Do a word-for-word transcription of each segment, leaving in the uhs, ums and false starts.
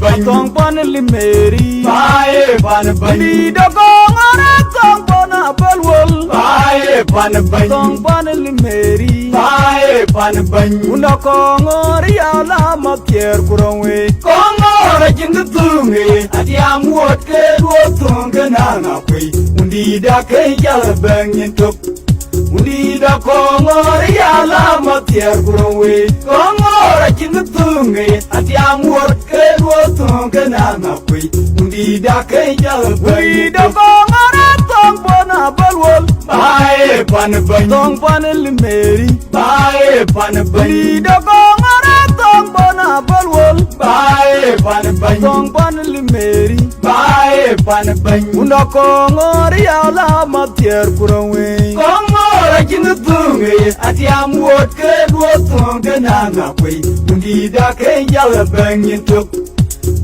bɛ̈ny. Thɔŋ pan Limeri, baai pan bɛ̈ny. Dït Akɔŋɔr, thɔŋ pan Abel Wol, baai pan bɛ̈ny. Thɔŋ pan Limeri, baai pan bɛ̈ny. Wun Akɔŋɔr ya la ma thiɛɛr ku rɔŋ wei. Kɔŋɔr acïn kë thöŋ ë, atiam wuɔt ke duɔ̈ɔ̈r thöŋ ke na ŋa kuei. Wun dït akë jal bɛ̈ny nyin tök. Wun dït Akɔŋɔr ya la ma thiɛɛr ku rɔŋ wei. Kɔŋɔr acïn kë thöŋ ë, atiam wuɔt ke duɔ̈ɔ̈r thöŋ ke na ŋa kuei. Wun dït akë jal bɛ̈ny nyin tök. Wun dït Akɔŋɔr, thɔŋ pan Abel Wol, baai pan bɛ̈ny. Thɔŋ pan Limeri, baai pan bɛ̈ny. Dït Akɔŋɔr, thɔŋ pan Abel Wol, baai pan bɛ̈ny. Thɔŋ pan Limeri, baai pan bɛ̈ny. Wun Akɔŋɔr ya la ma thiɛɛr ku rɔŋ wei. Kɔŋɔr acïn kë thöŋ ë, atiam wuɔt ke duɔ̈ɔ̈r thöŋ ke na ŋa kuei. Wun dït akë jal bɛ̈ny nyin tök.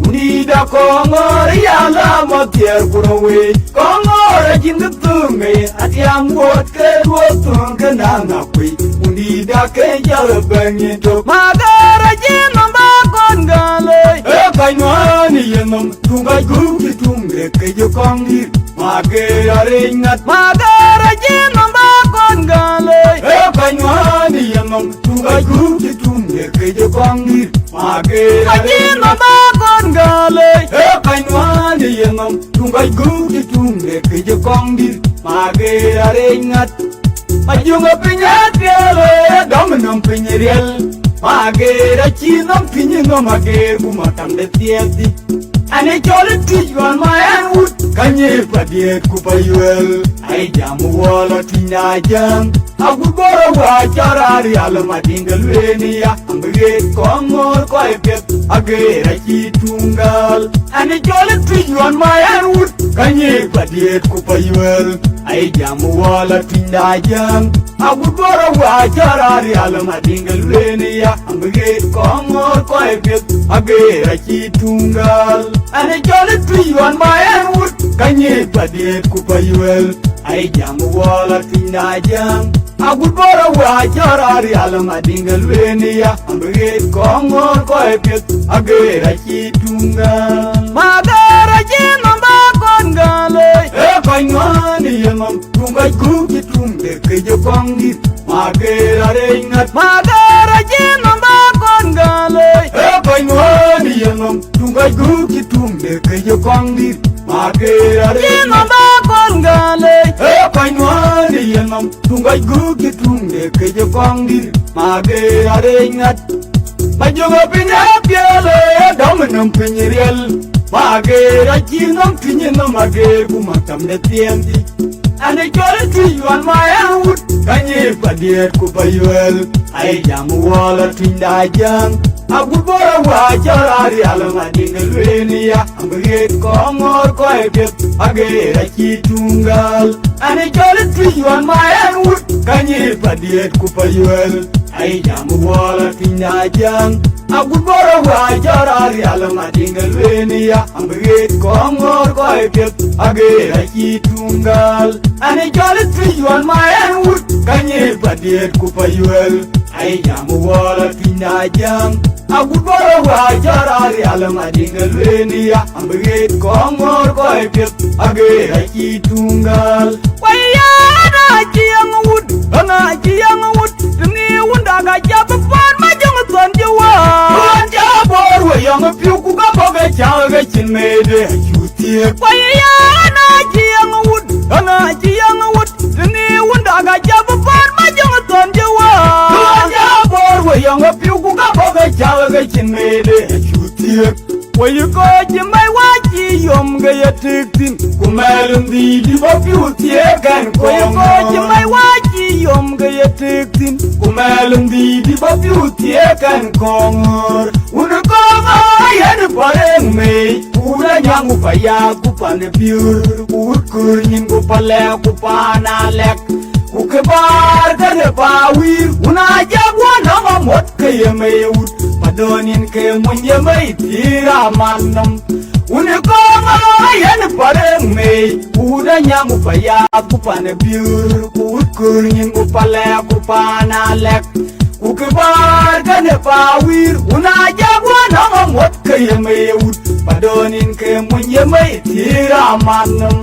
Wun dït Akɔŋɔr ya la ma thiɛɛr ku rɔŋ wei. Kɔŋɔr acïn kë thöŋ ë, atiam wuɔt ke duɔ̈ɔ̈r thöŋ ke na ŋa kuei. Wun dït akë jal bɛ̈ny nyin tök. Mageer acï nɔm ba kɔn gäl ë. Ee kɔc nuan ë yenɔm, tuŋ kɔc gup cï tuŋ de ke jɔ kɔŋ dït. Mageer arëëc ŋät. Mageer acï nɔm ba kɔn gäl ë. Ee kɔc nuan ë yenɔm, tuŋ kɔc gup cï tuŋ de ke jɔ kɔŋ dït. Mageer acï nɔm ba kɔn gäl ë. Ee kɔc nuan ë yenɔm, tuŋ kɔc gup cï tuŋ de ke jɔ kɔŋ dït. Mageer arëëc ŋät. Majöŋ ë piny ë piɛl ë dɔm nɔm piny riɛl. Mageer acï nɔm piny nɔm ageer ku matam de thiɛɛth dï. Ɛn ë cɔl ë Tuic ɣɔn ma ɛn wut, ka nyic pa diɛɛt ku pa yuɛl. Ai jam wɔ la Tuic na jäŋ. Agut bɔ̈ rɔt wä cɔl raan rial Madiŋ ke lueel ya, am bï ɣet Kɔŋɔr kɔc piɛth, ageer acï tuŋ gäl. Ɛn ë cɔl ë Tuic ɣɔn ma ɛn wut, ka nyic pa diɛɛt ku pa yuɛl. Ai jam wɔ la Tuic na jäŋ. Agut bɔ̈ rɔt wä cɔl raan rial Madiŋ ke lueel ya, am bï ɣet Kɔŋɔr kɔc piɛth, ageer acï tuŋ gäl. Ɛn ë cɔl ë Tuic ɣɔn ma ɛn wut, ka nyic pa diɛɛt ku pa yuɛl. Ai jam wɔ la Tuic na jäŋ. Agut bɔ̈ rɔt wä cɔl raan rial Madiŋ ke lueel ya, am bï ɣet Kɔŋɔr kɔc piɛth, ageer acï tuŋ gäl. Mageer acï nɔm ba kɔn gäl ë. Ee kɔc nuan ë yenɔm, tuŋ kɔc gup cï tuŋ de ke jɔ kɔŋ dït. Mageer arëëc ŋät. Mageer acï nɔm ba kɔn gäl ë. Ee kɔc nuan ë yenɔm, tuŋ kɔc gup cï tuŋ de ke jɔ kɔŋ dït. Mageer arëëc ŋät. Acï nɔm ba kɔn gäl ë. Ee kɔc nuan ë yenɔm, tuŋ kɔc gup cï tuŋ de ke jɔ kɔŋ dït. Mageer arëëc ŋät. Majöŋ ë piny ë piɛl ë dɔm nɔm piny riɛl. Mageer acï nɔm piny nɔm ageer ku matam de thiɛɛth dï. Ɛn ë cɔl ë Tuic ɣɔn ma ɛn wut, ka nyic pa diɛɛt ku pa yuɛl. Ai jam wɔ la Tuic na jäŋ. Agut bɔ̈ rɔt wä cɔl raan rial Madiŋ ke lueel ya, am bï ɣet Kɔŋɔr kɔc piɛth, ageer acï tuŋ gäl. Ɛn ë cɔl ë Tuic ɣɔn ma ɛn wut, ka nyic pa diɛɛt ku pa yuɛl. Ai jam wɔ la Tuic na jäŋ. Agut bɔ̈ rɔt wä cɔl raan rial Madiŋ ke lueel ya, am bï ɣet Kɔŋɔr kɔc piɛth, ageer acï tuŋ gäl. Ɛn ë cɔl ë Tuic ɣɔn ma ɛn wut, ka nyic pa diɛɛt ku pa yuɛl. Ai jam wɔ la Tuic na jäŋ. Agut bɔ̈ rɔt wä cɔl raan rial Madiŋ ke lueel ya, am bï ɣet Kɔŋɔr kɔc piɛth, ageer acï tuŋ gäl. Wai ya, na cï yäŋ wut, na cï yäŋ wut, të ŋic wun dak acä bï pɔ̈n Majöŋ thɔn cï wä. Thɔn cä bɔ̈ we yɔŋ piu ku ka bɔ̈ ke cäk ke cïn mëëde acu thiëëk. Wai ya, na cï yäŋ wut, na cï yäŋ wut, të ŋic wun dak acä bï pɔ̈n Majöŋ thɔn cï wä. Thɔn cä bɔ̈ we yɔŋ piu ku ka bɔ̈ ke cäk ke cïn mëëde acu thiëëk. Wei kɔc cï mɛc wä cï yom ke ye tëëk thïn. Ku mɛl ndhiic dï bɔ̈ piu thiëëk ɛn Wei kɔc cï Kɔŋɔr. Mɛc wä cï yom ke ye tëëk thïn. Ku mɛl ndhiic dï bɔ̈ piu thiëëk ɛn Kɔŋɔr. Wun Kɔŋɔr yen pär ë mei. Ku wun Anyaŋ ku Payaath ku pan ë Biöör. Ku wun Kör nyin ku Palɛk ku pan Alɛk. Ku kë bäär kënë pa wïïr, wun Ajak wä nɔŋ amuɔ̈t ke ye mei wut, pa dɔ̈ɔ̈n yen ke mony ye mei thiëër aman nɔm. Wun ë Kɔŋɔr yen pär ë mei, ku wun Anyaŋ ku Payaath ku pan ë Biöör, ku wun Kör nyin ku Palɛk ku pan Alɛk. Ku kë bäär kënë pa wïïr, wun Ajak wä nɔŋ amuɔ̈t ke ye mei wut, Padöön yïn ke muny ye mei thiëër aman nɔm.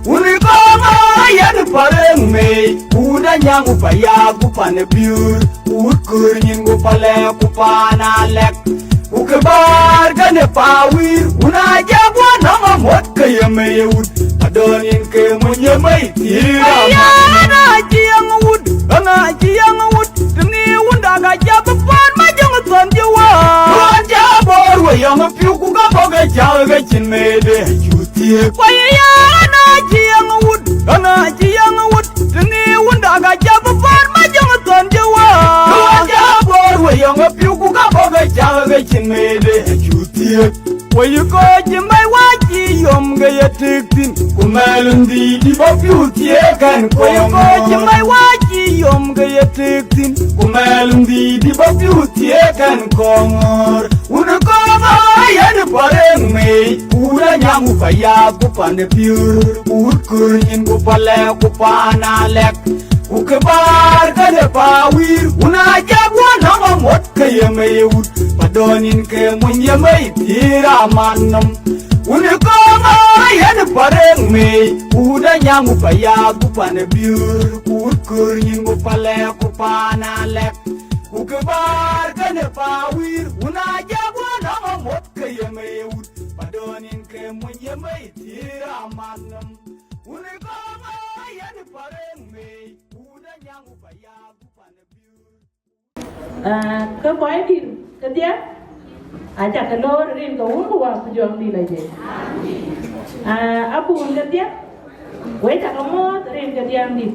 Wun ë kɔɔr ma yen parëŋ mei, ku wun anyaŋ ku paya ku pan ë biöör, ku wut köör nyin ku palɛ ku paan alɛk. Ku kë bäär kënë pa wïïr, wun aa jɛ guɔ nɔm amuɔ̈t ke ye mei ye wut. Padöön yïn ke muny ye mei thiëër aman nɔm. Ɣɛn aa cï yäŋ wut, ɣɛn aa cï yäŋ wut. Të ŋic wunda ka cä bï paan ma jöŋ thɔn cï wä. Ruɔn cä bɔɔr we yɔŋ piu ku ka bɔ̈ ke cä ke cin mede acu thiëëk. Wä ye ya ɣɛn aa cï yäŋ wut, ɣɛn aa cï yäŋ wut. Të ŋic wunda ka cä bï paan ma jöŋ thɔn cï wä. Ruɔn cä bɔɔr we yɔŋ piu ku ka bɔ̈ ke cä ke cin mede acu thiëëk. Wëi kɔc cï mɛc wä cï yom ke ye tëëk thïn, ku mɛl ndhiic dï bä piu thiëëk ɛn kɔŋ. Wëi kɔc cï mɛc wä cï yom ke ye tëëk thïn, ku mɛl ndhiic dï bä piu thiëëk ɛn kɔŋ ŋɔ̈ɔ̈r. Wun kɔŋ aa yen parëŋ mei, ku wun anyaŋ ku paya ku pan ë piöör, ku wut köör nyin ku palɛ ku paan alɛk. Ku kë bäär kënë pa wïïr, wun aa jɛ guɔ nɔm amuɔ̈t ke ye mei ye wut. Padöön yïn ke muny ye mei thiëër aman nɔm. Wun ë kɔɔr ma yen parëŋ mei, ku wut anyaŋ ku paya ku pan ë biöör, ku wut köör nyin ku palɛ ku paan alɛk. Ku kë bäär kënë pa wïïr, wun aa jɛ guɔ nɔm amuɔ̈t ke ye mei ye wut. Padöön yïn ke muny ye mei thiëër aman nɔm. Wun ë kɔɔr ma yen parëŋ mei, ku wut anyaŋ ku paya ku pan ë biöör. Ah, ke kɔc dït kedhie, aca ke loor rin ke Wun ku Wät ku Jɔŋdït Lajik. Ah, abun kedhie, wek ca ke muɔ̈ɔ̈th rin ke dhiamdït.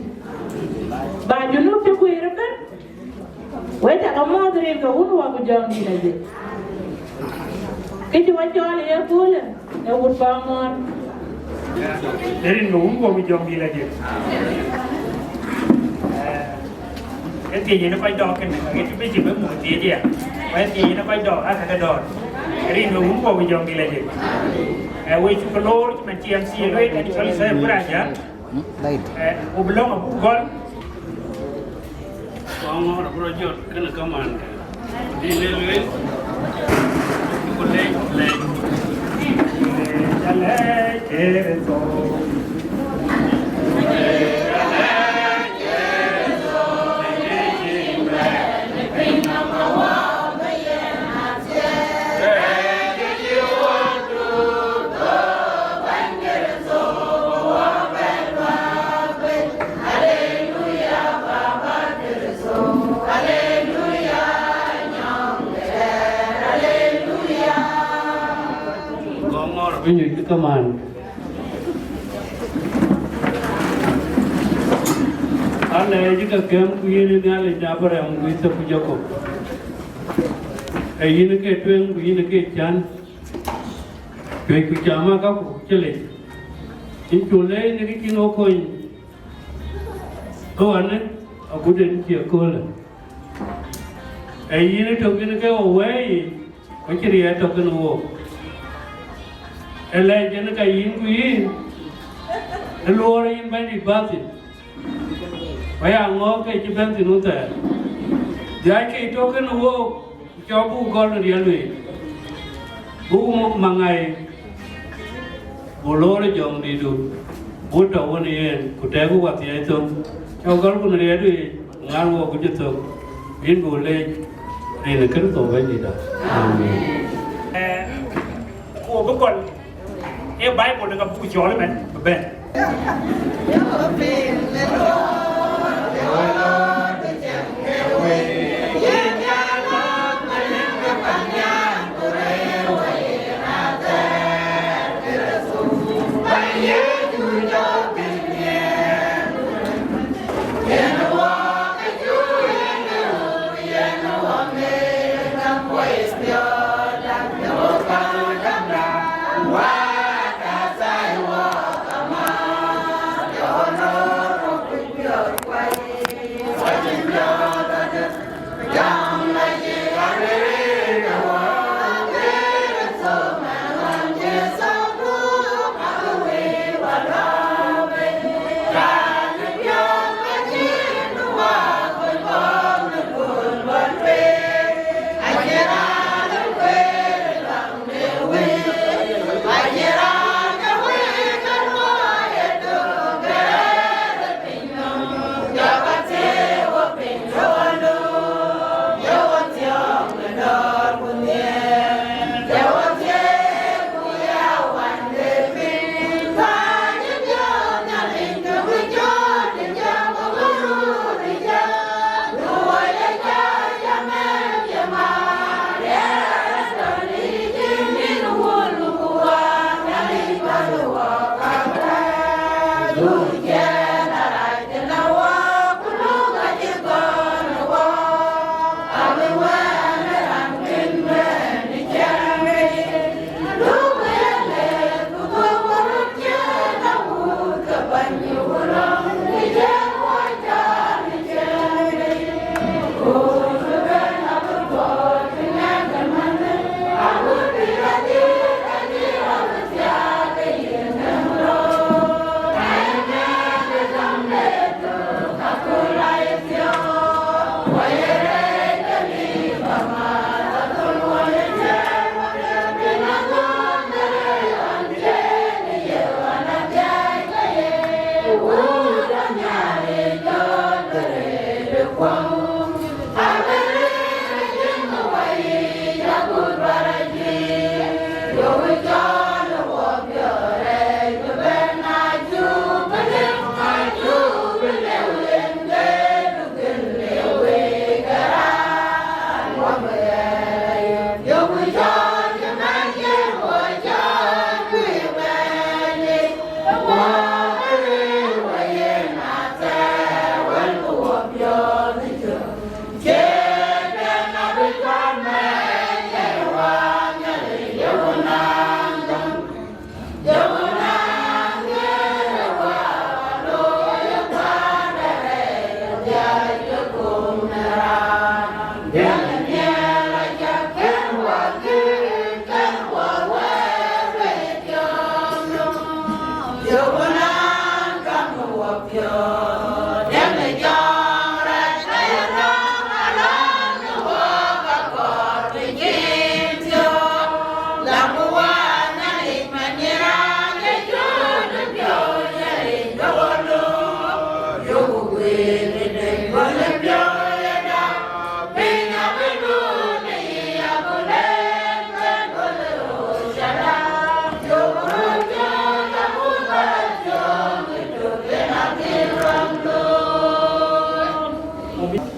Ba Junub cï guiir ëbën, wek ca ke muɔ̈ɔ̈th rin ke Wun ku Wät ku Jɔŋdït Lajik. Kë cï wä cɔɔl ë ye köölë, ee wut Paŋuɔɔr. Rin ke Wun ku Wät ku Jɔŋdït Lajik. Ee thiëc yen kɔc dɔɔk kënë, aɣet cï bï cï bï muk thiëëc aya. Ku ee thiëc yen kɔc dɔɔk aa käke dɔ̈ɔ̈r. Rin ke Wun ku Wät ku Jɔŋdït Lajik. Ee, wek cuk ke loor cï man cï M C A lueel, ɣɛn cɔl Ithaya Kurac Jal. Ee, ku bï lɔ̈ŋ abuk gɔl. Kɔŋɔɔr abï rɔt jɔt kënë kaman. Dï le lueel, ku lec, lec. Lec, lec, Kërtho. Kɔŋɔɔr bï nyuc kaman. Alɛɛc ë ke kɛm, ku yen ë Nhialic Abraɣam, ku Ithak, ku Jakop. Ee yïn ke tueŋ, ku yïn ke cän, cuëc ku cam aa käkku cï lec. Yïn cuk leec në kë cïn ɣo kony. Ɣɔn agut en cï ëköölë. Ee yïn ë tök yïn ke ɣo wɛ̈ɛ̈i yic, ku cï riɛɛt tɔ̈ kenë wook. Ë lɛc en ka yïn ku yïn, ë luɔɔr yïn Bɛ̈nydït bä thïn. Ku aya ŋɔ̈ɔ̈k ke cï bɛ̈n thïn wun thɛɛr. Dhiac ke tɔ̈ kenë wook, ku cɔk buk gɔl në riɛl wei. Buk maŋai, buk loor ë Jɔŋdïtdu, buk tɔ̈ wën yen, ku tɛ̈ɛ̈k buk wathiɛɛi thöŋ. Cɔk gɔl kun riɛɛt wei, ku ŋaar wook ku cï thök. Yïn buk leec, rin ë Kërtho Bɛ̈nydïtda. Amen. Ku bï gɔl, ee Baibol ë ka buk cɔɔl ëmɛn bï bɛ̈n.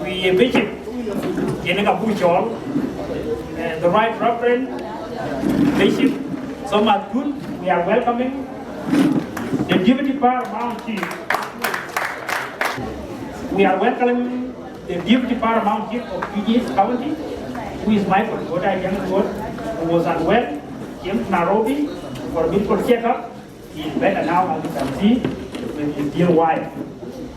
We a bishop, yen ka buk cɔɔl, uh, the Right Reverend Bishop Thomas Kun. We are welcoming the Deputy Paramount Chief. We are welcoming the Deputy Paramount Chief of Twic East County, who is Michael Kota Young Road, who was unwell, came to Nairobi for a medical checkup. He is better now, as you can see, with his dear wife.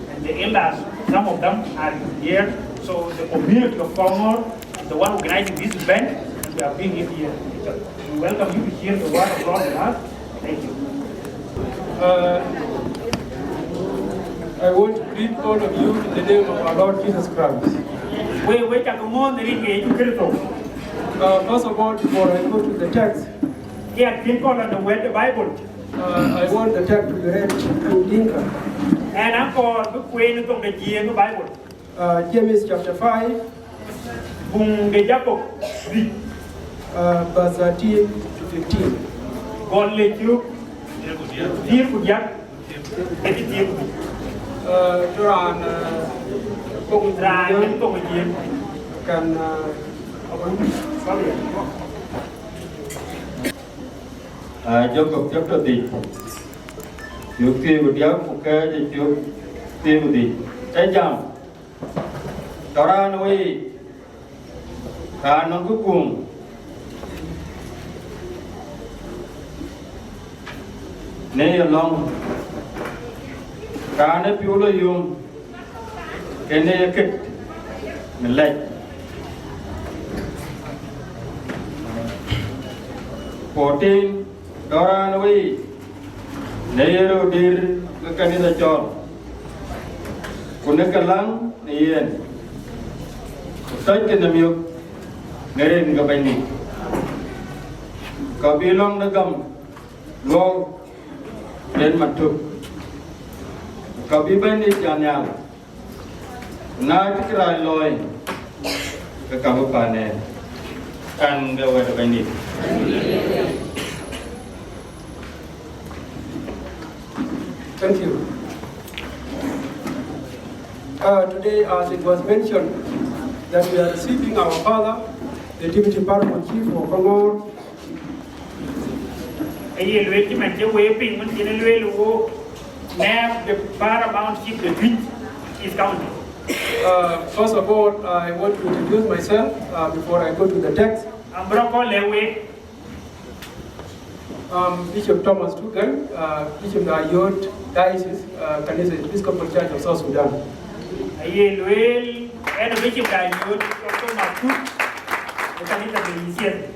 And the elders, some of them are here. So the community of Kongor is the one organizing this event, and we are bringing it here. We welcome you to share the word of God with us. Thank you. Uh, I want to greet all of you in the name of our Lord Jesus Christ. We, we take a moment in Yesu Kristo. Uh, first of all, before I go to the text, yeah, people on the word, the Bible. Uh, I want the text to be read in Dinka. And I'm called the Queen of the G in the Bible. Uh, James chapter five. Buŋ de Jakop, uh, verse thirteen to fifteen. Gɔl le cuk, thiëër ku diäk, ke cï thiëër ku diäk. Uh, to raan, uh, kok raan, kok jiël. Kan, uh, Ah, Jakop chapter dhïc, cök thiëër ku diäk ku kɛ̈ɛ̈c ë cök thiëër ku dhïc. Ë jam, tɔ̈ raan ë weyiic, raan nɔŋ kë kuum në ye lɔ̈ŋ, raan ë piɔ̈u lɔ yom, kënë ye kët në lɛc. Fourteen, tɔ̈ raan ë weyiic, në ye röör dïïr ke kanitha cɔl, ku në ke läŋ në yen, ku tɔckï në miök në rin ke Bɛ̈nydït, ka bï lɔ̈ŋde gam luɔu yen man tök, ka bï Bɛ̈nydït jat nhial. Na cï kërac looi, ke ka bï paan ë kan ke wɛ̈t ë Bɛ̈nydït. Thank you. Uh, today, as it was mentioned, that we are receiving our father, the deputy paramount chief of Kongor, Aye lueel cï man cï wek piŋ wën cïn lueel wo, name the paramount chief the Twic East County. Uh, first of all, I want to introduce myself, uh, before I go to the text. Am bro kɔn le wek. Um, Bishop Thomas Tugan, uh, Bishop the Ayod Diocese, uh, Kanisa Episcopal Church of South Sudan. Aye lueel, ɛn Bishop the Ayod, Thomas Tugan, the Kanisa the East.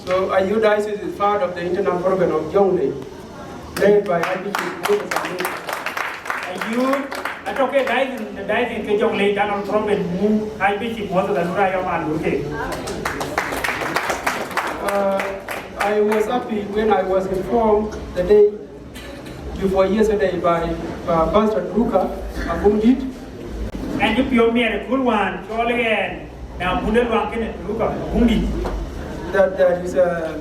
So Ayod Diocese is part of the internal program of Jonglei, led by Archbishop Moses Amir. Ayod, atɔ̈ ke diocese, the diocese ke Jonglei General Province mu Archbishop Moses Alura Yom Alur ke. Uh, I was happy when I was informed the day before yesterday by, uh, Pastor Druka Agumdit, Piɔ̈u miɛt ë kööl wään cɔl ɣɛn, na bun de luaŋ kënë, Luka, buŋdït. That there is a,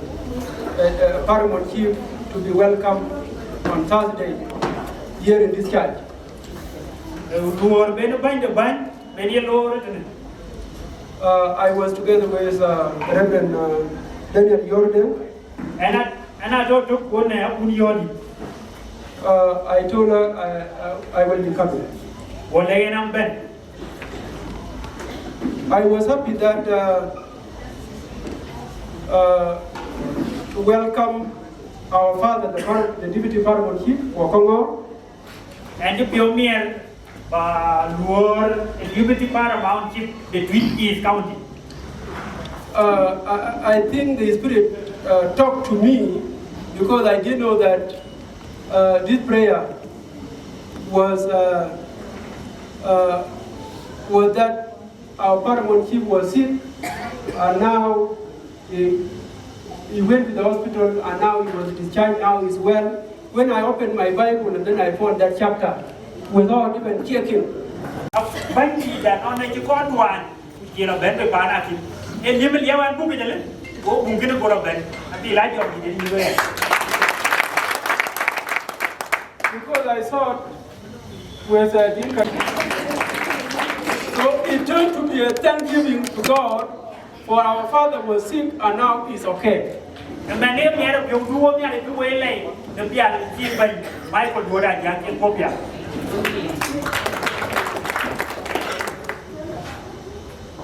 a, a paramount chief to be welcomed on Thursday here in this church. Luɔɔr ben bäny de bäny, ben ye loor tënë. Uh, I was together with, uh, Reverend, uh, Daniel Yorde. Ɣɛn a, ɣɛn a tɔ̈ tök ku në akun yɔ̈ɔ̈dït. Uh, I told her, uh, uh, I will be coming. Go lɛ̈k ɣɛn an bɛ̈n. I was happy that, uh, uh, to welcome our father, the par-, the deputy paramount chief, Wakɔŋɔ̈ɔ̈r. Ɣɛn cï piɔ̈u miɛt ba luɔɔr ë deputy paramount chief de Twic East County. Uh, I, I think the Spirit, uh, talked to me because I didn't know that, uh, this prayer was, uh, uh, was that our paramount chief was sick, and now he, he went to the hospital, and now he was discharged, now he's well. When I opened my Bible and then I found that chapter without even checking. Bɛ̈nydït anɔn ë cï kɔn tuany, ku cï lɔ bɛ̈n bï paan akïm. Ee liëm ë liɛu an buk yic alë, go buk kënë go lɔ bɛ̈n, abï la jɔŋdït ë nyuöth ɣɛn. Because I thought with, uh, Dinka. So it turned to be a thanksgiving to God for our father was sick and now he's okay. Ëmɛn ee miɛt ë piɔ̈u du wo Nhialic bï woi lɛi në pial cï bɛ̈ny Michael Duɔ̈t Ajak cï kuɔ̈p pial.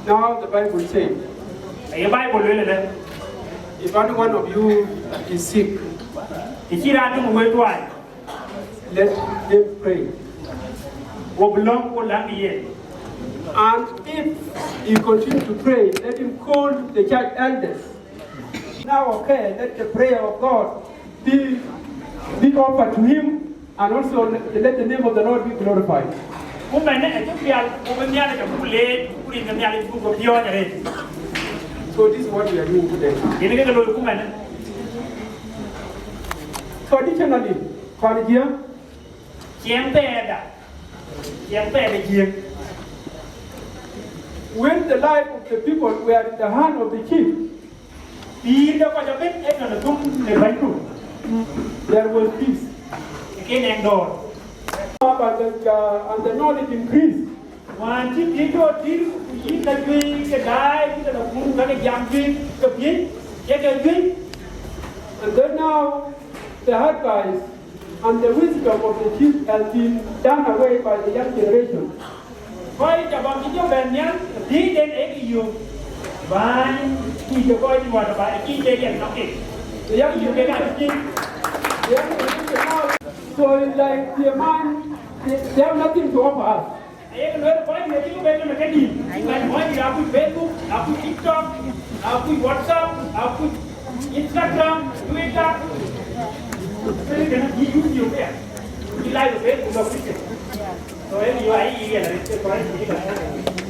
Now the Bible says, aye Bible lueel ëlë, if any one of you is sick, të cï raan döŋ wëi tuany, let him pray. Wo bï lɔ̈ŋ, wo läŋ yen. And if he continue to pray, let him call the church elders. Now, okay, let the prayer of God be, be offered to him, and also let, let the name of the Lord be glorified. Ku mɛnë acï pial, ku bï Nhialic abuk leec, ku rin ke Nhialic buk ke piɔ̈ɔ̈c arëët. So this is what we are doing today. Yen ke ke looi ku mɛnë. Traditionally, kɔn Jiëëŋ, ciɛɛŋ thɛɛrda, ciɛɛŋ thɛɛrda Jiëëŋ. When the life of the people were in the hand of the chief, pïïr de kɔc abï ë tɔ̈ në thum në bɛ̈nydu, there was peace. Ke nɛŋ dɔ̈ɔ̈r. But the, uh, and the knowledge increased. Wään cï piëc tɔ̈ dïr, ku yïn ka juëc ke daai, ku ke la kuur, ka ke jam juëc ke piëc, ye ke juëc. And then now the advice and the wisdom of the chief has been done away by the young generation. Kɔc ca bɔ̈ cï jɔ bɛ̈n nhial, dhiëëcden ee ke yök. Bäny, kuc ke kɔc juɔ̈ɔ̈t aba, acï ke riɛl nɔ̈k kek. The young generation, the young generation now, so it's like the man, they, they have nothing to offer us. Ayek lueel kɔc juëc cï ke bɛ̈n në kedï. Bɛ̈n kɔc juëc akuc Facebook, akuc TikTok, akuc WhatsApp, akuc Instagram, Twitter. Kënë kënë yï YouTube ya. Yï live Facebook akuc ke. So, ënë yɔ̈ ayï yï riɛl arëët, ke kɔc juëc ka.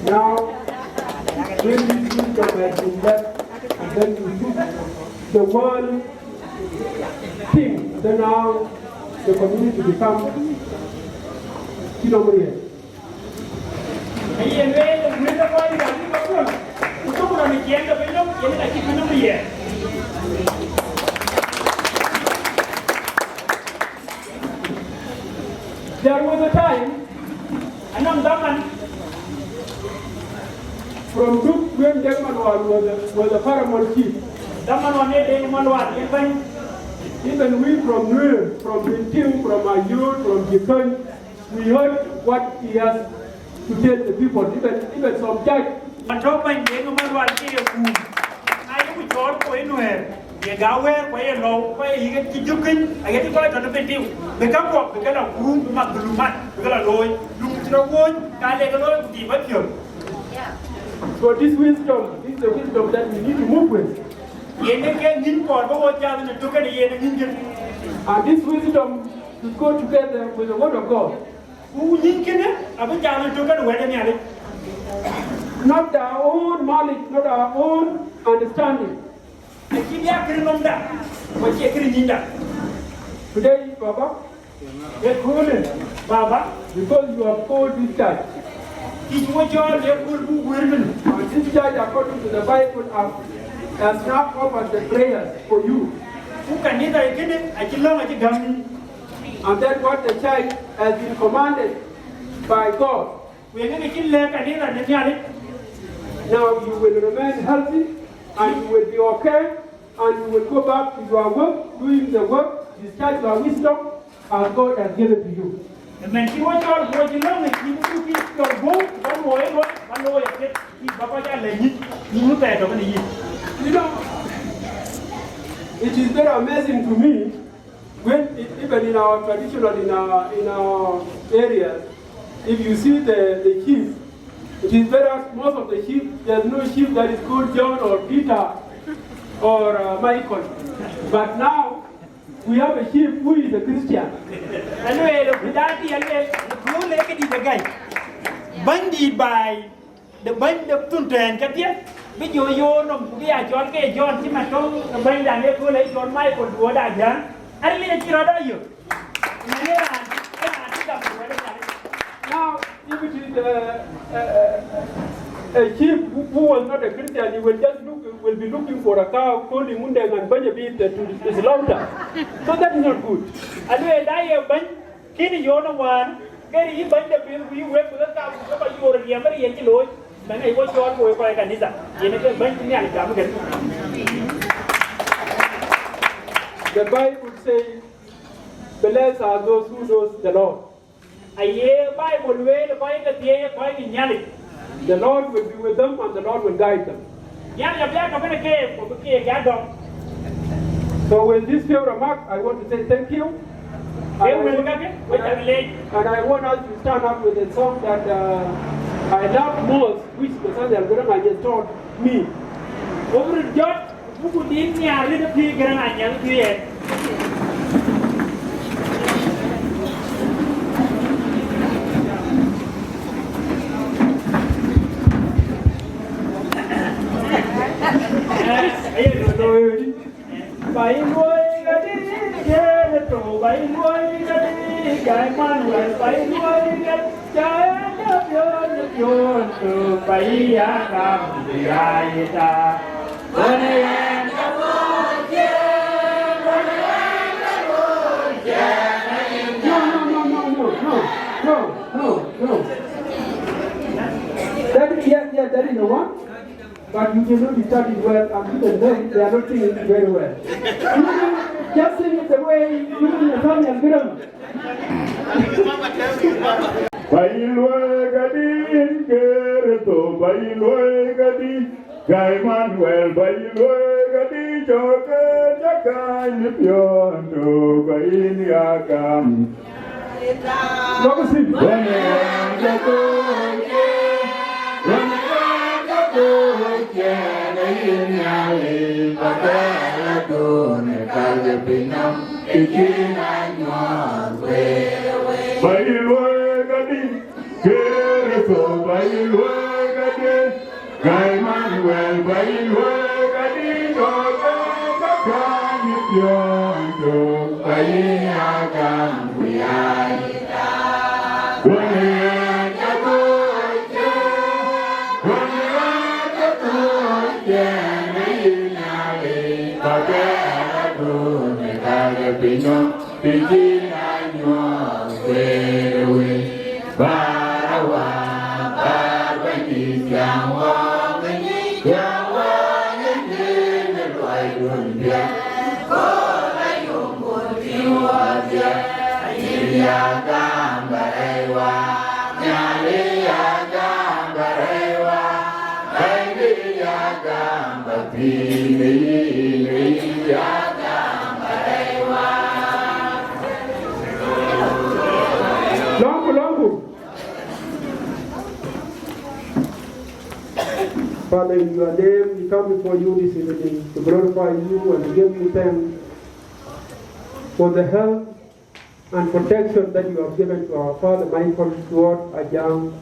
Now, when this wisdom has been left, and then you took the world thing, then now the community become kingdom real. Aye lueel, wël de kɔc juëc abï ke pɔ̈l, ku thok rɔt ë ciɛɛŋ de piny nɔm, yen ka cï piny nɔm riɛɛr. There was a time, anɔŋ dhaman, from Duk, when Deng Malual was a, was a paramount chief. Dhaman ɣɔn ee Deng Malual yen bɛ̈ny. Even we from Nuer, from Bentiu, from Ayod, from Jikany, we heard what he has to tell the people, even, even some judge. Atɔ̈ bɛ̈ny Deng Malual ke ye kuur. Na yeku cɔɔl ku ye Nuɛɛr, ye ga wɛ̈ɛ̈r ku ye lɔu, ku ye yïk cï jök këny, aye cï kɔc tɔ̈ në Bentiu. Bï ka guɔp, bï ke la kuur, bï madhulumat, bï ke la looi. Luk cï rɔt wööc, ka le ke looi ku tiim bä piɔ̈ɔ̈th. So this wisdom, this is the wisdom that we need to move with. Yen ee ke ŋïny kɔɔr bä wo jam në tök kënë yen ee ŋïny jël. And this wisdom should go together with the word of God. Ku ŋïny kënë abï jam në tök kënë wɛ̈t ë Nhialic. Not our own knowledge, not our own understanding. Acï bï a kënë nɔmda, ku acie kënë ŋïnyda. Today, Baba, ëköölë, Baba, because you have called this church. Cï wɔ cɔɔl ye kööl buk wëër mën. And this church, according to the Bible, has, has now offered the prayers for you. Ku kanitha ë kënë acï lɔ̈ŋ acï gäm yïn. And that what the church has been commanded by God. Ku yen ë cï lɛ̈k kanitha në Nhialic. Now you will remain healthy and you will be okay and you will go back to your work, doing the work, discharge your wisdom as God has given to you. Ëmën cï wɔ cɔɔl ku wɔ cï lɔ̈ŋ ë cï buk cɔl guɔ̈u, ba luɔi ë luɔi, ba looi ë piɛth, cï ba kɔc aa lɛ̈k yïn, yïn wun thɛɛr tɔ̈ kënë yïn. You know, it is very amazing to me when, e- even in our traditional, in our, in our areas, if you see the, the chief, it is very, most of the chief, there's no chief that is called John or Peter or, uh, Michael. But now, we have a chief who is a Christian. Aluel, ku dati aluel, ku le ke di de gai. Bany di bai, de bany de tun ten ka dia, bi jo yo nom, ku bi a jɔl ke John ti ma tong, de bany da ne ko le jɔl Michael duɔ da jan. Ar le ti rɔ da yo. Ne ran, ran ti da ko le da. Now, if it is a, a, a, a chief who, who was not a Christian, he will just look, will be looking for a cow, calling Mundeng and Banya Bit to, to slaughter. So that is not good. Aluel da ye bany, kini yona wan, keri yi bany de piny, ku yi wek, ku ka, ku ka yor riɛm, riɛm ci looi. Mɛn ai wo cɔɔl ku ko kanitha. Yen ke bany ni al gam ke. The Bible says, "Blessed are those who know the Lord." Aye Bible lueel kɔc ke thiëëc, kɔc ke Nhialic. The Lord will be with them and the Lord will guide them. Nhialic abï a tɔ̈ kënë keek, ku bï keek ya dɔm. So with this few remarks, I want to say thank you. And I, wël kakë, we ca leec. And I want us to stand up with a song that, uh, I love most, which Nathaniel Guranga just taught me. Wok röt jɔt, buku din nhiaar rït ë pïïr Garaŋ Anyiɛth pïïr yen. Eh, aye, lo, lo, lo. Bai luɔi kadï, Kërtho, bai luɔi kadï, Gäi Manuel, bai luɔi kadï, ca ë piɔ̈n, piɔ̈n, tök, bai ya gam, ya yita. Wën ë yen ka luɔi ciëën, wën ë yen ka luɔi ciëën, ë yïn. No, no, no, no, no, no, no, no, no. That is, yes, yes, that is the one. But you cannot study it well, and even them, they are not singing it very well. You just sing it the way you and Nathaniel Guranga. Bai luɔi kadï, Kërtho, bai luɔi kadï, Gäi Manuel, bai luɔi kadï, cɔk ke cä kany piɔ̈n tök, bai yïn ya gam. Lɔ̈k ë thïn. Wën ë yen ke thööc, wën ë yen ke thööc, ë yïn Nhialic, ba bɛ̈ɛ̈r aduön ë kal ë pinynɔm, të cïn anyuɔɔth kueer wei. Ba yï luɔi kadï, Kërtho, ba yï luɔi kadï. Gäi Manuel, ba yï luɔi kadï, tɔ̈ ke ka kany piɔ̈n tök, ba yï ya gam ku ya yï thaar. Wën ë yen ke thööc, wën ë yen ke thööc, ë yïn Nhialic, ba bɛ̈ɛ̈r aduön ë kal ë pinynɔm, të cïn anyuɔɔth kueer wei. Bäär awä, bäär Bɛ̈nydït, thiäŋ wä, Bɛ̈nydït, thiäŋ wä, yen yen ë luɔiduön biäk. Kɔɔr ayum bun piŋ wäthia, ayïn ya gam bä rɛy wä, Nhialic ya gam bä rɛy wä, Bɛ̈nydït ya gam bä piŋ, ayïn, ayïn ya gam bä rɛy wä. Lɔ̈ŋku, lɔ̈ŋku. Father, in your name, we come before you this evening to glorify you and to give you thanks for the health and protection that you have given to our father Michael Tuot Ajang.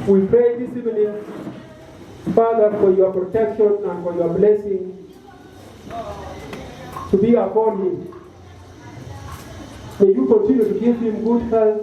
We pray this evening, Father, for your protection and for your blessing to be upon him. May you continue to give him good health.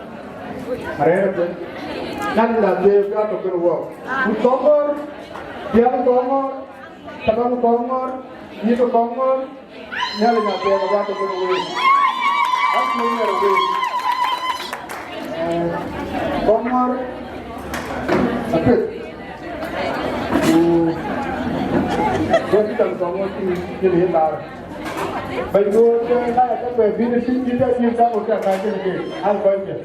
Arɛ̈ɛ̈r ëbɛ̈n. Nyan la thiëëk ka tök kën wɔ. Ku Kɔŋɔ̈ɔ̈r, tiɛɛl Kɔŋɔ̈ɔ̈r, tabam Kɔŋɔ̈ɔ̈r, nyïïk Kɔŋɔ̈ɔ̈r, Nhialic na thiëëk ka tök kën wɔ. As many as we. Eh, Kɔŋɔ̈ɔ̈r, apiɛth. Ku, ku cï däŋ Kɔŋɔ̈ɔ̈r cïn, cïn ye lar. Bɛ̈ny duɔ̈ɔ̈r ke na ya ke bɛ bï në tïŋ cï tɛ̈ cïn tɛ̈ ŋot ke ka cïn ke, an kɔc ke.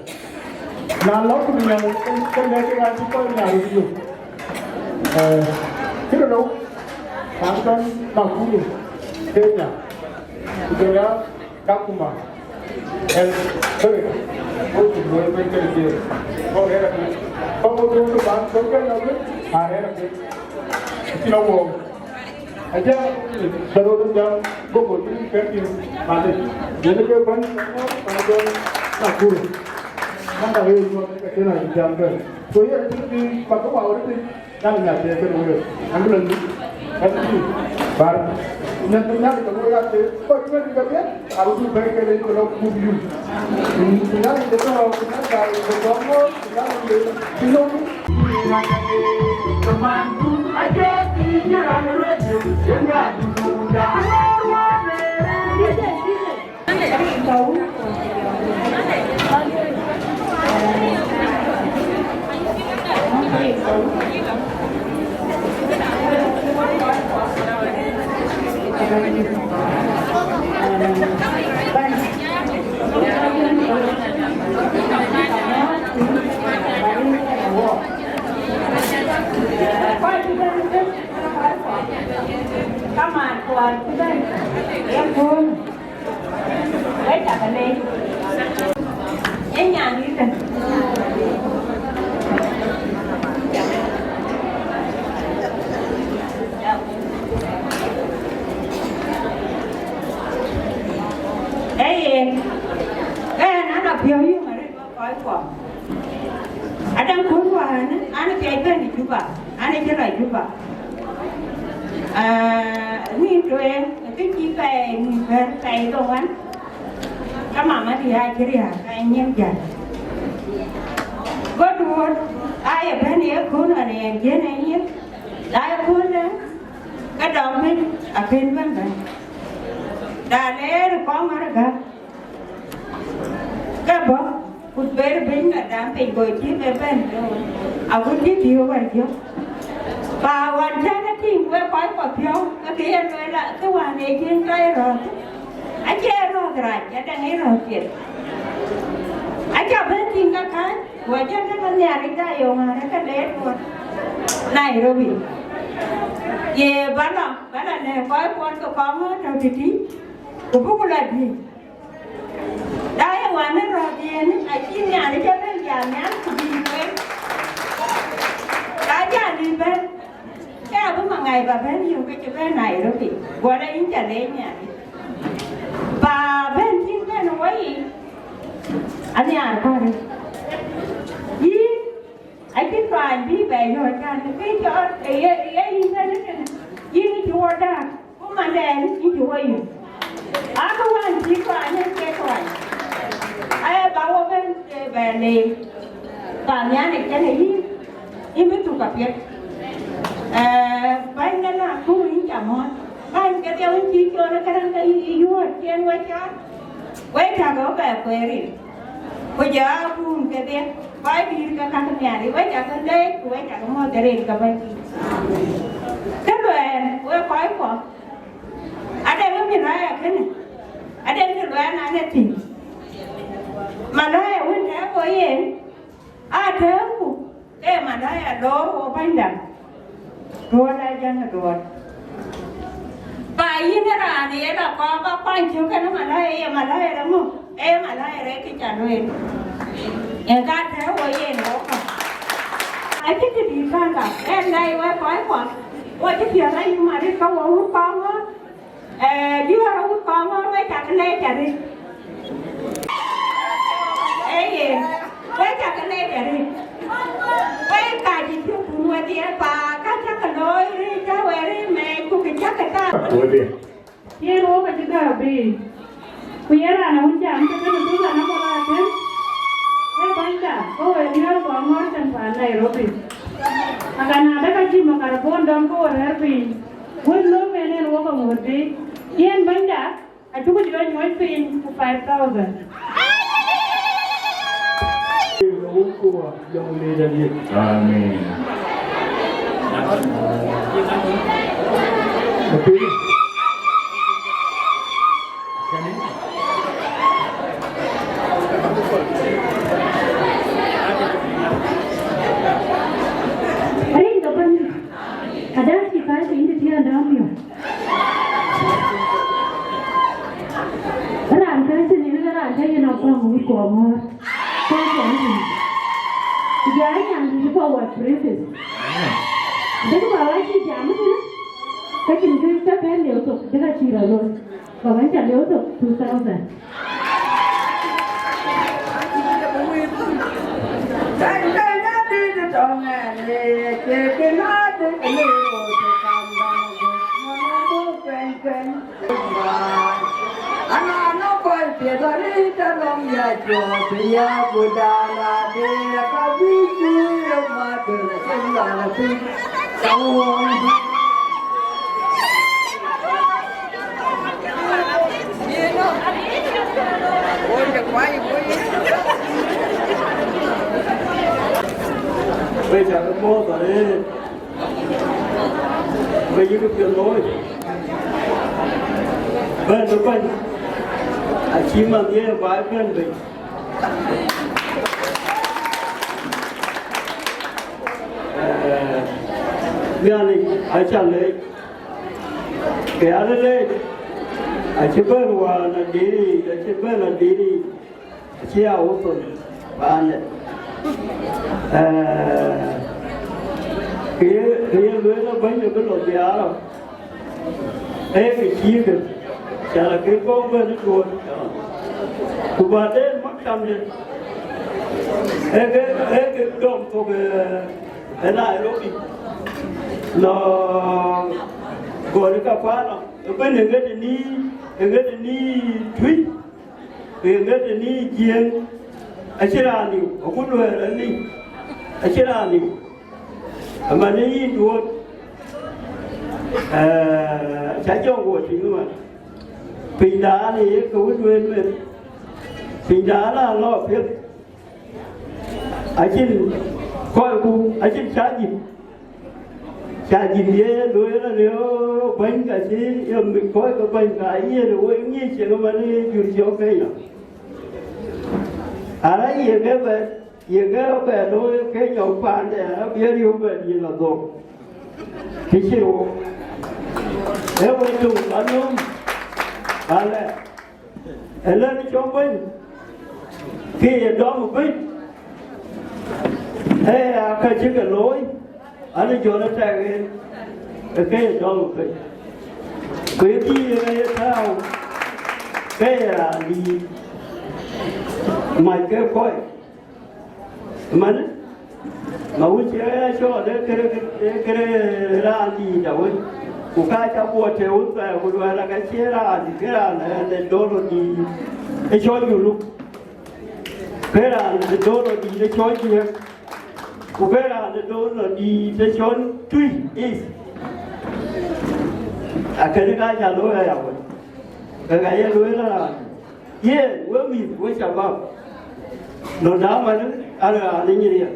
Na lɔ ku nhial ke, ke lɛ̈k ke an cï kɔc nhial röt yök. Eh, kërë rou, an tɔ̈ Nakuru, Kenya. Ku jɔl ya Kakuma. Eh, sorry. Wo ku luɔi bɛ̈ny ke ke. Wo rɛ̈ɛ̈r apiɛth. Kɔc wo duɔ̈ɔ̈r ke ban, kɔc ke lɔ ke, arɛ̈ɛ̈r apiɛth. Cïn awuɔ̈ɔ̈m. Aja, daro da jam, gogo tin kɛ̈k tin, male. Yene ke bɛ̈ny, male jɔl Nakuru. Manda ke yuk, ka tin a jam bɛ̈n. So, ye, tin tin, pa ke wa wori tin, kan nya te ke wori. An bɛ̈n ni. Kan tin, bar. Nya, nya ke wo ya te, ko ni ke bɛ̈n. Come on, come on. Wek cä ke leec. Ee nyan dït kën. Ee yen, ɣɛn an, apiɔ̈u yï Mari kɔc kuɔ. Adaŋ kuɔ̈n wään, an, piac bɛ̈n ë Juba, an, ë cï lɔ Juba. Ah, nïn tueŋ, kë cï pɛɛi nïn bɛ̈n pɛɛi dhoŋuan, ke mama dï aa cï riääk, ka nyin jäl. Go duööt, aa ye bɛ̈n ye köön ɣɔn ë yen jiën ë nyin, la ye kööndë, ke dɔm bï akën bɛ̈n bɛ̈n. Da leer kɔŋ ŋär gäk. Ke bɔ̈, ku ber bɛ̈ny madam piny, go cï be bɛ̈n, agut cï bï wär jɔ̈k. Pa wan cän e tïŋ wek kɔc kɔ̈k piɔ̈u, ke ke ye lueel, ke wään ee cïn tɔ ye rɔ̈ɔ̈th. Acie rɔ̈ɔ̈th rac, adɛŋ ee rɔ̈ɔ̈th piɛth. Aca bɛ̈n tïŋ kakäi, ku ajɛn ke ka Nhialic da yöŋ ɣän ke leer kuɔt Nairobi. Ye ba lɔ, ba lɔ lɛ̈k kɔc kuɔt ke kɔŋ ɣöt tɔ̈ tëtï, ku bï ku lɔ dïït. Da ye wan ë rɔ̈ɔ̈th yen, acï Nhialic abï jam nhial ku bï wek. Da jal bï bɛ̈n, ke abï maŋai ba bɛ̈n yök ke cï bɛ̈n Nairobi, guɔ lɔ yïn ca leec Nhialic. Ba bɛ̈n cïn bɛ̈n ë wei yic, anhiaar kuarë. Yïn, acïn tuany bï bɛ yɔ̈ɔ̈c, kan kë cɔɔl, ë ye, ë ye yïn bɛ̈n ë kënë, yïn cï wɔ dääk. Ku mandɛn yïn cï wɔ yök. Aa, ke wään cï tuany en ke tuany. Aye ba wɔ bɛ̈n ke bɛ leec. Pa Nhialic kënë yïn, yïn bï thuk apiɛth. Ee, bäny de Nakuru yïn ca mɔ̈ɔ̈th. Bäny kedhie wën cï cɔɔl ë këraŋ ke yï yuöör cï en we cɔɔl. Wek cä ke bɛ kueer rin, ku jɔ aguum kedhie, kɔc dïït ke ka ke Nhialic, wek cä ke leec, ku wek cä ke mɔ̈ɔ̈th rin ke Bɛ̈nydït. Kë luɛɛl, wek kɔc kuɔ, adɛ̈ ke Malaya kënë, adɛ̈ ke luɛɛl an, ee thïn. Malaya wën tɛ̈ɛ̈k wo yen, aa tɛ̈ɛ̈ku, ke Malaya loor wo bänyda. Duɔ̈ɔ̈t ajäŋ ë duɔ̈ɔ̈t. Pa yïn ë raan ë ye lɔ kɔɔr ba kuany cök kënë Malaya, ye Malaya rɔt ŋö? Ee Malaya rɛɛc kë ca lueel. Ee ka tɛ̈ɛ̈u wo yen wo kɔ̈k. Acï kë dït bäŋ ka, ɣɛn lɛc wek kɔc kuɔ, wo cï piɔ̈ɔ̈th ayï marit ka wo wut kɔŋ ɣöt. Ee, diäär awut kɔŋ ɣöt, wek cä ke leec arëët. Ee yen, wek cä ke leec arëët. Wek ka cï cök kun wedhie pa, ka cä ke looi rëëc, cä wɛ̈ɛ̈r rëëc mɛɛc, ku kë cä ke thaar. Wedhie. Yen wok acï gäk bï. Ku ye raan awun jam ke kënë Susan Amolak Atem. Ee bäny Bɛ̈nyda, ke we miɔɔr kɔc ŋɔ̈ɔ̈r tɛ̈n paan Nairobi. Akan adë ka cï makarapon dɔm ke we rɛ̈ɛ̈r piny, wën lööm en en wok aŋuɔ̈t piny. Yen bɛ̈nyda, acuk jɔ nyuɔ̈c piny ku five thousand. Amen. Rin ke bɛ̈ny, ada cï kääc piny tëthiäär dɔ̈ɔ̈m yök. Raan kääc tënë, raan tɔ̈ yen akɔ̈ŋ wut kɔɔr ŋɔ̈ɔ̈r. Kääc tënë. Ku jɔ aa nyan dït forward presses. Dëkï bä wä cï jam tënë, ka cïn kë tɔ̈ kɛ̈n lëu thok, dëkï acï rɔt looi. Bä wën ca lëu thok two thousand. Wek cä ke puɔ̈th arëët, wek yïk piɛth looi. Bɛ̈n bï bɛ̈ny, acï manh ye baai bɛ̈n bei. Ee, Nhialic acä leec, ke ya leec, acï bɛ̈n wään adït yic, acï bɛ̈n adït yic, acï ya wä thon paande. Ee, ke ye, ke ye lueel abäny abï lɔ biaar. Ee, kë cïï kën, can akën kɔ̈k bɛ̈n ë duööt. Ku baden maktamde, ee ke, ee ke dɔm thok, ee, ë Nairobi, lɔ gɔl ë Kampala, ëbɛ̈n ë ŋet ë nïï, ë ŋet ë nïï Tuïc, ë ŋet ë nïï Jiëëŋ, acïn raan liu, agut luɛɛr ë liu, acïn raan liu. Ëmɛnë yïn duööt, ee, cä jɔŋ wo tïŋ ëmɛn. Pinydan ë ye ke wën wël meth, pinydan aa lɔ piɛth. Acïn kɔcku, acïn cä jïth, cä jïth ye lueel alë, oo, bäny ka cï ye kɔc ke bäny ka yiëër ë woi ŋic cieŋ ëmɛnë jur cï ɣɔ̈k Kenya. Ara ye ke bɛ̈n, ye ke bɛ looi ke nyɔk paande, abï riëëu bɛ yiël adhok. Të cï wo, ee wo tum anum, alɛ, ëlë cɔk bɛ̈ny, ke ye dɔm bɛ̈ny, ee ya ka cï ke looi, anë jɔl ë tɛk en, ee ke ye dɔm bɛ̈ny. Ku ye bï ye ye tääu, ke ye raan dïït, mac ke kɔc. Manë, ma wun cï ɣɛn cɔɔl, ee kërë, ee kërë raan dïït awën, ku ka cä guɔ tëë wun thɛɛr, ku luɛɛl aka cie raan dït, ke raan ë dhoŋ rɔt dïït ë cɔl Juluk, ke raan ë dhoŋ rɔt dïït ë cɔl Jiëëŋ, ku ke raan ë dhoŋ rɔt dïït ë cɔl Tuïc East. Akënë ka cä looi aya wën, ke ka ye lueel raan. Yen, we mïth, we shabab, lɔn da manë, araan ë nyï riɛl.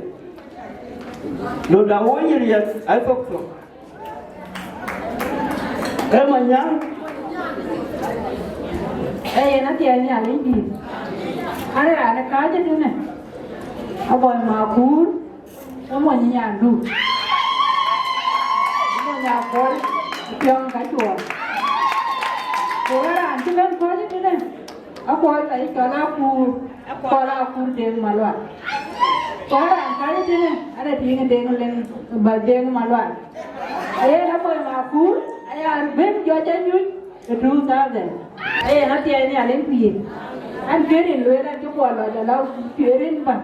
Lɔn da wo nyï riɛl, ai thok thok. Ee Manyaŋ. Ee yen athiɛɛi Nhialic dïït. Araan ë kääc ë tënë. Abɔi Makuur. Ë mony nyandu. Mony Akuɔl, piɔ̈ŋ ka cuɔɔr. Ku ë raan cï bɛ̈n kɔ̈ɔ̈c ë tënë, Akuɔl ka yï cɔl Akuur, Akuɔl Akuur Deŋ Malual. Ku ë raan kääc ë tënë, arë tiiŋ ë Deŋ Leŋ, ba Deŋ Malual. Aye la mony Makuur, aya bɛ̈n jɔ cä nyuc ë two thousand. Aye la thiɛɛi Nhialic pïïr. An, kë rin lueel an, cï Kuɔl lɔ jɔ la pïïr rin bä.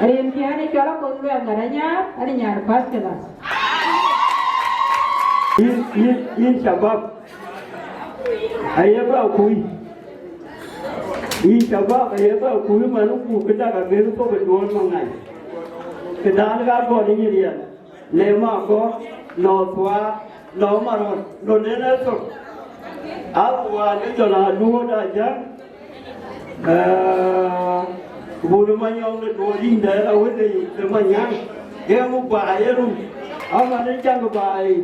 Rin tiɛ̈n ë cɔl Akon Luɛɛŋ Ŋɛ̈t Anyaar, an, nyan first class. Yïn, yïn, yïn shabab, aye bä kuc. Yï shabab aye bä kuc man ku kë dak abël thok ë duɔ̈ɔ̈r maŋany. Kë dan ka gɔl ë Nyiriɛl, në Makɔ̈k, lɔ Thuaar, lɔ Marɔt, lɔ në rɛ̈ɛ̈r thok. Athuaar ke jɔl aa duɔ̈ɔ̈r da jäŋ. Ee, ku bun ë Manyɔŋ de duɔ̈ɔ̈r yïndɛ la wël de, de Manyaŋ. Ke ŋu baai ë rum, aman ë cäŋ baai.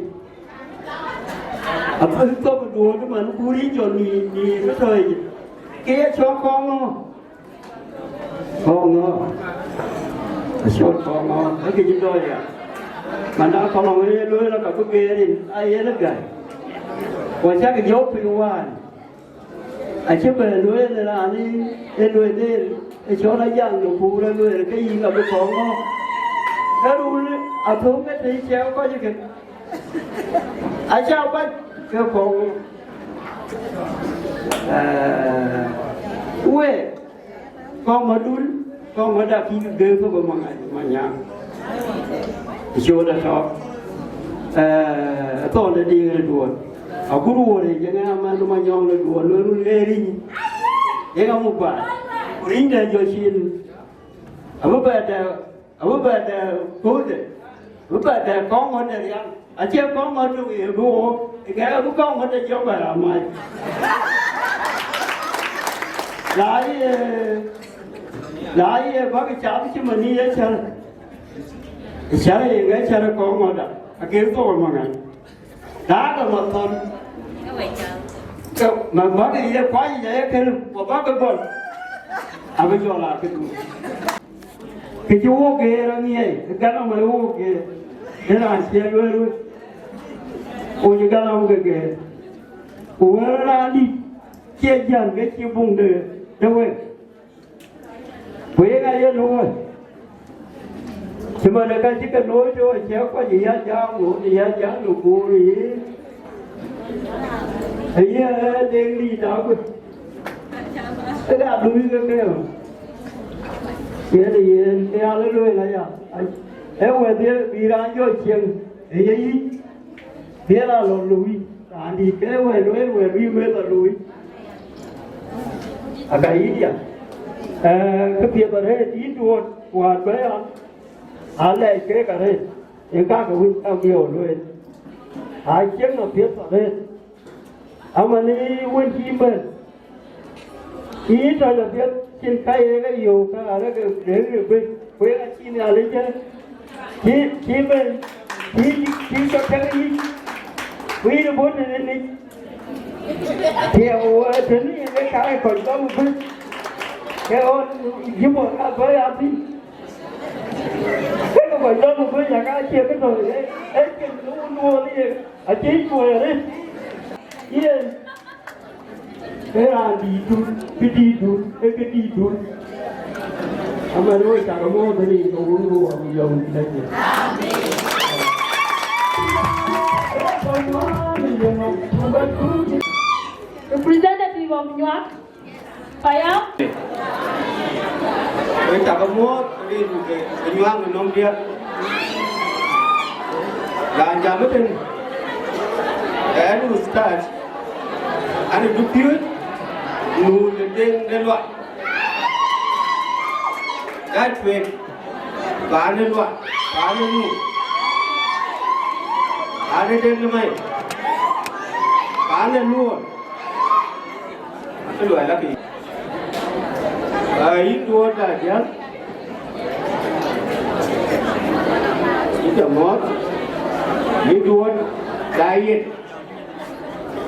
Abï thok duɔ̈ɔ̈r man ku ric jɔl ni, ni bï tɔ̈ yic. Ke ye cɔk kɔŋ ŋö? Kɔŋ ŋö? Acɔl kɔŋ ŋö? Ee kë cï dɔɔc ya. Man aa kɔŋ ŋö ye lueel ka bï geer rin, aa yen ë gäi. Ku acäkï jɔ̈ɔ̈k piny wään. Acï bɛ lueel raan ë lueel en, ë cɔl ajam në kuur ë lueel ke yïn abï kɔŋ ŋö? Ke run athöŋ ke të ciɛɛŋ kɔc ke. Aca bac ke kɔŋ. Ee, we, kɔŋ adun, kɔŋ adak kï gëëth thok ë Manyaŋ. Cööt atɔ̈. Ee, thɔn de diŋ ë duɔ̈ɔ̈r. Agut wuɔ̈r ë jëŋ ë aman Manyɔŋ ë duɔ̈ɔ̈r, lueel run ë ric. Ë ŋa muk baai? Ku ric de jɔ cin. Abï bɛ dɛ Abï bɛ dɛ köölde, abï bɛ dɛ kɔŋ ŋɔ̈t de rial, acie kɔŋ ŋɔ̈t tök ye bï wok, ë kɛ̈ɛ̈k abï kɔŋ ŋɔ̈t de jɔk bɛ raan mac. La ye, la ye bäk cath cï man ye cär, cär ye ŋɛ cär kɔŋ ŋɔ̈t da, aker thok ë maŋan. Daakë mathɔn, ke ma bäkë ye kuany ye kënë, ku bäkë gɔl, abï jɔl aa këdu. Kë cï wok geer aŋiɛc, ë galam ë wok geer, ë raan cie lueel wek, ku cï galam ke geer. Ku wël raan dït cie jäl ke cï buŋ de, de wek. Ku yen aye luɔi, cï man ë ka cï ke looi tɔ̈ acie kɔc ë ya jam ŋö, ë ya jam në kuur ë yen. Aye leŋ dït aa guëp. Ë ka luui ke ke yen, yen Nhial ë lueel aya. Ee wɛ̈t ye bï raan jɔ cieŋ ë ye yic. Bï raan lɔ luui, raan dït ke wɛ̈t lueel, wɛ̈t bï meth a luui. Aka yïn ya, ee, kë piɛth arëët yïn duɔ̈ɔ̈t wäär bɛ̈ɛ̈i an, aa lɛc keek arëët, yen kakë wïc ka miɔɔr lueel. Aa cieŋ nɔ piɛth arëët, aman ë wën cï bɛ̈n. Yïn tɔc apiɛth cïn ka ye ke yöök, ka arëk ke rëër ë bɛ̈ny, ku yen acï Nhialic ë, cï, cï bɛ̈n, cï, cï cɔk tëk yic, ku yïn ë bɔ̈ tëde yic. Tiɛɛu ë tënë yen ke ka ye kɔc dɔm ë bɛ̈ny, ke ɣɔn yï bɔ̈ ka bɛ̈ɛ̈i athïn. Ke ke kɔc dɔm ë bɛ̈ny aka cie kë tɔ̈ ë, ë cïn wun duɔ̈ɔ̈r ye, acï cuɔ̈ɔ̈c arëët. Yen. Ee raan dïïtdu, këdïïtdu, ee këdïïtdu. Aman wek cak muɔ̈ɔ̈th rin ke wun ruɔɔk yɔu däcë. Representative of Nyuak, Payam. Wek cak muɔ̈ɔ̈th rin ke Nyuak në nɔm diäk. Raan jam ëtën, ɣɛn Ustaz, an ë dupiööc, nu de Deŋ de Lual. Ya tueŋ, paan ë Lual, paan ë nu, paan ë Deŋ de Mai, paan ë Luɔl. Kë luɔi lakï. Aa, yïn duɔ̈ɔ̈t da diäk, yïn ca muɔ̈ɔ̈th, yïn duɔ̈ɔ̈t da yen,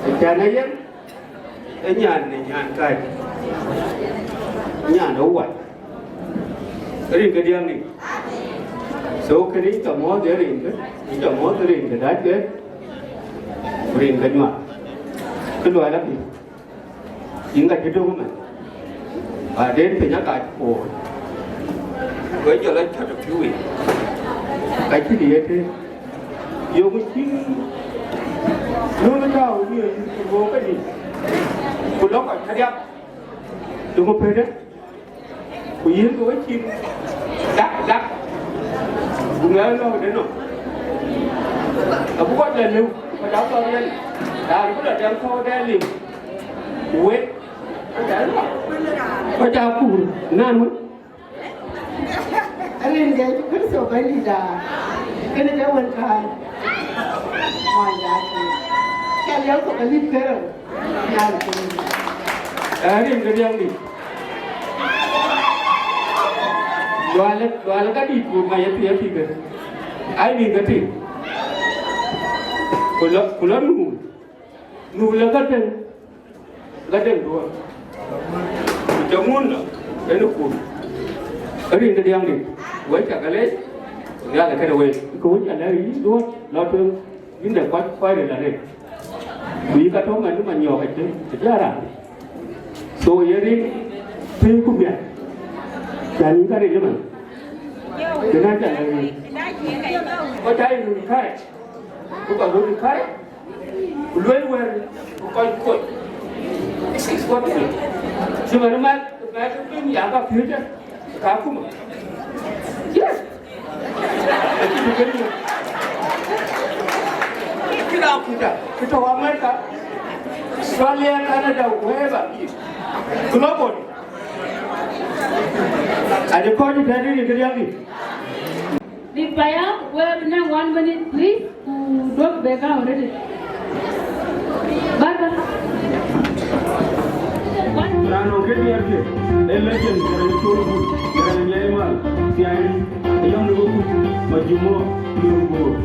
ë cän ë yen, ë nyan në nyan kääc, nyan ë wat, rin ke diäk ni. So, kënë yïn ca muɔ̈ɔ̈th ë rin ke, yïn ca muɔ̈ɔ̈th ë rin ke dac ke, ku rin ke Nyuak. Kë luɔi lakï. Yïn ka cï döŋ ëmën, baden piny aka cï poor, ku jɔl a cɔt ë piu yic, ka cï diëëtë, yöŋ cï lööŋ tääu ë miɔɔc ku bɔ̈ kedï, ku lɔ kɔc kadiäk, döŋ ë pëëtë. Ku yïn ke we cin dak dak, ku ŋɛɛr lɔ̈ɔ̈k de nɔm, abï kɔc lɔ lëu, kɔc aa thɔ̈r yen, raan bï lɔ dɛm thɔ̈ɔ̈u dɛ lim, ku wek, Kɔc aa kuur naan wën. Rin ke Yecu Kërtho Bɛ̈nydïïtda, kënë ke wën kääc. Wanda, ca liɛu thok alip kerou. Rin ke diäŋdï. Dualë, dualë ka dït ku mac ë piɛth thïn ke. Ai, rin ke tïŋ. Ku lɔ, ku lɔ nu. Nu lɔ ka tëŋ. Ka tëŋ duɔ̈ɔ̈r. Ku cä ŋun lɔ, en ë kuur. Rin ke diäŋdï, wek cä ke leec, ku Nhialic këde wek. Ku wek cä lɛ̈k yïn duɔ̈ɔ̈r, lɔ tueŋ, yïn de kuac, kuac ril arëët. Ku yï ka tɔ̈u mɛn, man nyɔɔk acï, acï a raan. So, ye rin, piny ku miɛt. Cän yïn ka ril ëmën. Kënë acä lɛ̈k yïn. Kɔc cä yïn kärɛc. Ku kɔc röt kärɛc. Ku luel wɛ̈ɛ̈r ku kɔc kuɔc. This is what we do. Cï man mal, mal piny ya ka piööcë, ka kuma. Yes. Kï la kuta, kï tɔ̈ America, Australia, Canada, wherever. Global. Ade kɔc tɛ̈n rin ke diäŋdï. Big Payam, we have now one minute, please, to drop the gun already. Baba. Raan nɔŋ kë diɛɛrkë, ee legend, raan col gut, raan nyai mal, thiai, yɔm në wek kuc, majumo, në wek boor.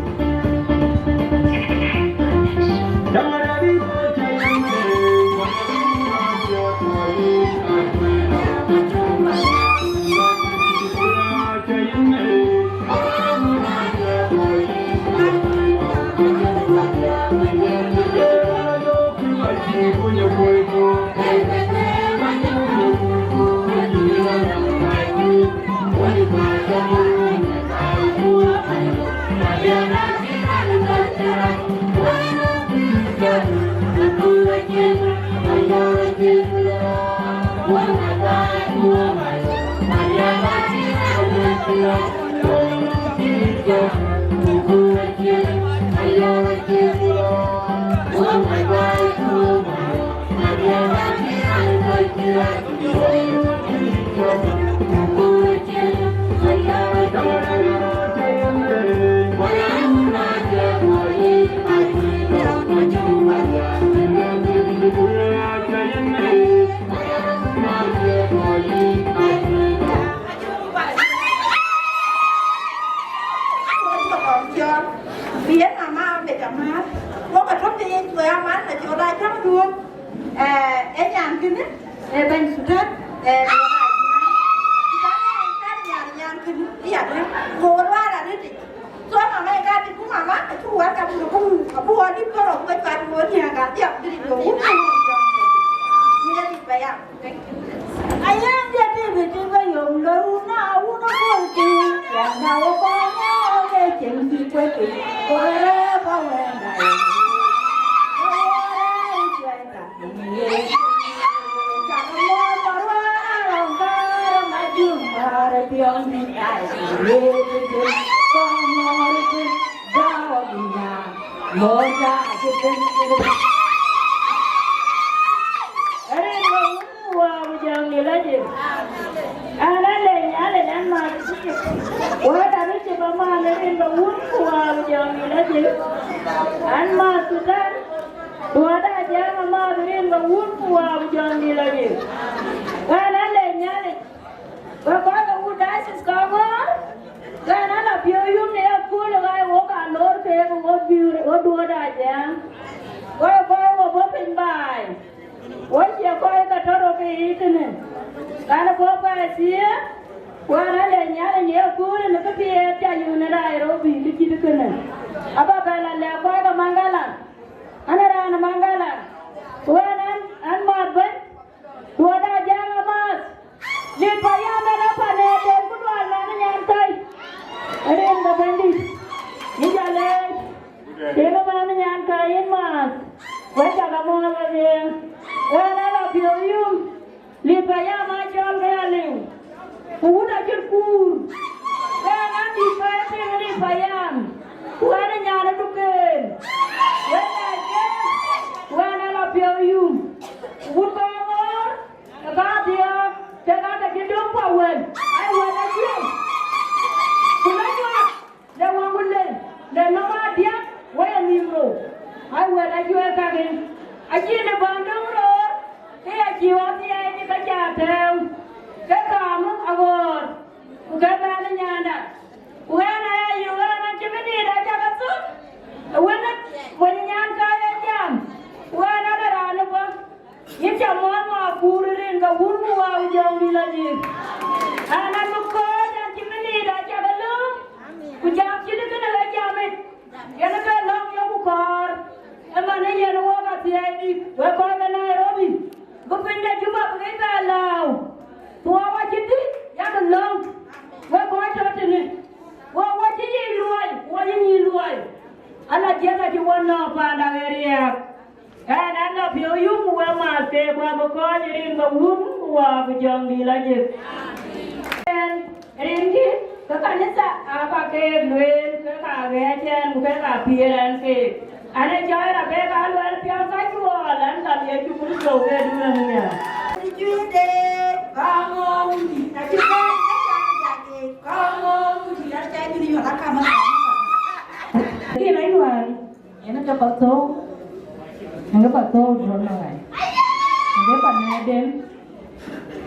Bï yen mama abet amääth, wok atɔ̈ piny, ku ya man na col aa cäŋ duɔ̈ɔ̈r. Eh, ë nyan kënë, ë bɛ̈ny Thudan, eh, duɔ̈ɔ̈r aa nyan. Ku bä ŋɛn kan nyan, nyan kënë, ë ya duɔ̈ɔ̈r, ku wok luaar arëtic. So mama ë ka dït, ku mama acuk wär ka buk, abuk, abuk ɣɔn dït kärou, ku bä cuat ku ɣɔn nhiaak adhiak, dït, ku wun, ku wun, ku wun. Yïn adït bä ya. Ayande David ba yom lo wun a wun a kol ti ya na wo ko na le chen ti kwe ti ko re ba we na ye. Ko re i kwe ta ni ye. Cha mo ba wa a lo ga ma jum ba re ti ong ni ai ye. Ko mo re ti ba wa ni ya. Mo ja ti ti. Rin ba wun ku Wä ku Jɔŋdït lɔ jik. An, a le Nhialic, an, maath. Wɛ̈t arëët cï bä maath rin ba wun ku Wä ku Jɔŋdït lɔ jik. An, maath Thudan. Duɔ̈ɔ̈t Ajiëŋ amaath rin ba wun ku Wä ku Jɔŋdït lɔ jik. Ɣɛn, a le Nhialic. Wek kɔc ke wut diocese Kɔŋɔ̈ɔ̈r, ɣɛn, a la piɔ̈u yum në ye kööl ë ɣaac wok aa lor keek, wok bï, wok Duɔ̈ɔ̈t Ajiëŋ. Wek kɔc wok bɔ̈ piny baai. Wo cie kɔc ke tɔ̈ rok ke yiic tënë, ɣɛn bɔ̈ baai thiëëk, ku ɣɛn a le Nhialic në ye kööl në kë thiëëk ca yök në Nairobi kë cït kënë. Aba bɛ la lɛ̈k kɔc ke Mangala, ɣɛn ë raan ë Mangala, ku ɣɛn, ɣɛn, ɣɛn maath bɛ̈ny, Duɔ̈ɔ̈t Ajiëŋ amaath. Lip Payam ënë panëden ku dual man ë nyan kai. Rin ke Bɛ̈nydït. Yïn ca leec. Rin man ë nyan kai yïn maath. Wek cä ke muɔɔth wedhie. Ɣɛn a la piɔ̈u yum. Lip Payam aa cɔl ke ya liu. Ku wut acït kuur. Ɣɛn a dït pɛ̈i piŋ Lip Payam. Ku ɣɛn ë nyan ë duken. Wek aa cek. Ɣɛn a la piɔ̈u yum. Ku wut kɔn ŋɔ̈ɔ̈r. Ku ɣɛn aya yök ɣɛn acï bï dït aca ke thök. Wën mony nyan ka ye jam. Ku ɣɛn ade raan ë bɔ̈. Yïn ca muɔ̈ɔ̈th ma kuur rin ke wun ku wa ku jɔŋ dï la jik. An, an bï kɔc an cï bï dït aca ke lööm. Ku jam cït kënë ke jam ë. Yen ke lɔ̈ŋ yeku kɔɔr, ëmën ë yen wok athiɛɛi dït, wek kɔc ke Nairobi, bï piny de Juba bï kek bɛ lääu. Thuɔɔu acï dït, yak lɔ̈ŋ, wek kɔc tɔ tënë. Wok wɔ cï yic luɔi, wɔ cï nyic luɔi. Ala jiëth acï wɔ nɔ̈k panda ɣer riääk. Ɣɛn, an lɔ piɔ̈u yum, ku wek maath keek, ku abï kɔc rin ke wun, ku wa ku jɔŋ dï la jik. Rin kï, ke kanitha aba keek lueel, ke ka ɣɛɛc ɛn, ku ke ka piëër ɛn keek. An ë cɔɔl abek aluɛl piɔ̈u ka cuɔɔl, an ka Yecu Kërtho ke Duëër Nhial. Juëc de, kaŋö wuni, na cï bɛ̈n ke cak jake, kaŋö wuni, na cak juri yɔn akam akam. Kï rɛc luɛɛl. Yen ke pathou, yen ke pathou duɔ̈n maŋai. Yen ke panɛɛden,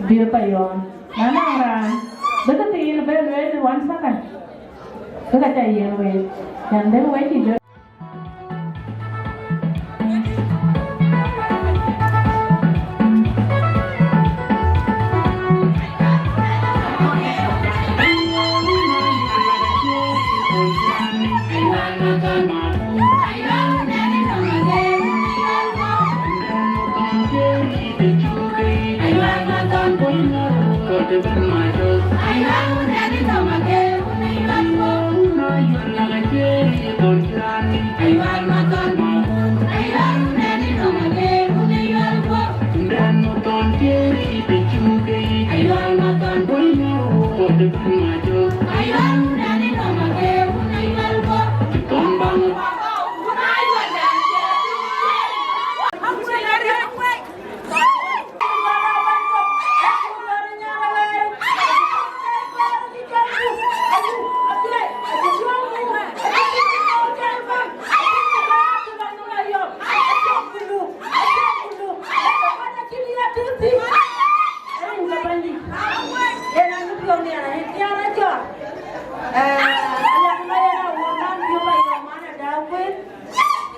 bï payɔɔn. Na naŋ raan bï ke thiin bɛ lueel wan sakan, ke ka ca yen wec, can dek wec cï jɔ.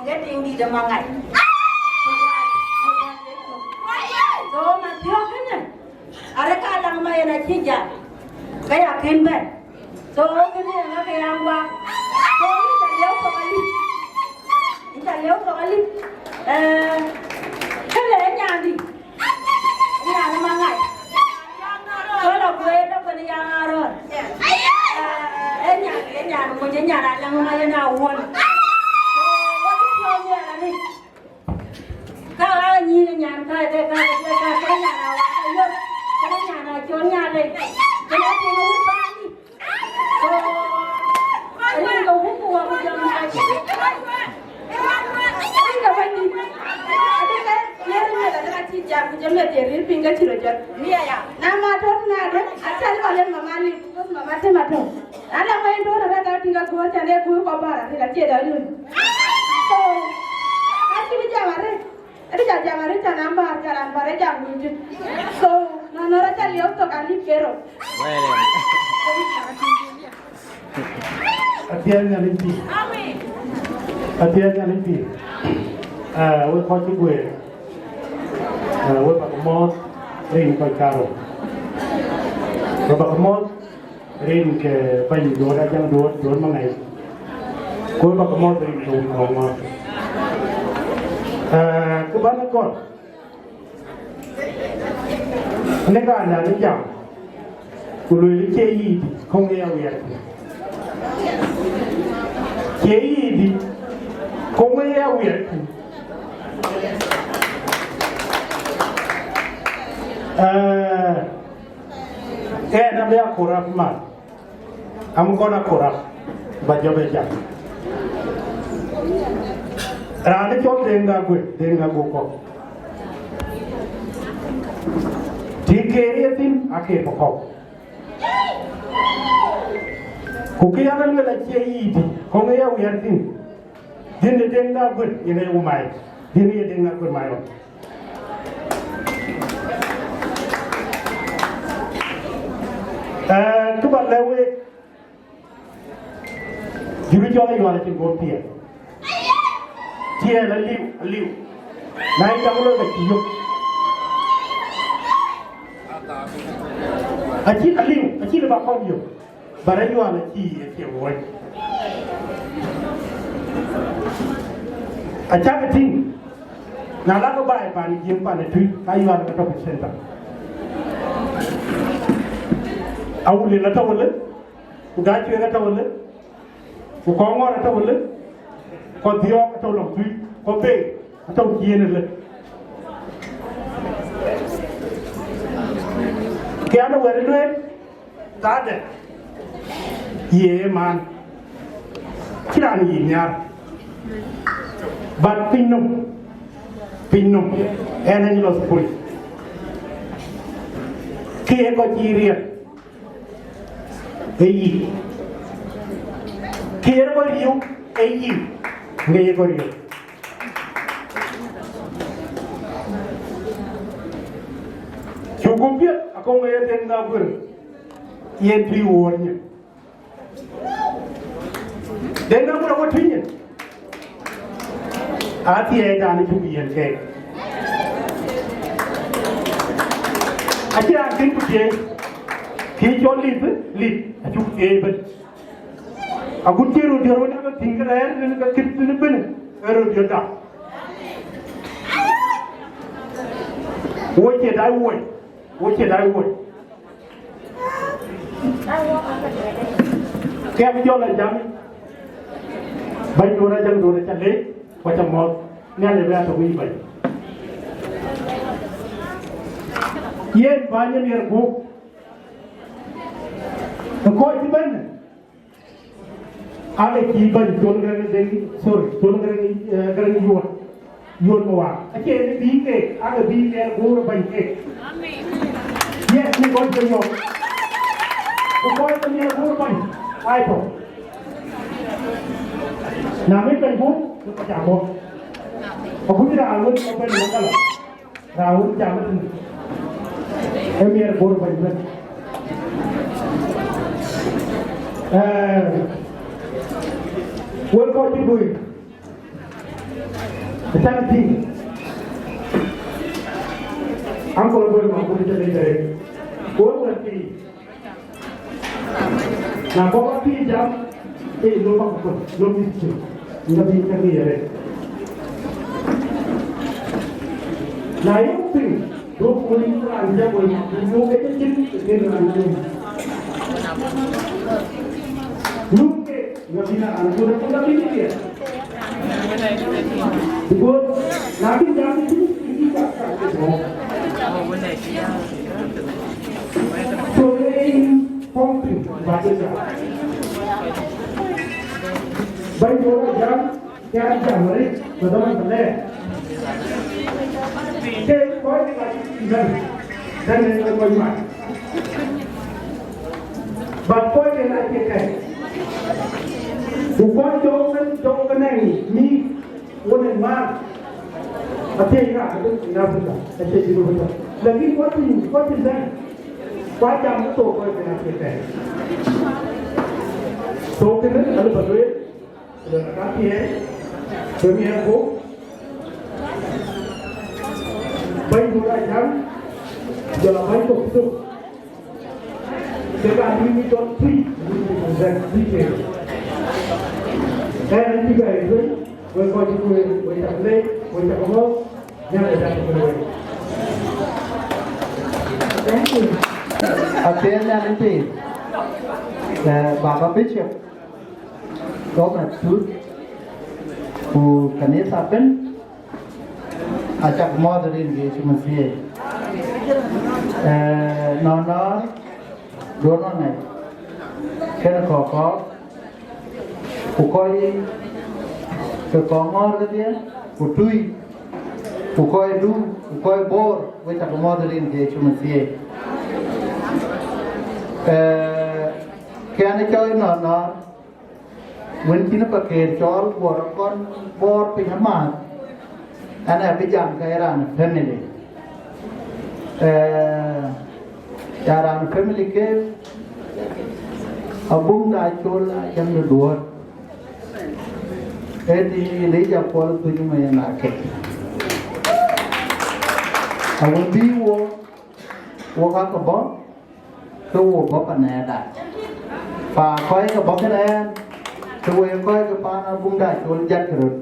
Ŋe tiŋ dït ë maŋai. So, man thiɔ̈k kënë, arë ka daŋ ma yen acï jam, ke ya kën bɛ̈n. So, kënë yen ŋa ke ya ŋuak. So, yïn ca liɛu thok alip. Yïn ca liɛu thok alip. Eh, kënë ë nyandï. Nyan ë maŋai. Kɔn akueer tɔ kën yaŋ Aaron. Ee nyan, ee nyan moc, ee nyan alaŋ ma yen awuɔ̈n. Wɔ cï piɔ̈u miɛt arëët. Ka ɣa nyïïn ë nyan ka, ke ka, ke ka, ke nyan awak ayök. Ke nyan acol nyalec. Ke na tiŋ wut bäny. Ëdï ca jam arëët, ëdï ca jam arëët, ca nɔm bäär, ca raan bäär ë jam wïc dït. So, nɔn rɔt ca liɔp thok alip kerou. Athiɛɛi Nhialic pïïr. Athiɛɛi Nhialic pïïr. Ah, wek kɔc cï guëër. Ah, wek bäk mɔ̈ɔ̈th rin kɔc karou. Wek bäk mɔ̈ɔ̈th rin ke bɛ̈ny Duɔ̈ɔ̈t Ajaŋ Duɔ̈ɔ̈t, Duɔ̈ɔ̈t Maŋɛi. Ku wek bäk mɔ̈ɔ̈th rin ke wun kɔ̈u ŋɔ̈ɔ̈th. Ah, kë bän ë gɔl. Në ka ndan ë jam, ku lueel cie yiic dï, kɔŋ ë ya wiɛt. Cie yiic dï, kɔŋ ë ya wiɛt. Ee, ɣɛn abï aköl rap mal. Am kɔn aköl rap, ba jɔ bɛ jam. Raan ë cɔl Deŋ Aguël, Deŋ Aguël kɔ̈k. Tïŋ keer ye thïn, akeer kɔ̈k. Ku kë ya lueel acie yiic dï, kɔŋ ë ya wiɛt thïn. Dhil de Deŋ Aguël, yen aye ku mai. Dhil ye Deŋ Aguël mai ɣɔn. Ee, kë ba lɛ̈k week, Cï bï cɔl Ayual acïn guɔ̈p tiɛɛl. Tiɛɛl aliu, aliu. Na ye jam loi ka cï yök. Acï aliu, acï lëu ba kɔn yök. But Ayual acï ye tiɛɛl woi. Acäkï tïŋ. Na lakï baai pan Jiëŋ pan ë Tuïc, ka Ayual ke tɔ̈ ke center. Awulil atɔ̈ wëlë, ku Gacuek atɔ̈ wëlë, ku Kɔŋɔ̈ɔ̈r atɔ̈ wëlë, ku Dhiɔ̈ɔ̈k atɔ̈ lɔŋ Tuïc, ku Beek atɔ̈ ciëën ëlë. Ke an, wɛ̈t ë lueel, thaadë ye man, cï raan yic nhiaar. But piny nɔm, piny nɔm, ɛn anyi lɔ thukul. Kë ye kɔc cï riɛl, ee yic. Kë ye kɔc riëëu, ee yic, ŋic ye kɔc riëëu. Cuk gup piɛth, akɔŋ ë ye Deŋ Aguër, yen tui wuɔ̈ɔ̈r nyin. Deŋ Aguër awɔ tui nyin. Athiɛɛi dan cuk yiɛ̈n keek. Acï raan kën ku thiëëi, kë cɔl lip, lip, acuk thiëëi ëbën. Agut cï röt diɔ̈ɔ̈r wën ë ke tïŋ ke rɛ̈ɛ̈r, ë ke kït thïn ëbën, ë röt diɔ̈ɔ̈r dap. Wo cie dai woi, wo cie dai woi. Ke abï jɔl a jam, bɛ̈ny duɔ̈n ajäŋ duɔ̈n aca leec, ku aca mɔ̈ɔ̈th, Nhialic bï a tök yic bɛ̈ny. Yen bäny ë miɛt gup, ë kɔc cï bɛ̈n, ake cï bɛ̈ny Col Garaŋ Deŋ, sorry, Col Garaŋ, eh, Garaŋ Yuɔ̈t, Yuɔ̈t Mawaak. Acie në bï keek, ake bï miɛt guur bɛ̈ny keek. Yes, në kɔc ke yɔ̈ɔ̈k. Ku kɔc ke miɛt guur bɛ̈ny, aa tɔ̈. Na mï bɛ̈ny guur, ke kɔc abɔ̈. Agut raan wën ke bɛ̈ny Maŋgala. Raan wën jam ëtënë, ë miɛt guur bɛ̈ny ëbën. Eh, wek kɔc cï bui, ë tɛ̈n tïŋ, aŋkol bui ma bui cï lec arëët. Wek wën pïïr, Na bɔ̈ bä pïïr jam, ee, lɔ bä ku kɔc, lɔ mïth cï, ŋa bï käŋ ye rɛ̈t. Na ye piŋ, duɔ̈k wën raan jam wën, duɔ̈k ke cïn, ke raan jam. Luk ke, ŋa bï raan ku, ŋa bï piɛth. Because na bï jam cï, cï, cï, cï, cï, cï, So ë yïn pumping, ba ke jam. Bɛ̈ny duɔ̈ɔ̈r ajam, ke a jam arëët, ke dhaman bï lɛɛr. Ke kɔc ka cï bɛ̈n, bɛ̈n ë kɔc mac. But kɔc ë na cie kɛ̈c. Ku kɔc jɔŋ, jɔŋ ke nɛŋ mïïk. Wën ë ŋuan, athiëc raan ëbën ë Africa, acie cï bï bï tɔ̈. Lakin kɔc cï, kɔc cï dhɛ̈n, ku ajam ë thok kɔc cïn Africa. So kënë alë bä lueel, lueel ka thiëëc, bï miɛt gup, bɛ̈ny duɔ̈ɔ̈r ajam, jɔl a bɛ̈ny kɔ̈k cï thök. Ke ka luui cɔl tui, luui cɔl detail. Ɛn cï bɛ ë tueŋ, wek kɔc cï kueer, wek cak leec, wek cak mɔ̈ɔ̈th, Nhialic acak ke wek. Thank you. Athiɛɛn Nhialic piny, eh, Baba Bishop, Thomas Tut, ku kanitha ëbën, acak mɔ̈ɔ̈th rin ke Yecu Masiih. Eh, nɔnɔɔr, duɔ̈n nɔn ë, kënë kɔ̈k kɔ̈k, ku kɔc ke kɔŋ ŋɔ̈ɔ̈r kedhie, ku tui, ku kɔc du, ku kɔc boor, wek cak mɔ̈ɔ̈th rin ke Yecu Masiih. Eh, kɛn cɔl nɔnɔɔr, Wën cïn Pakëër cɔɔl guɔ rɔt kɔn bɔɔr piny amääth, ɛn ë bï jam ke raan family. Eh, ya raan family ke Abuŋ da Col Ajäŋ de Duɔ̈ɔ̈r. Ëtï Elija Kuɔl Thuny Mayen Akec. Awën bï wo, wo ka ke bɔ̈, ke wo bɔ̈ panɛɛda. Pa kɔc ke bɔ̈ kënë ɛn, ke wo ye kɔc ke paan Abuk da Col jat ke röt.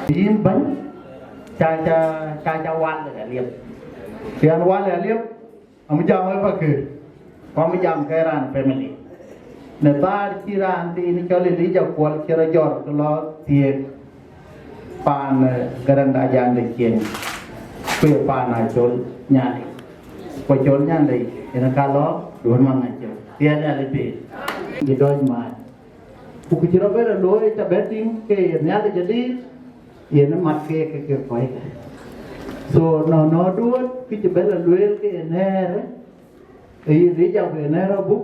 Yïn bɛ̈ny, ca, ca, ca, ca wal aliep. Piɛn wal aliep. Amï jam wek Pakëër, ku amï jam ke raan family. Në thaar cï raan thiin cɔl Elija Kuɔl cï rɔt jɔt ke lɔ thiëëk paan, eh, Garaŋ de Ajak de Ciëŋ, ku ye paan Acol Nyanlei. Ku Acol Nyanlei yen ka lɔ duön maŋ acï thiëëk Nhialic piny. Cï dɔc mac. Ku kë cï rɔt bɛ̈n looi, ca bɛ̈n tïŋ ke ye Nhialic adït, yen ë mat ke, ke, ke kɔc ke. So, nɔnɔduön kë cï bɛ̈n lueel ke ye nɛ̈ɛ̈r, ë yï Elija ku ye nɛ̈ɛ̈r Abuk,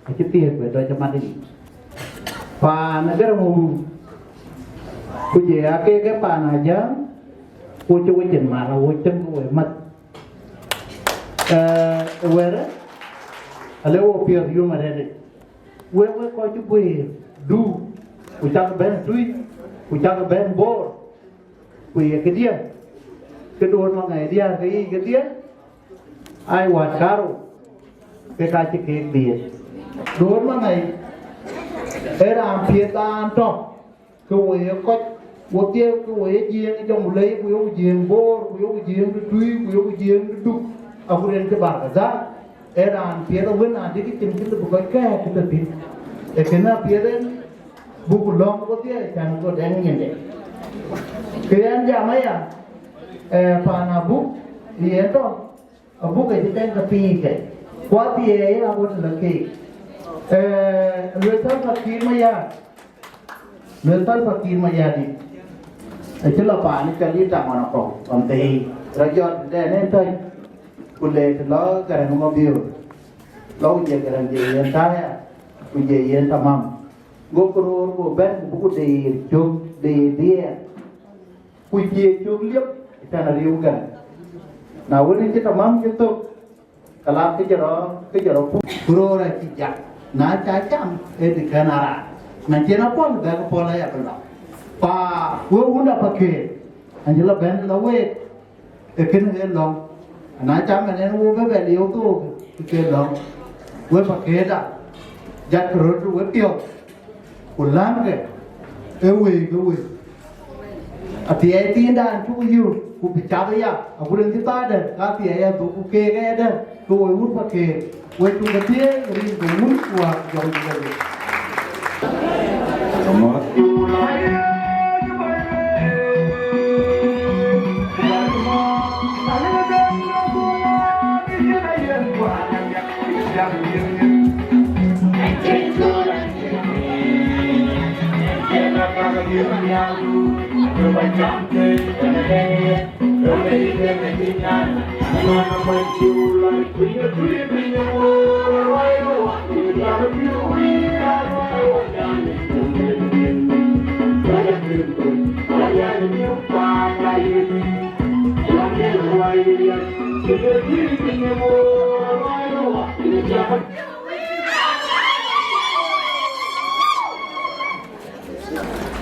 acï thiëëk bï dɔc mat yic. Paan Garaŋ Wum, ku jɔ ya ke, ke paan Ajak, ku cï wo cin mar, wo cin ke we mat. Eh, wɛ̈ɛ̈r, ale wo piɔ̈ɔ̈th yum arëët. Wek, wek kɔc cï guëër, du, ku cak bɛ̈n Tuic, ku cak bɛ̈n Bor, ku ye këdiɛ̈, ke duön maŋ ŋɛi diäär ke yiic kedhie, ai, wät karou, ke ka cï keek dhiëëth. Duön maŋ ŋɛi, ee raan piɛth raan tɔ̈, ke wo ye kɔc, wo thiëëk ke wo ye Jiëëŋ Jɔŋlei, ku yoku Jiëëŋ Bor, ku yoku Jiëëŋ de Tuic, ku yoku Jiëëŋ de Duk, agut en cï Barkadhar, ee raan piɛth awën adï, ke cïn kë lëu bï kɔc kɛ̈ɛ̈k kë tɔ̈ thïn. Ee kënë apiɛth en, buk lɔ̈ŋ wo thiëëk, cän go dɛŋ nyinde. Ke yɛn jam aya, eh, paan Abuk, yen tɔ̈, Abuk acï tɛ̈n ke piny ke, ku athiɛɛi agut lɔ keek. Eh, luel Salva Kiir Mayardit, luel Salva Kiir Mayardit, acï lɔ paan cɔl yï Taŋ ɣɔn akɔ̈u, ɣɔn thëi, rɔt jɔt tëden en tɔ̈c, ku le të lɔ Garaŋ Mabiöör, lɔ ku jɔ Garaŋ jɔ yen taya, ku jɔ yen tamam. Gokï röör, go bɛ̈n, ku buk deer cök, deer diɛɛr. Ku cie cök liep, cän ariëu Garaŋ. Na wën, cï tamam cï thök, ke la kë jɔ rɔ, kë jɔ rɔ puk. Ku röör acï jak. Na ca cam, ee dï kɛn a raan. Na cïn a pɔ̈l, bɛ̈k pɔ̈l aya bï lɔ. Pa, wek wunda Pakëër, an cï lɔ bɛ̈n lɔ week, ee kënë ee lɔ̈ŋ. Na cam ɛn ɛn wo bï bɛ lieu thook, ke lɔ̈ŋ. Wek Pakëërda, jatkï röt we piɔ̈ɔ̈th. Ku läŋkë, ee wëi ke wëi. Athiɛɛi thiindan cuk yök, ku bï cath aya, agut en cï thaar dɛ̈t, ka athiɛɛi adhuk, ku keek aya dɛ̈t, ke woi wut Pakëër, woi cuk ke thiëëc, rin ke wun, ku wäk jɔŋ juëc.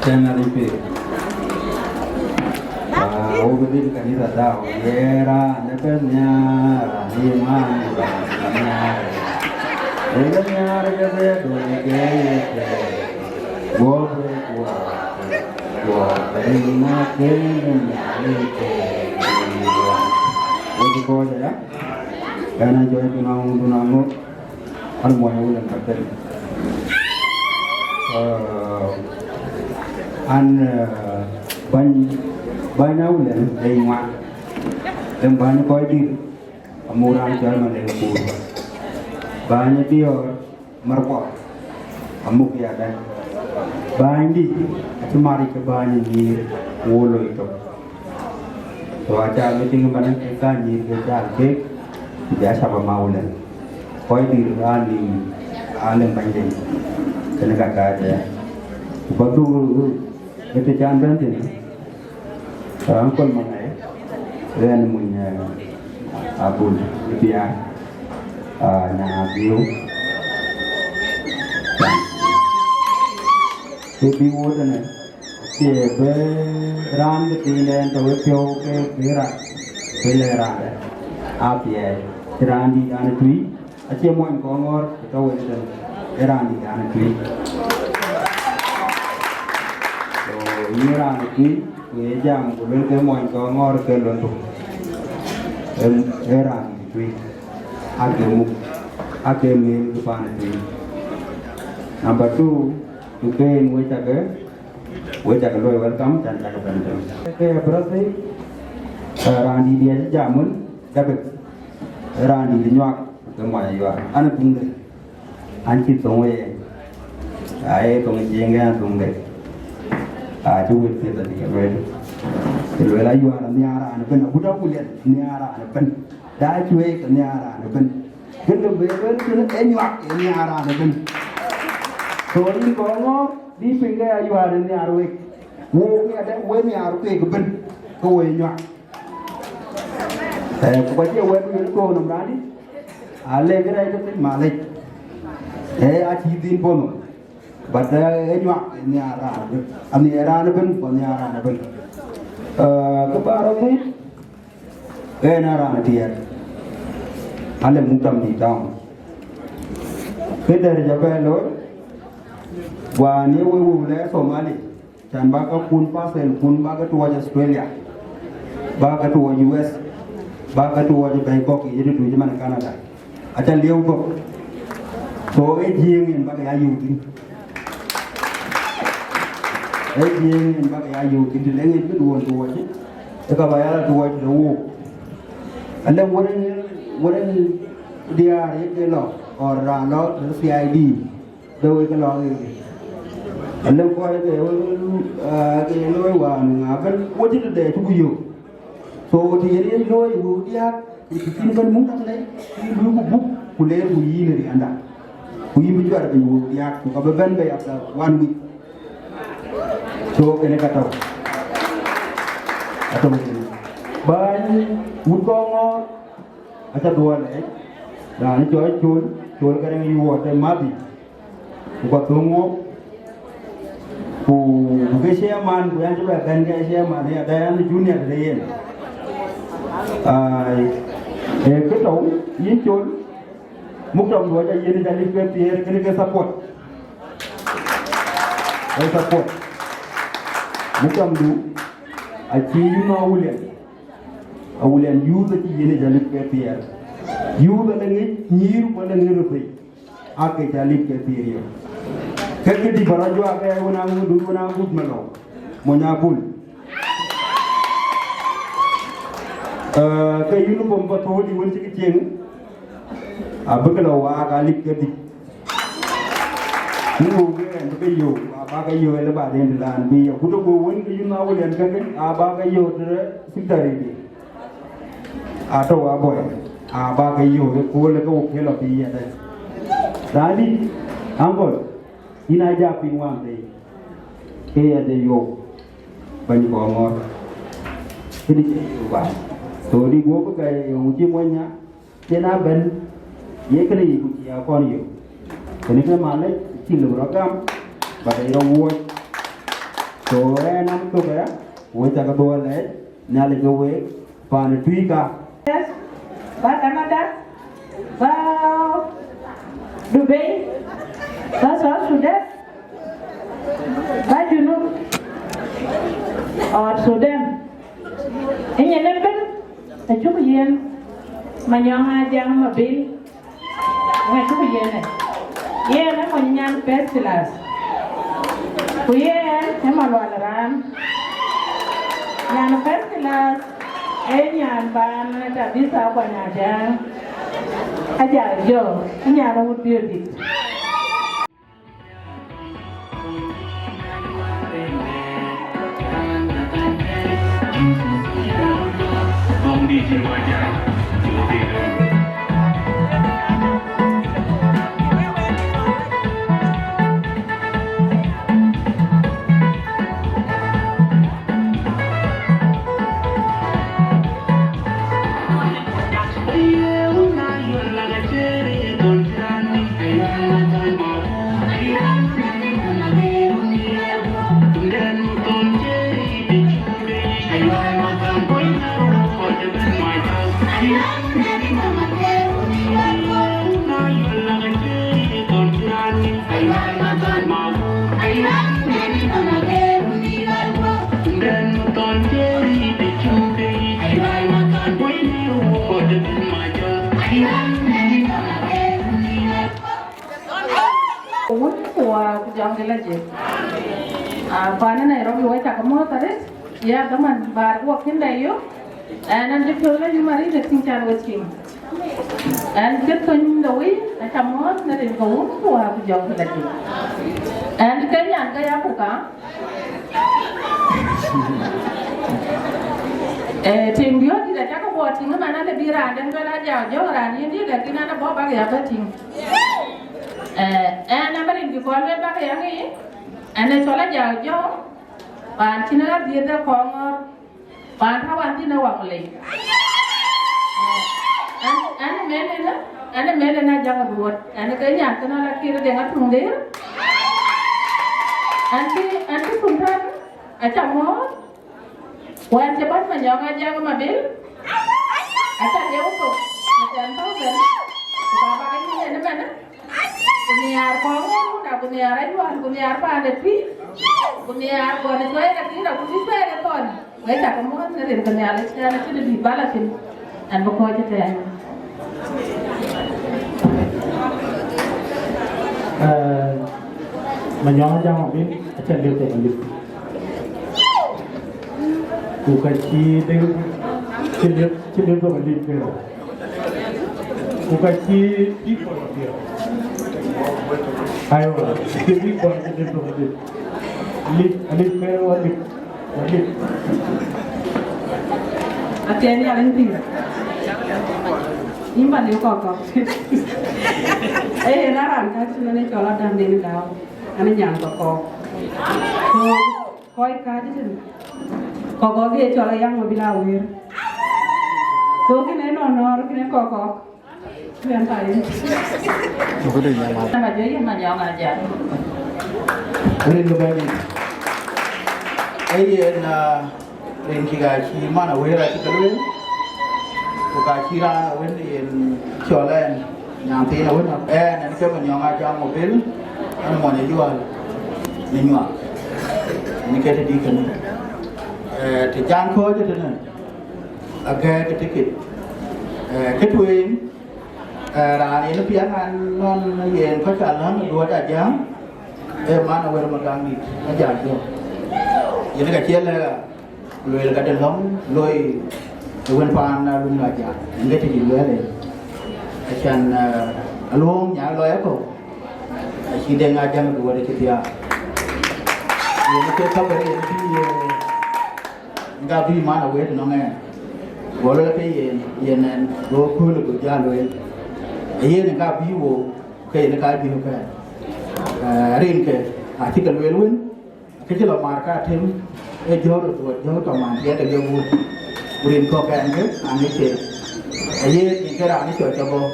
Tɛ̈n Nhialic pïïr. Aa, wo bï dhil kanitha dau, ye raan ë bɛ̈n nhiaar, ye man bä nhiaar. Ye bɛ̈n nhiaar ke bɛ döŋ ke ye ke. Guɔ bï guɔ, guɔ bï na ke Nhialic ke. Wo bï kɔc aya. Ɣɛn a jɔc dun aŋu, dun aŋu. An muɔny Awulɛn Pathel. Eh, an, eh, bäny, bäny Awulɛn ee ŋuan. Lem bäny kɔc dït, amuk raan cɔl Malek Kuur. Bäny Biɔɔr, Markuɔr, amuk ya bɛ̈n. Bäny dït, acï maric ke bäny nyïïr, wo loi tök. So aca meeting ëmën ke ka nyïïr ke jal kek, bï a cak bä ma Awulɛn. Kɔc dït raan nïïm aa lëŋ bɛ̈ny dei, kënë ka kääc aya. Ku bä dhuk ë të can bɛ̈n thïn, raan kɔl maŋ ë, ɣɛn muny, eh, abul, ë biaar, ah, na biu. Ke bï wot ënë, cie bï raan ke thiin ɛn tɔ̈ wepiɔ̈u ke bï rac, bï lɛ̈k raan dɛ̈. Athiɛɛi, cï raan dït an ë tui, acie mony kɔŋ ŋɔ̈ɔ̈r ke tɔ̈ wek tën, ee raan dït an ë tui. So, yïn raan ë tui, ku ye jam ku luel ke mony kɔŋ ŋɔ̈ɔ̈r ke lon thok. Ee, ee raan dït ë tui. Ake muk, ake meel ke paan ë tui. Number two, duken wek cakë, wek cakë looi welcome, can cakë bɛ̈n tëm. Ke brother, eh, raan dït diɛt jam wën, David. Raan dït nyuak, ke mɔny ayuar. An ë thuŋde. An cï thoŋ ë yen. Aye thoŋ ë cieŋ ke an thuŋde. Acï wek thieth adï ke lueel. Ke lueel ayuar anhiaar raan ëbën, agut awulian anhiaar raan ëbën. Da cuëëc ke nhiaar raan ëbën. Kën de bë bën kën e nyuak e nhiaar raan ëbën. So yïn kɔŋ ŋɔ̈ɔ̈r bï piŋ ke ayuar e nhiaar wek. Wo ke adɛ we nhiaar keek ëbën. Ke we nyuak. Eh, ku ka cie wɛ̈t wën tuɔɔk nɔm raan dï. A lek rɛɛc ke thïn malec. Eh, a cï dhil bɔ̈ nɔm. But, eh, e nyuak e nhiaar raan ëbën. Anhiaar raan ëbën, ku anhiaar raan ëbën. Eh, kë ba rɔt thïn, Ɣɛn a raan ë tiɛɛt, ale muk tam dït tɔŋ. Këdɛ̈t jɔ bɛ looi, wään ye wek wëu lɛɛr Somali, can bä käkkun parcel kun bä ke tuɔɔc Australia, bä ke tuɔɔc U S, bä ke tuɔɔc Bangkok, ye tëtui cï man Canada. Aca lieu thok. So, ee jiëëŋ en bä ke ya yöök thïn. Ee jiëëŋ en bä ke ya yöök thïn, të le ŋic bï duɔ̈n tuɔɔc, ë ka bä ya la tuɔɔc tëde wook. Alëŋ wërën, wërën diäär ye ke lɔ, or raan lɔ tëde C I D, de wek ke lɔ ɣeer. Alëŋ kɔc ke wek, eh, ke looi wään ŋa bën, wo cï tëde cuku yök. So, të yen yen looi wëu diäk, ku të cïn bɛ̈n muk tak lɛc, ke luui ku buk, ku leer ku yïn ë riɛnda. Ku yïn bï cuat piny wëu diäk, ku ka bï bɛ̈n bei after one week. So, kënë ka tɔ̈u. Ka tɔ̈u kënë. Bäny wut kɔŋ ŋɔ̈ɔ̈r, aca dhuɔl lɛc. Raan cɔl Col, Col Garaŋ Yuɔɔt ë Madhi. Ku ka thöŋ wok, ku, ku ke chairman, ku yan cï bɛ bɛ̈n ke chairman, ya da yan junior de yen. Ai, e kë tɔ̈u, yïn Col, muk tɔŋ duɔc a yen ja lip ke thiëër, kënë ke support. Ke support. Muk tɔŋ du, acï yïn nɔ Awulian. Awulian youth acï yen ja lip ke thiëër. Youth ale ŋic nyïïr, ku ale ŋic röt pei. Ake ca lip ke pïïr yök. Ke këdï bä rɔt juak ke wën aŋudut wën agut malɔu. Mony abul. Eh, ke uniform bä thöödï wën cï kë cieŋ. Abï ke lɔ waak alip ke dït. Ku wo ke ɛn bï ke yök, abä ke yök ëlë baden të raan bï yök. Ku të go wën ke yïn Awulian ke kën, abä ke yök tëde secretary dï. Atɔ̈u abɔ̈, abä ke yök ëkööl ke wo ke lɔ piny yɛn ë. Raan dït, uncle, yïn aa jak piŋ wään thëi, ke yɛn de yök bɛ̈ny kɔŋ ŋɔ̈ɔ̈r. Këdï cï yök bä. Thöödï guöp ke yöŋ cï mony nya, cïn a bɛ̈n, ye kënë yic ku cï a kɔn yök. Kënë ke malec, cï lëu rɔt gam, ba dɛc rɔt wuɔ̈c. So, ɛn am thök aya, wek cakë dhuɔl lɛc, Nhialic ke week, paan ë tui ka. Ba Canada, ba Dubai, ba South Sudan, ba Junub, or Sudan. Ë nyin ëbën, acuk yen, Manyɔŋ Ajaŋ Mabil. Ŋɛ̈t ku yen ë. Yen ë mony nyan first class. Ku yen ë Malual raan. Nyan first class ë nyan paan Tabitha Kuany Ajaŋ. Ajaŋ jɔ, ë nyan wut biöödït. Ku jɔŋdï la jik. Ah, pan ë Nairobi wek cak mɔ̈ɔ̈th arëët, ya dhaman bäär wok kën dɛ yök. Ɛn, ɛn cï piɔ̈u la yum arëët ë tïŋ can we tïŋ. Ɛn cï thöny de wëi, aca mɔ̈ɔ̈th në rin ke Wun ku Wät ku Jɔŋdï la jik. Ɛn ke nyan ke ya ku ka. Eh, tim biöt dït acä ke guɔ tïŋ, ëmɛn, ale bï raan dɛ̈ luel aja jɔ̈k raan yen dït, lakin an abɔ̈ bak ya bä tïŋ. Eh, ɛn amarin bï kɔn luel bak ya ŋic, ɛn ë cɔl aja jɔ̈k, paan cïn ɣa dhiëëth ë kɔŋ ŋɔ̈ɔ̈r, paan tɔ̈ wan thïn ë wak lei. Ɛn, ɛn ë mɛn ënë, ɛn ë mɛn ënë ajak aduɔt, ɛn ë ke nyan thïn ala kir deŋ atuŋ der. Ɛn cï, ɛn cï kum tɛ̈n, aca mɔ̈ɔ̈th, ku ɛn cï bäny Manyɔŋ Ajaŋ Mabil, aca lieu thok në ten thousand, ku baba ke nyin ënë mɛnë, ku nhiaar kɔŋ ŋɔ̈ɔ̈r, ku nhiaar ayual, ku nhiaar paan ë tui, ku nhiaar kɔn ë cuɛɛr ë tïït, ku cï cuɛɛr ë thɔn. Wek cak mɔ̈ɔ̈th në rin ke Nhialic, ɛn acïn bï bala thïn, ɛn bï kɔc ëtɛ̈ɛ̈n. Eh, Manyɔŋ Ajaŋ Mabil, aca liep thok alip. Ku ka cï dek, cï liep, cï liep thok alip kërë. Ku ka cï bï kɔc apiɛth. Aywa, cï bï kɔc cï liep thok alip. Alip, alip kërë, alip. Apiɛth Nhialic pïïr. Yïn ba liu kɔ̈k kɔ̈k. Ee, yen a raan ka cï man ë cɔl Adäŋ Deŋ Dau. An ë nyan kɔ̈k kɔ̈k. So, kɔc kääc tënë. Kɔ̈k kɔ̈k ë cɔl Ayaŋ Mabil Awer. So, kënë nɔnɔɔr, kënë kɔ̈k kɔ̈k. Rin ke Bɛ̈nydït. Ee yen, ah, rin kï ka cï man Awer acï ke lueel, ku ka cï raan wën yen cɔl ɛn, nyan thiin awën, ɛn, ɛn ke Manyɔŋ Ajaŋ Mabil, ɛn mɔny ë Jual në Nyuak, në ke të dï kënë. Eh, të jam kɔ̈ɔ̈c ëtënë, agɛ̈ɛ̈k ë tikit. Eh, kë tueŋ, Eh, raan yen piɛŋ an nɔn yen kɔc ca läŋ ë duɔ̈ɔ̈t Ajaŋ, ee man Awer Magaŋdït Ajaŋ Jɔk. Yen ka cie lɛ̈k ɣa, ku lueel ka de lɔ̈ŋ loi ë wën paan Aluŋ Ajaŋ, yen ke të cï luɛɛl en. Acan, eh, aluɔŋ nya lɔc akɔ̈u, acï Deŋ Ajaŋ ë duɔ̈ɔ̈t acï thiaak. Yen ke kabɛ̈r yen bï, eh, Ŋa bï man Awer nɔŋ ɛn? Go lueel ke yen, yen ɛn, go kööl go jal lueel. Yen ŋa bï wo, ke yen ka bï kɛn. Eh, rin ke, acï ke lueel wën, ke cï lɔ mar ka tem, e jɔ̈ɔ̈r ë thuɔɔc, jɔ̈ɔ̈r tɔ man, tiɛt ë ke wut. Ku rin kɔ̈k ɛn ke, an ë cek. Aye, yen ke raan ë cɔl cɔk bɔ̈.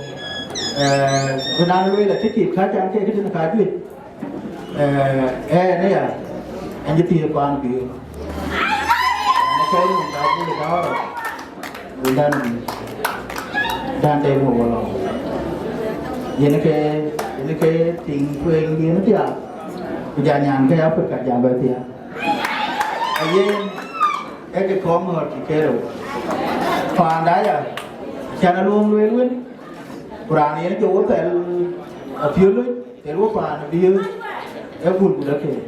Eh, ku na lueel atikit ka can ke, ke tënë ka juëc. Eh, eh, ne ya, ɛn jë thiëëk kuan biic. Ɛn ë kɛ̈ɛ̈c nɔm ka bï dɔ̈ɔ̈r, bï dan biic. Dan de ŋö wɔ lɔ. Yen ke, yen ke tiŋ tueŋ yen thiaak. Ku ja nyan ke Africa ja bɛ thiaak. Ayen, ee ke kɔŋ ŋɔ̈ɔ̈r cï kerou. Paanda ya, can aluɔŋ lueel wën. Ku raan yen jɔ wo thɛl apiöl loc, thɛl wo paan abï ë Bulbul Akeer,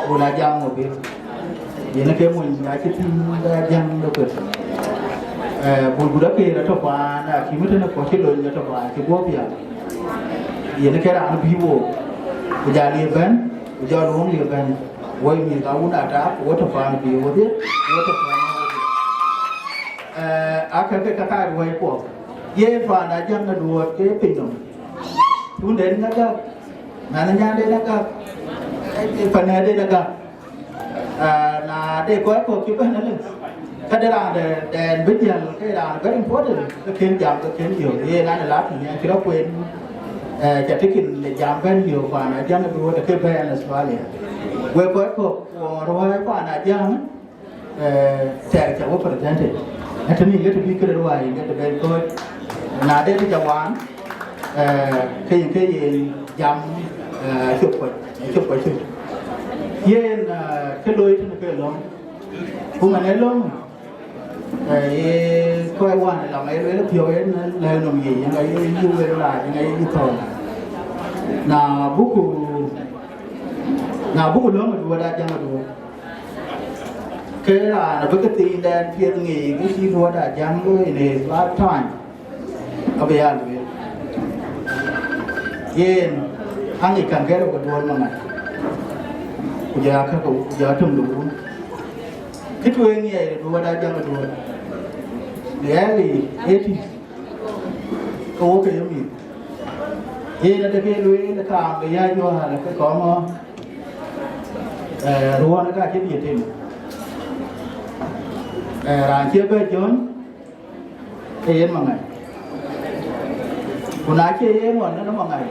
Bul Ajaŋ Mabil. Yen ke mony acï tïŋ bɛ Ajaŋ de kuet. Eh, Bulbul Akeer atɔ̈ paan akïm tënë, ku acï lony atɔ̈ paan cï guɔ pial. Yen ke raan bï wo, ku jal ye bɛ̈n, ku jɔl wöŋ ye bɛ̈n. Woi mïth ka wun ata, ku wo tɔ̈ paan bï wodhie, ku wo tɔ̈ paan wodhie. Eh, akë ke ka kaar wɛ̈i kuɔ. Yen paan Ajaŋ ë duɔ̈ɔ̈t ke piny nɔm. Tunden ë gäk, mɛnh nyanden ë gäk, eh, panɛɛden ë gäk. Ah, na de kɔc kɔ̈k cï bɛ̈n ëlë, ka de raan de, de bï jäl, ke raan very important, ke kën jam, ke kën yök. Yen an, lat në cï rɔt kuen, eh, ca tïkin de jam bɛ̈n yök, paan Ajaŋ ë duɔ̈ɔ̈t ke bɛ̈n Australia. Wek kɔc kɔ̈k, wɔ ruɔ̈ɔ̈i paan Ajaŋ, eh, tɛɛr ca we presented. Ëtënë yen ke të bï këde ruai, yen ke të bɛ̈n kɔ̈ɔ̈c. Na de të ca waan, eh, ke yen, ke yen jam, eh, cop kɔc, cop kɔc cök. Yen, eh, kë looi tënë ke lɔ̈ŋ. Ku man ë lɔ̈ŋ, eh, ye kɔc wään ë lɔ̈ŋ, ye lueel piɔ̈u yen lɛ̈k nɔm ye, yen ka ye yï wel la, yen ka ye yï thɔ̈ɔ̈ŋ. Na buku Na buk löŋ ë Duɔ̈t Ajäŋ ë Duɔ̈t, ke raan abï këthiindɛn piɛth ŋic kë cï Duɔ̈t Ajäŋ looi in his lifetime, abï ya lueel. Yen aŋic käŋ kërou ke Duɔ̈t Maŋac, ku jɔ akäk, ku jɔ atöŋ de wun. Kë tueŋ ŋiɛc de Duɔ̈t Ajäŋ ë Duɔ̈t, në early eighties, ke wok ke ye mïth. Yen ade ke lueel kaam de ya Juäär ke kɔŋ ŋö, eh, ruɔ̈n ka cï diɛt tim. Eh, raan cie bɛ Jɔn, ke yen Maŋac. Ku na cie yen ɣɔn në Maŋac,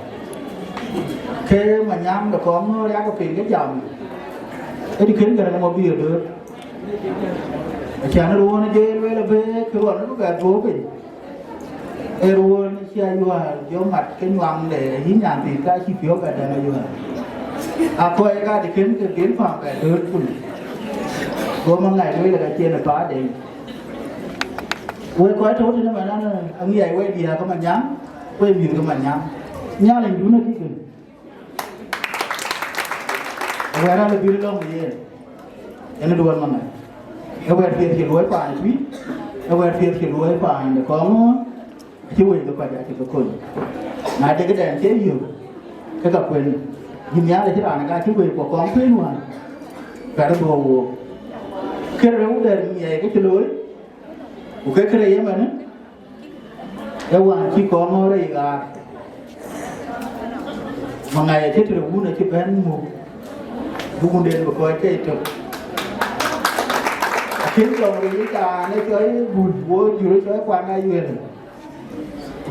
ke Manyaŋ de kɔŋ ŋö riak ke piny ke jam, ë dï kën gɛ̈r ŋö bï ë döör. Acän ruɔ̈n ë jɔ lueel abë ke ɣɔn ë bï bɛ dhuɔ̈k piny. Ee ruɔ̈n cï Ayuäär jɔ mat ke nyuaŋde, ayï nyan thïn ka cï piɔ̈u bɛ dɛm Ayuäär. Akɔc ka dï kën ke dhil päm bɛ döör kuc. Go Maŋac lueel ka cïn ë paanden. Wek kɔc tɔ̈u tënë man an, aŋiɛc wek diäk ke Manyaŋ, wek mïth ke Manyaŋ. Nhialic dun akï kën. Wɛ̈t rɛ̈l abï lɔ̈ŋ ë yen, yen ë Duɔ̈t Maŋac. Ee wɛ̈t piɛth cï luɔ̈i paany Tuïc, ee wɛ̈t piɛth cï luɔ̈i paany de kɔŋ ŋö, acï wëi ke pac acï ke kony. Na de këdɛn cie yök, ke ka kuën, yïn Nhialic cï raan ka cï wëi ku kɔŋ kuën wään, ka rɔt dhuɔ̈k wook. Kërë rëu dɛ̈t ŋiɛc ke cï looi, ku ke kërë yemɛnë, ee wään cï kɔŋ ŋö rɛc ɣaar. Maŋac acï tëde wun acï bɛ̈n muk, bï wunden bï kɔc ke tök. Akën jɔŋ ril ë caan ë cɔl Bul, wo jur ë cɔl Kuan Ayuel.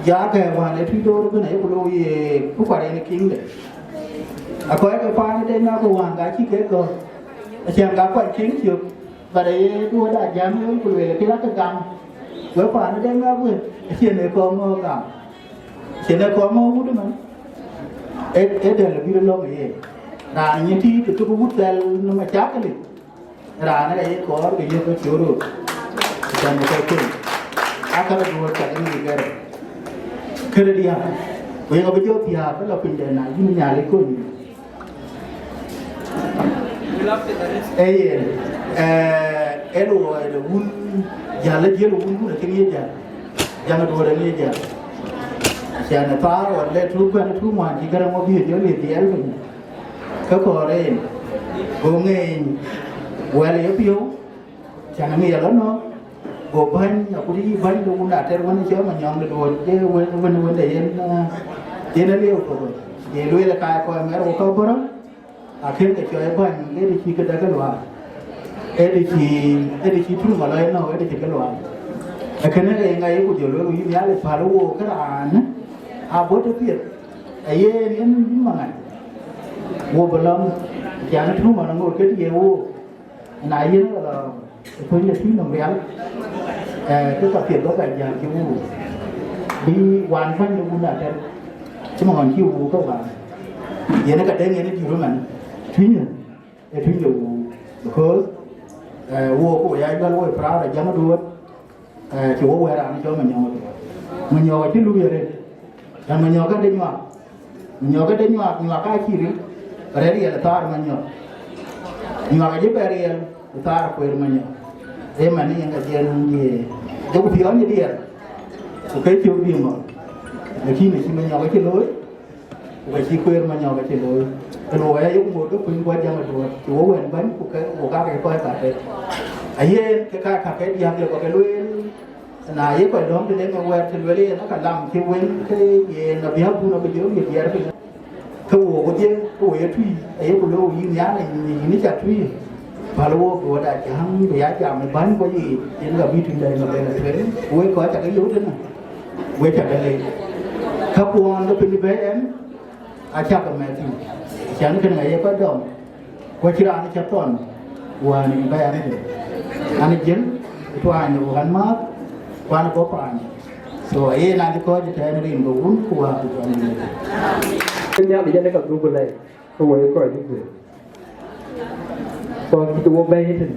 Jakë wään ë Tuïc Door ëbën ayeku looi ye ku kuat en ë kiŋde. Akɔc ke paan ë Deŋ Akuc wään ka cï kek gɔ̈k, acïn ka kuat kiŋ cök. But aye Duɔ̈t Ajäŋ looi ku lueel akë yak gam, wek paan ë Deŋ Akuc, acïn ë kɔŋ ŋö gam, acïn ë kɔŋ ŋö wut ëmën. Ee, ee dɛ̈l abï lɔ̈ŋ ë yen. Raan nyin tïït ë thök wut thɛl në macakëlic, raan ë ka ye kɔɔr ke yök ke cï röt, acän bï kɔc kony. Aa, ka la Duɔ̈t cak ë ŋic gɛ̈r. Këde diäk, ku yen abï jɔ thiääk ke la piny dɛn na yïn Nhialic kony. Ee yen, eh, ee luɔi de wun, jäl, ee jiël wun, wun acï ŋic jäl. Jäl ë Duɔ̈t aŋic jäl. Acän ë thaar ɣɔn le tuk bɛ̈n ë tuk ŋuan cï gɛ̈r ŋö bï jɔ le dhiɛl piny. Ke kɔɔr en, go ŋeeny wɛl ë yepiɔ̈u, cän ŋic alɔ nɔ̈k, go bäny, akut yï bäny de wun Ater wën cɔl Manyɔŋ de Duɔ̈t, ee wën, wën, wën de yen, eh, yen aliu thok. Ye lueel ka kɔc mɛr wo ka bɔ̈rɔ, akën ke cɔl bäny, ee de cï këdäk ke luaar. Ee de cï, ee de cï tuŋ alɔ nɔ̈k, ee de cï ke luaar. Ee kënë ke ŋa ye ku jɔ lueel yïn Nhialic päl wo kë raan, abɔ̈ të piɛth, aye yen yïn Maŋac. Wo bï lɔ̈ŋ, cän tuŋ ɣɔn aŋoot ke ye wo. Na yen, eh, ë kuëny de Tuïc nɔm rial, eh, ke ka piɛth bä ka jäl cï wuu, bï wan bäny de wun Ater, cï mɔn cï wuu ke wan. Yen ë ka deŋ yen ë dït ëmɛn, Tuïc ë, ë Tuïc de wuu, because, eh, wo ku ya jɔl wo ë proud Ajäŋ Duɔ̈t, eh, cï wo wɛ̈ɛ̈r raan cɔl Manyɔk. Manyɔk acï luui arëët. Ë Manyɔk ade nyuak. Manyɔk ade nyuak, nyuak ka cï ril, rɛ̈t riɛl ë thaar Manyɔk. Nyuak acï bɛ riɛl ë thaar kueer Manyɔk. Ee man yen ka jiɛɛn ye. Jɔku piɔ̈ɔ̈ny ë diɛɛr. Ku ke cök bï mɔ̈l. Lakini acï Manyɔk acï looi. Ku ka cï kueer Manyɔk acï looi. Ke luɔi ayok ŋoot ke kuny guɔ jam ë Duɔ̈t. Cï wo wɛ̈n bäny ku ke wo ka ke kɔc ka ke. Aye ke ka ka ke diäk le kɔc ke lueel. Na ye kɔc dɔm tëde ŋö wɛ̈ɛ̈r cï lueel yen, ka lam cï wën ke yen abï abun abï jɔ ye diɛɛr piny. Ke wo wo dhië, ke wo ye Tuïc, aye ku looi yïn Nhialic, yïn ca Tuïc. Päl wo Duɔ̈t Ajäŋ, bï ya jam ë bäny kɔc yiic, yen ka bï Tuïc dai maben atueŋ, ku wek kɔc ca ke yök tënë, wek ca ke leec. Ka kuɔɔn ke piny bɛ̈ɛ̈i ɛn, acä ke mɛt thïn, cän kënë aye kɔc dɔm, ku acïn raan cä thɔn wään ë bɛ̈ɛ̈i arëët. An, ë jiël ë tuaany de wok an, määth, ku an, ë bɔ̈ paany. So, yen an, cï kɔc ëtɛ̈ɛ̈n rin ke wun ku wäär ku jɔn ë Nhialic yen ë ka dhuk ku lɛc, ke wo ye kɔc dhuk. Kɔc cï wo bɛ̈ɛ̈i tënë.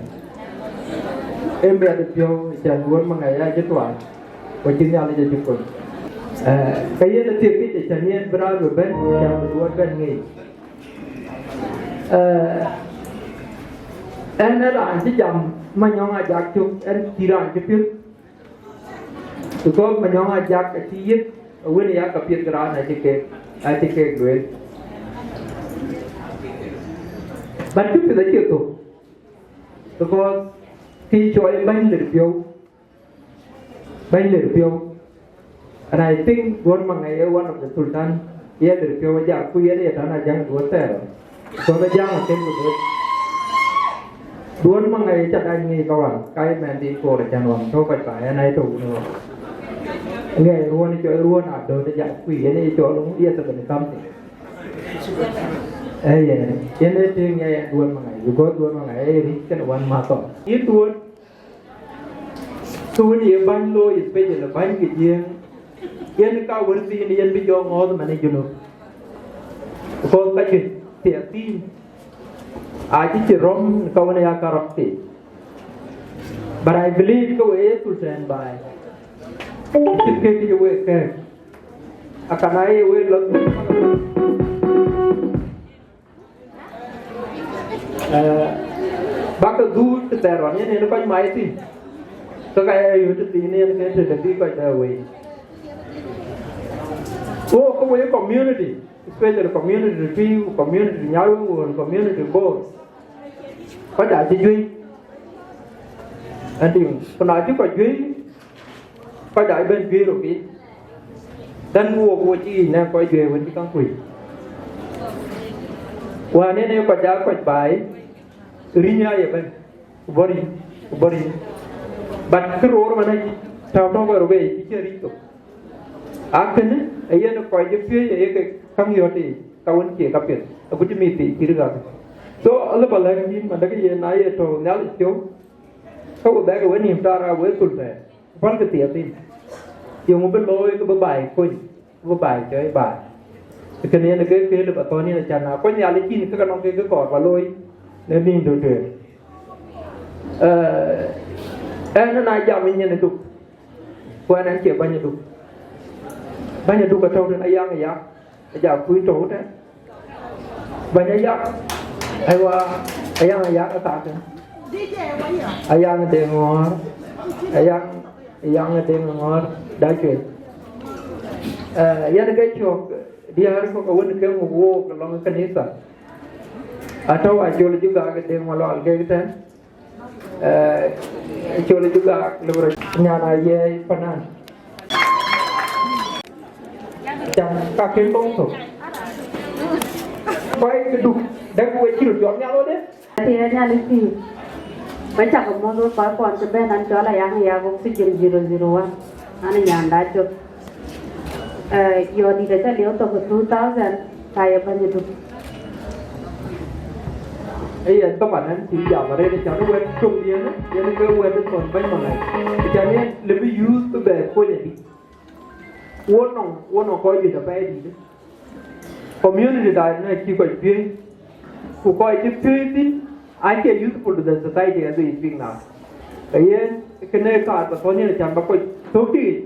Ee miɛt piɔ̈u, cän Duɔ̈t Maŋac ya cï tuaany, ku acï Nhialic acï kony. Eh, ka yen athiek kic, cän yen bï raan bï bɛ̈n, cän bï Duɔ̈t bɛ̈n ŋic. Eh, ɛn ë raan cï jam Manyɔŋ Ajak cök, ɛn cï raan cï piöth. Because Manyɔŋ Ajak acï yiëk, awën ya ka piɛth raan acï kek, acï kek lueel. But kë piɛth acie thok. Because kë cɔl bäny lir piɔ̈u, bäny lir piɔ̈u. And I think Duɔ̈n Maŋɛi ee one of the sultan, ye lir piɔ̈u Ajak, ku yen ye tän Ajak duɔ̈n thɛɛr. Because Ajak akën ku döt. Duɔ̈n Maŋɛi ca dac ŋic ka wan, ka ye mɛn dhil koor acän wan, tɔ̈ kɔc ba ɛn ai tɔ̈ wun ɣɔn. Ŋɛi ruɔ̈n cɔl ruɔ̈n adöt Ajak, ku yen ye cɔl ye thok në kamthi. Eh, yeah. Yen ee tïŋ ŋɛi ɛn Duɔ̈n Maŋɛi, because Duɔ̈n Maŋɛi ee rich kën wan mathɔ. Yïn Duɔ̈n, kë wën ye bäny looi, especially bäny ke Jiëëŋ, yen ka wën thiin yen bï jɔ ŋɔ̈ɔ̈th man ë Junub. Because ka juëc thiathiin acï cï rɔm ka wën ya ka rɔt thiin. But I believe ke we ye sultan baai, cït ke kë ye wek kɛ̈ɛ̈k, akana ye wek lɔ Eh, bäk ke dhuur të thɛɛr ɣɔn, yen en kɔc mai thïn. Ke ka ya yöt thïn, yen ke të të bï kɔc bɛ wei. Wo ke wei community, especially community Tuic, community Nyarweŋ, wo community Bor. Kɔc acï juëc. Ɛn tïŋ, ku na cï kɔc juëc, kɔc aa bɛ̈n juëc röt yiic. Then wok, wo cï yic nɛ̈k kɔc juëc wën cï käŋ kuc. Wään yen ee kɔc aa kɔc baai, riny aa ye bɛ̈n, ku bɔ̈ riny, ku bɔ̈ riny. But kë roor man acï tääu tɔ̈u kɔc röt bei, cï cïn ric thok. Akënë, ee yen kɔc ë piööc, ee ye ke käŋ yɔ̈t yiic, ka wën cie ka piɛth, agut cï mïth thii cï rïk akë. So, alëu ba lɛ̈k yïn, man dɛ̈ kë yen na ye tɔ̈u Nhialic piɔ̈u, ke we bɛ̈ɛ̈k ë wenïïm taar aa we thul thɛɛr. Pälkï thiathiin, yeŋö bï looi kë bï baai kony, kë bï baai cɔɔi baai? Kënë yen ke këël ba thɔ̈n yen, acan na kony Nhialic yïn, ke ke nɔŋ kek kë kɔɔr ba looi në nïn tök tueŋ. Eh, ɛn na jam ë nyin ë Duk, ku ɛn ɛn cie bäny ë Duk. Bäny ë Duk atɔ̈u tën, Ayaŋ Ayak, Ajak Kuc tɔ̈u tën. Bɛ̈ny Ayak. Aywa, Ayaŋ Ayak ë thaak tën. Ayaŋ Deŋ Ŋɔ̈ɔ̈r. Ayaŋ, Ayaŋ Deŋ Ŋɔ̈ɔ̈r, da cuet. Eh, yen ke cök diäär kɔ̈k ke wën ke muk wook lɔŋ ë kanitha. Atɔ̈u acol jugak Deŋ Malual kek tën. Eh, col jugak lëbërë nyan Ayiɛɛi Panan. Can ka kën kɔŋ thok. Kɔc ke Duk, dɛ̈k we cï röt jɔt nhial wodë. Ati ë Nhialic pïïr. Wek cak mɔ̈th wek kɔc kɔn cï bɛ̈n, an cɔl Ayaŋ Ayak, oxygen zero zero one. An nyanda cök. Eh, yɔ̈ɔ̈dït acä lieu thok ë two thousand, ka ye bäny ë Duk. Ee yen, thaban ɛn cï jam arëët, acan wɛ̈t cökdiɛ̈n, yen ke wɛ̈t ë thɔn bɛ̈ny Maŋɛi. Acan yen lëu bï youth bï bɛ kony adï. Wo nɔŋ, wo nɔŋ kɔc juëc apɛidït. Community da në cï kɔc piööc, ku kɔc cï piööc thïn acie useful to the society as we speak now. Ke yen, kënë kaar ba thɔn yen acan ba kɔc thök tïŋ.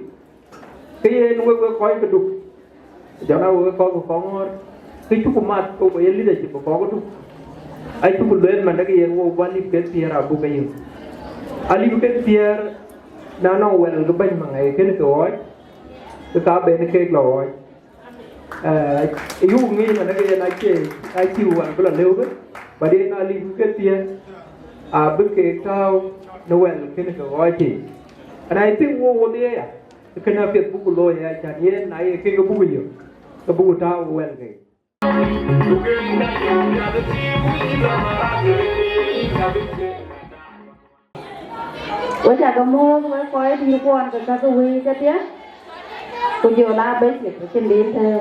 Ke yen wek, wek kɔc ke Duk, jɔn a wek kɔc ke Kɔŋɔ̈ɔ̈r, ke cuku mat, ke ye leadership ke kɔc ke Duk. Acuku lueel man dɛ̈ ke yen wok bä lip ke thiëër abuk ke yök. Alip ke thiëër, na nɔŋ wɛl ke bɛ̈ny Maŋɛi kënë ke ɣɔɔc, ke ka ben keek lɔ ɣɔɔc. Eh, yuk ŋic man dɛ̈ ke yen acie, acie wɛl bï lɔ lëu bï, but yen alip ke thiëër, abï keek tääu në wɛl kënë ke ɣɔɔc yiic. And I think wo wodhie ya. Kënë apiɛth buku looi ë acan yen, na ye kek buku yök, ke buku tääu wɛl ke. Wek cak mɔ̈ɔ̈th wek kɔc dït kuɔn ke käk wëi kedhie, ku jɔl aa bɛ̈ny cïn dït tëë.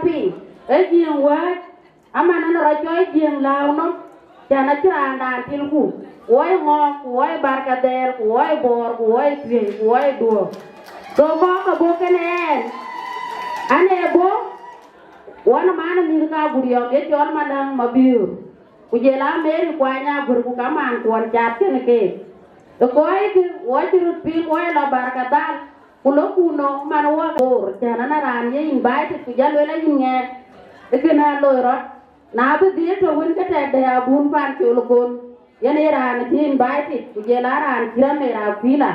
Piny, ë Jiëŋ wääc, aman ënë rɔt cɔɔl Jiëŋ lääu nɔm, cän acï raandan tilku, ku wɔ ë Ŋɔɔk, ku wɔ ë Barkadhɛɛl, ku wɔ ë Boor, ku wɔ ë Tuëëc, ku wɔ ë Duɔ̈ɔ̈k. Go kɔ̈k ke bɔ̈ kënë ɛn, an, ee bɔ̈, wɔ ë man ë mïth ka Guriɔ̈k, ye cɔl Maläŋ Mabiöör, ku jɔl a Mary Kuany Aguër, ku ka man kuɔn cath kënë keek. Ë kɔckë, wɔ cï röt piŋ, wɔ ë lɔ Barkadhal, ku lɔ kuno man wɔ Boor, cän an, raan ye invited, ku jɔ lueel ayïn ŋɛk, ë kënë aloi rɔt. Na bï dhiëëth tɔ̈ wën ke tɛ̈dë abun pan col gon, yen ee raan cï invited, ku jɔl a raan cï rɔt ë Akuila.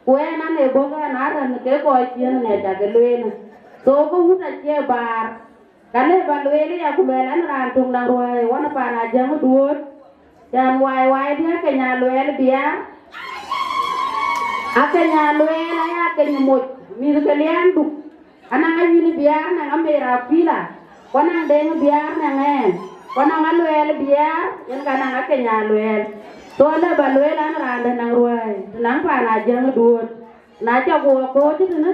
Ku ɛn an, ee bɔ̈ ɛn a rɛ̈n ke kɔc cï yen ŋɛk cak ë lueel. So, ke wut acie baar. Ka lëu ba lueel aya, ku luɛɛl ɛn raan töŋ naŋ ruääi, wɔ ë pan Ajaŋ Duööt, cän wai wai dï Akeny Aluɛɛl Biaar. Akeny Aluɛɛl aya Akeny moc, mïth ke Lianduk. Anɔŋ Ayuën Biaar, anɔŋ Amer Akuila, ku anɔŋ Deŋ Biaar, anɔŋ ɛn, ku anɔŋ Aluɛɛl Biaar, yen ka nɔŋ Akeny Aluɛɛl. So, lëu ba lueel an, raan dɛ̈ naŋ ruääi, të naŋ pan Ajaŋ Duööt. Na cak wɔ kɔ̈ɔ̈c tënë,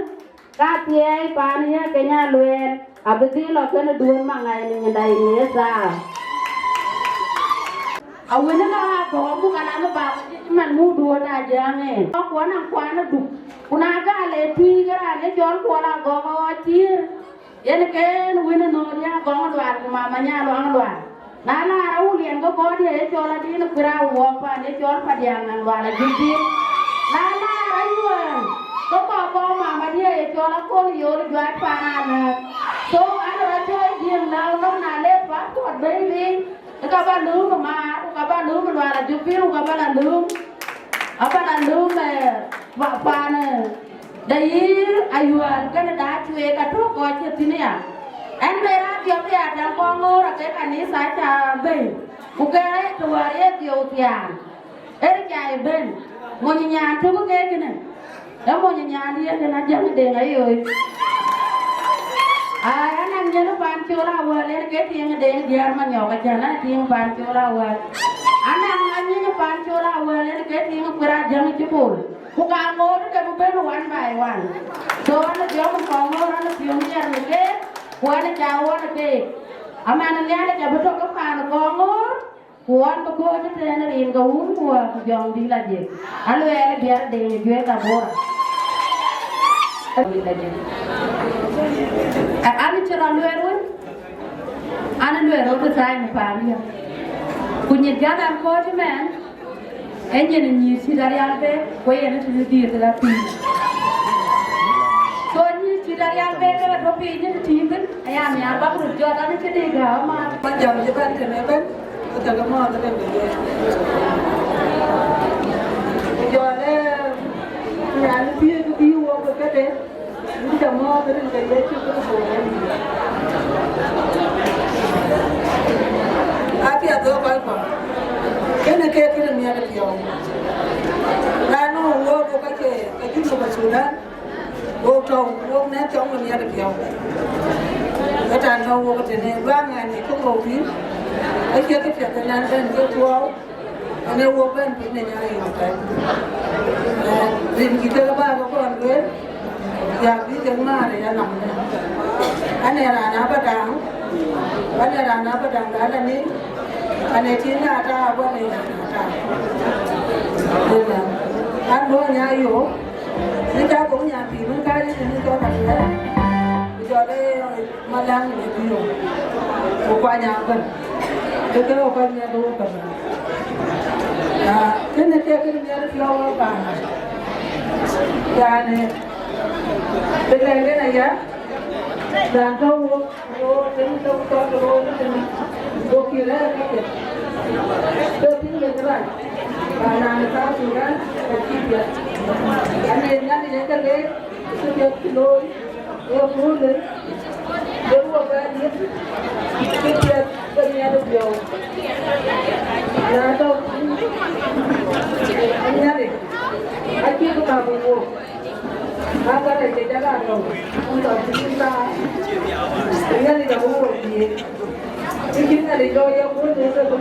ka thiɛɛi paan ye Akeny Aluɛɛl, abï dhil lɔ kënë Duööt Maŋac në nyinda yen ye thaa. Awën ë ka Agɔk muk alam ë bak, man muk Duööt Ajaŋ en. Kuɔn an, kuan aduk. Ku na gal ë tui ke raan ye cɔl Kuɔl Agɔk ɣɔɔc thiëër. Yen ke en wën ë nööt ya Agɔŋ Lual ku Mama Nyaluaŋ Lual. Na laar Awulian ke kɔɔr ye cɔl Adin Kuir Awuɔɔk pan ye cɔl Padiaŋ naŋ Lual Ajïth Biir. Na laar Ayuɛɛn ke kɔɔr kɔɔr Mama dië ye cɔl Akol Yol Juac pan Alɛ̈ɛ̈k. So, an, rɔt cɔɔl Jiëŋ lääu nɔm, na le passport bɛ̈i piny, ë ka ba lööm ë maar, ku ka ba lööm ë Lual Ajïth Biir, ku ka ba la lööm, aba la lööm, eh, pa-, pan, eh, Da yï Ayuɛɛn kënë da cueek atɔ̈ kɔc cï thïn aya. Ɛn bï raan dhiɔp ya tɛ̈n Kɔŋɔ̈ɔ̈r, ake kanitha ca bɛ̈i, ku ke të wäär ye dhiɔu thiaan. Ë cai bɛ̈n, mony nyan tök ke kënë, ee mony nyan diëër kënë Ajaŋ Deŋ Ayoc. Ai, anɔŋ nyin pan col Awäl, yen ke tiiŋ Deŋ Diäär Manyɔk, acän a tiiŋ pan col Awäl. Anɔŋ nyin pan col Awäl, yen ke tiiŋ Kuir Ajaŋ Cï Bol. Ku ka ŋoot ke bï bɛ̈n one by one. So, an, ë jɔk Kɔŋɔ̈ɔ̈r, an, ë piɔ̈u nhiɛɛr në keek, ku an, ë ca ɣɔn ë keek. Aman Nhialic abï tɔ̈ ke paan Kɔŋɔ̈ɔ̈r, ku an, bï kɔ̈ɔ̈c ëtɛ̈ɛ̈n rin ke wun ku wäär ku jɔŋdït lajik. Aluɛɛl Biaar Deŋ ë Juëc Abora. An, cï rɔt luɛɛl wën, an, luɛɛl rɔt ë thaai në paan yɔ̈k. Ku nyit jäl an, kɔ̈ɔ̈c ëmɛn, Ee nyin nyïïr cït Arial Bek, ku yen të dïït la piny. So nyïïr cït Arial Bek ke la tɔ̈ piny ë tïï thïn, aya nhiaar bäk röt jɔt an, cï dïït gääu ama. Ba jam cï bɛ̈n tënë ëbɛ̈n, ku thɛkë mɔ̈ɔ̈th ëbɛ̈n bï yen. Ku jɔl ë nyan ë thiëëk bï wok ë këde. Yïn ca mɔ̈ɔ̈th rin ke Yecu Kërtho Wën. Apiɛth ɣok kɔc kuɔ, kënë ke kënë miɛt ë piɔ̈u. Raan nu wok, wok acie ka Junub Thudan, wok tɔ̈u, wok nɛ̈k cɔŋ ë miɛt ë piɔ̈u. Ëtɛ̈ɛ̈n tɔ̈u wok tënë luaŋ ŋɛn ë cuk rou pïïr, acie këpiɛth ënɛn bɛ̈n ke thuɔɔu. Ane wok bɛ̈n piny në Nyarweŋ apɛi. Eh, rin kï kek bä ke kɔn lueel, ya bï kek määr ë yanɔm ënë. Ane raan abä daŋ, ane raan abä daŋ da la nin, ane tiiŋ na taar, ku ane raan na taar. Amen. An bɔ̈ nya yök, në ca bɔ̈ nya pïïr wën ka yïn në cɔl ka lueel. Ku jɔl ë Maläŋ në Biöŋ, ku kuany abɛ̈n, ke ke ɣok kɔc miɛt ɣok ke bɛ̈n. Ah, kënë ke kënë miɛt piɔ̈u ɣok paan. Yani, të lɛ̈k en aya, raan tɔ̈u wok, wok tënë tɔ̈u tɔ̈u wok tënë, wok cï rɛ̈ɛ̈r ke cï. Ke tïŋ ke rac, paan raan ë South Sudan, ke cï piɛth. Ane Nhialic ë ke leec, ke piɛth cï looi. Ee köölë, Ke ruɔk bɛ diëk, ke piɛth ke miɛt ë piɔ̈u. Na tɔ̈ Nhialic, acï bï ka bï wook. Aa, ka rɛc ke jɔl a tɔ̈u, ku tɔ̈ cï bï ka, Nhialic abï wook diëëk. Kë cï Nhialic lɔ ye kun në ke bï,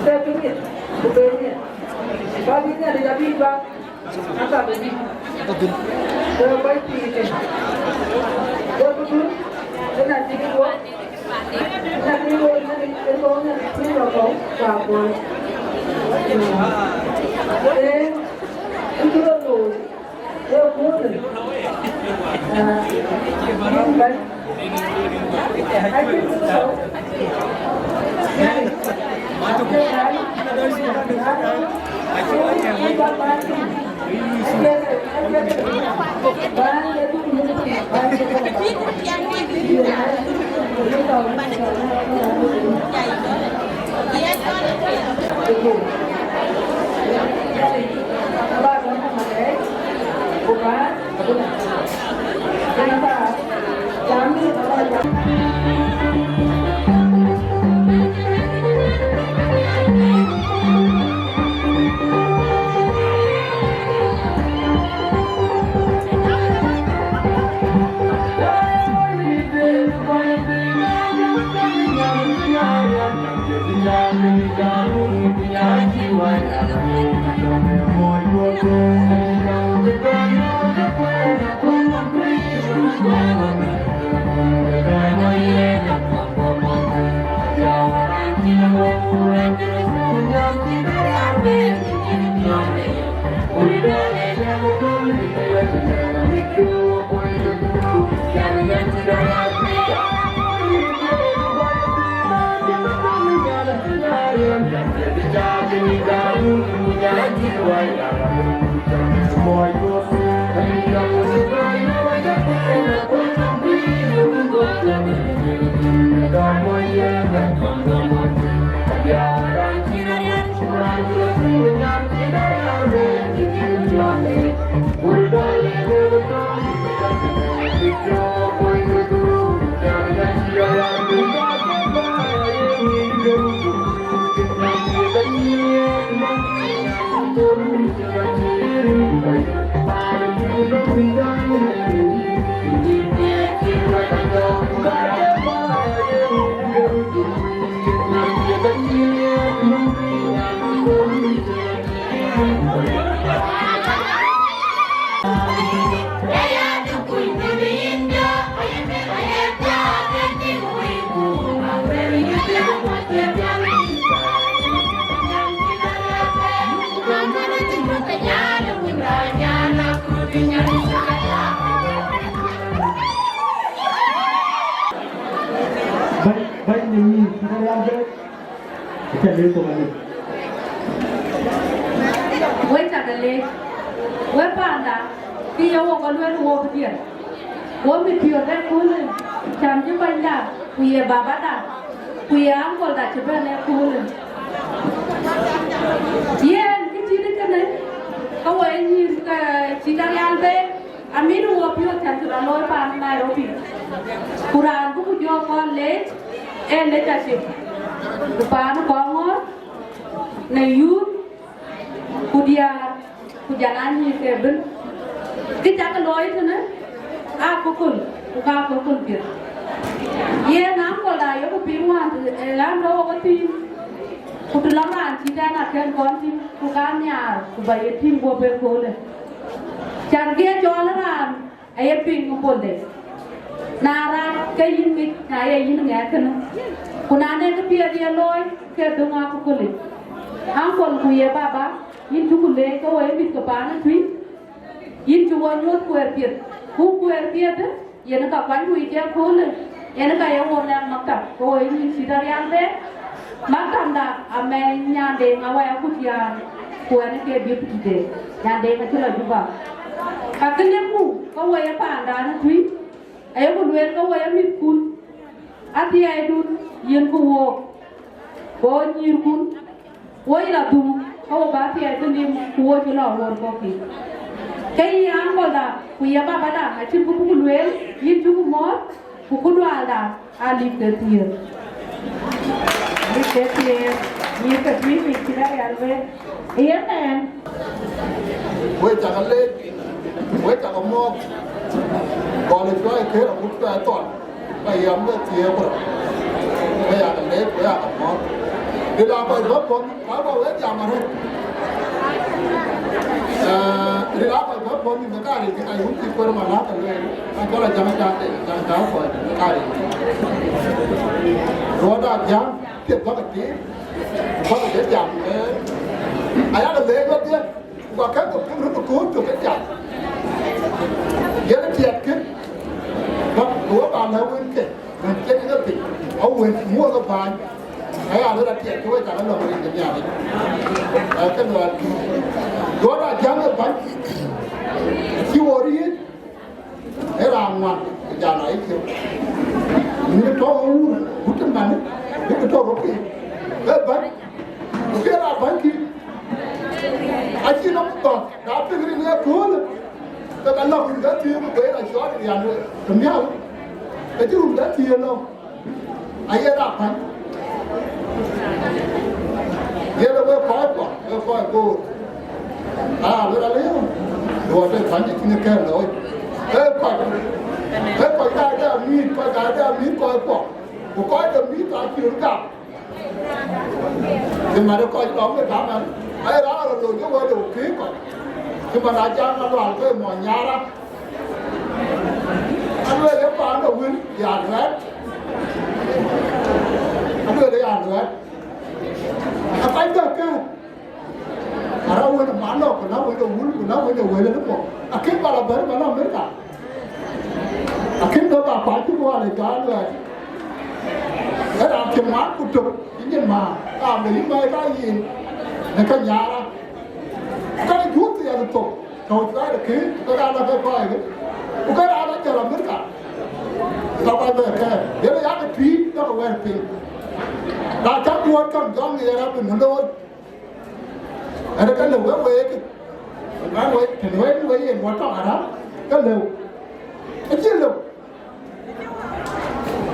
ke bï miɛt, ku bï miɛt. Ba bï Nhialic abï ba. Aka bï bï. Ke kɔc pïïr ke. Ke bï bï. Ke na cï bï wɔ. Na cï wɔ, na cï wɔ, na cï wɔ kɔ̈u, ka kɔ̈u. Ee, cï rɔt looi. Ee, kuɔ̈ɔ̈në. Ah, yïn bɛ̈ny. Bɛ̈ny, bɛ̈ny në yïn, cï rɔt yam bɛ̈ny. Aca lëk thok alëk. Wek cak lëk. Wek panda, kë ye wok lueel wok diɛt. Wok mit piɔ̈ɔ̈th ë köölë, cam cï bɛ̈nyda, ku ye babada, ku ye uncle da cï bɛ̈n ë köölë. Yen kë cït kënë, ka wok nyïïr ke cï Daniel Bey, amit wok piɔ̈ɔ̈th cän cï rɔt looi paan Nairobi. Ku raan bï ku jɔ kɔn leec, ee leadership. Ku paan Kɔŋɔ̈ɔ̈r, në youth, ku diäär, ku jɔl a nyïïr ke bën. Kë cak looi tënë, aa kököl, ku ka kököl piɛth. Yen uncle da yeku piŋ wään, ë ɣän rɔ̈u ë thïn. Ku të lɔ raan cït ɛn akën kɔn tïŋ, ku ka nhiaar, ku ba ye tïŋ guɔ̈p ëköölë. Cän kë ye cɔɔl raan, aye piŋ ë bolde. Na raan ke yïn ŋic, na ye yïn ŋɛk kënë. Ku na nɔŋ kë piɛth ye looi, ke döŋ akökölic. Uncle ku ye baba, yïn cuku leec ke wok ye mïth ke paan ë Tuïc. Yïn cï wok nyuɔ̈th kueer piɛth. Ku kueer piɛth, yen ka kuany wïc ë köölë, yen ka ye wok lɛ̈k maktab, ke wok ye nyïïr cï Daniel Bey. Maktab da amɛɛny Nyandeŋ Awɛɛr Kutiaan, ku ɛn ke deputy de, Nyandeŋ acï lɔ Juba. Ka kë lëkku, ke wok ye paandan ë Tuïc, ayeku lueel ke wok ye mïthkun, athiɛɛidun, yiɛ̈nkï wook, go nyïïrkun, wok cï lɔ dhum, ke wok bä thiɛɛi bï lim, ku wok cï lɔ ɣööt kɔ̈kkï. Ke yï uncle da, ku ye baba da, acïn kë buk lueel, yïn cuku mɔ̈ɔ̈th, Ku ku duaalda aa lip ke thiëër. Lip ke thiëër, nyïïr ke thiëër yic cï rɛ̈ɛ̈r wek. Yen ɛn. Wek cak leec, wek cak mɔ̈ɔ̈th. Gɔl ë cuai kër agut cuai thɔn. Ba yam ke thiëër ku rou. Wek yak leec, wek yak mɔ̈ɔ̈th. Ril aa kɔc bɔ̈ puɔ̈th, ka bɔ̈ wek jam arëët. Ee, ril aa kɔc bɔ̈ puɔ̈th, mïth ke kaaril cï ka yum cï kuër malä ke lueel. Ka cɔl a jam ë cak de, jam cak kɔc, mïth ke kaaril. Ruɔ̈ɔ̈t aa jam, piɛth bäk ke tiit, bäk ke jam, ee. Ayak leec wedhie. Ku ka kɛ̈k ke piny röt ë kööl tök ë jam. Yen ë tiɛtkë, bä, ku we ba lɛ̈k wënkë, wën cï ke piny, a wën muɔɔth ë bäny, aya lɔ la tiɛt ke we cak lɔ rin ke Nhialic. Ë, ke luɛɛl kï. Duɔ̈ɔ̈t aa jam ë bäny, acï wɔ riëëc, ë raan ŋuan, ku jal a yïcök. Mïth tɔ̈ ë wur, wut ë manë, bïk tɔ̈ röt piny. Ë bäny, ku ke raan bäny kï. Acï nɔm dhɔ̈k, na piŋ rin ë köölë, ke ka lɔ̈k rin ke thiëër ku bɛ̈ɛ̈r a cɔɔl rian ë miäu. Ke cï rin ke thiëër lɔ. Aye raan päny. Yen ë wek kɔc kuɔ, wek kɔc goor. Aa, wek alëu. Duɔ̈ɔ̈t ë päny acïn kɛ̈ɛ̈r looi. Ee kɔc, ee kɔc daai de amïth, kɔc daai de amïth kɔc kuɔ. Ku kɔc de mïth acï röt gam. Cï man ë kɔc lɔ̈ŋ de gam ɛn. Aye raan rɔt looi ke wɛ̈t de wek kɔc. Cï man a jam alual ke mɔny nyara. Alueel ë paan de wën ya luɛɛt. Alueel ë ya luɛɛt. Akac bɛ kɛ̈ɛ̈t. Arä wën ë man nɔ̈k, ku na wën ë wun, ku na wën ë wël ë pɔ̈k. Akën bä la bɛ̈n bä la Amerika. Akën bä ba kuany cï ku wal ë cɔl luɛɛt. Ë raan cï mat ku tök, cï nyin määr, raan de yï mɛ̈i ka yiin, në ka nyara. Ka juöth thiɛth thok. Tɔ̈u cuai de kë, ke raan la ke kɔc ke, ku ke raan la jɔl Amerika. Ka kɔc bɛ kɛ̈ɛ̈r, yen ë yak ë tïït, dɔk ë wɛ̈ɛ̈r piny. Na cäk duɔ̈ɔ̈t käŋ jɔŋ ë rap në looi. Ɛn ke lëu wek week, wek week, tën wek wek yen wä tɔŋ arap, ke lëu. Acï lëu.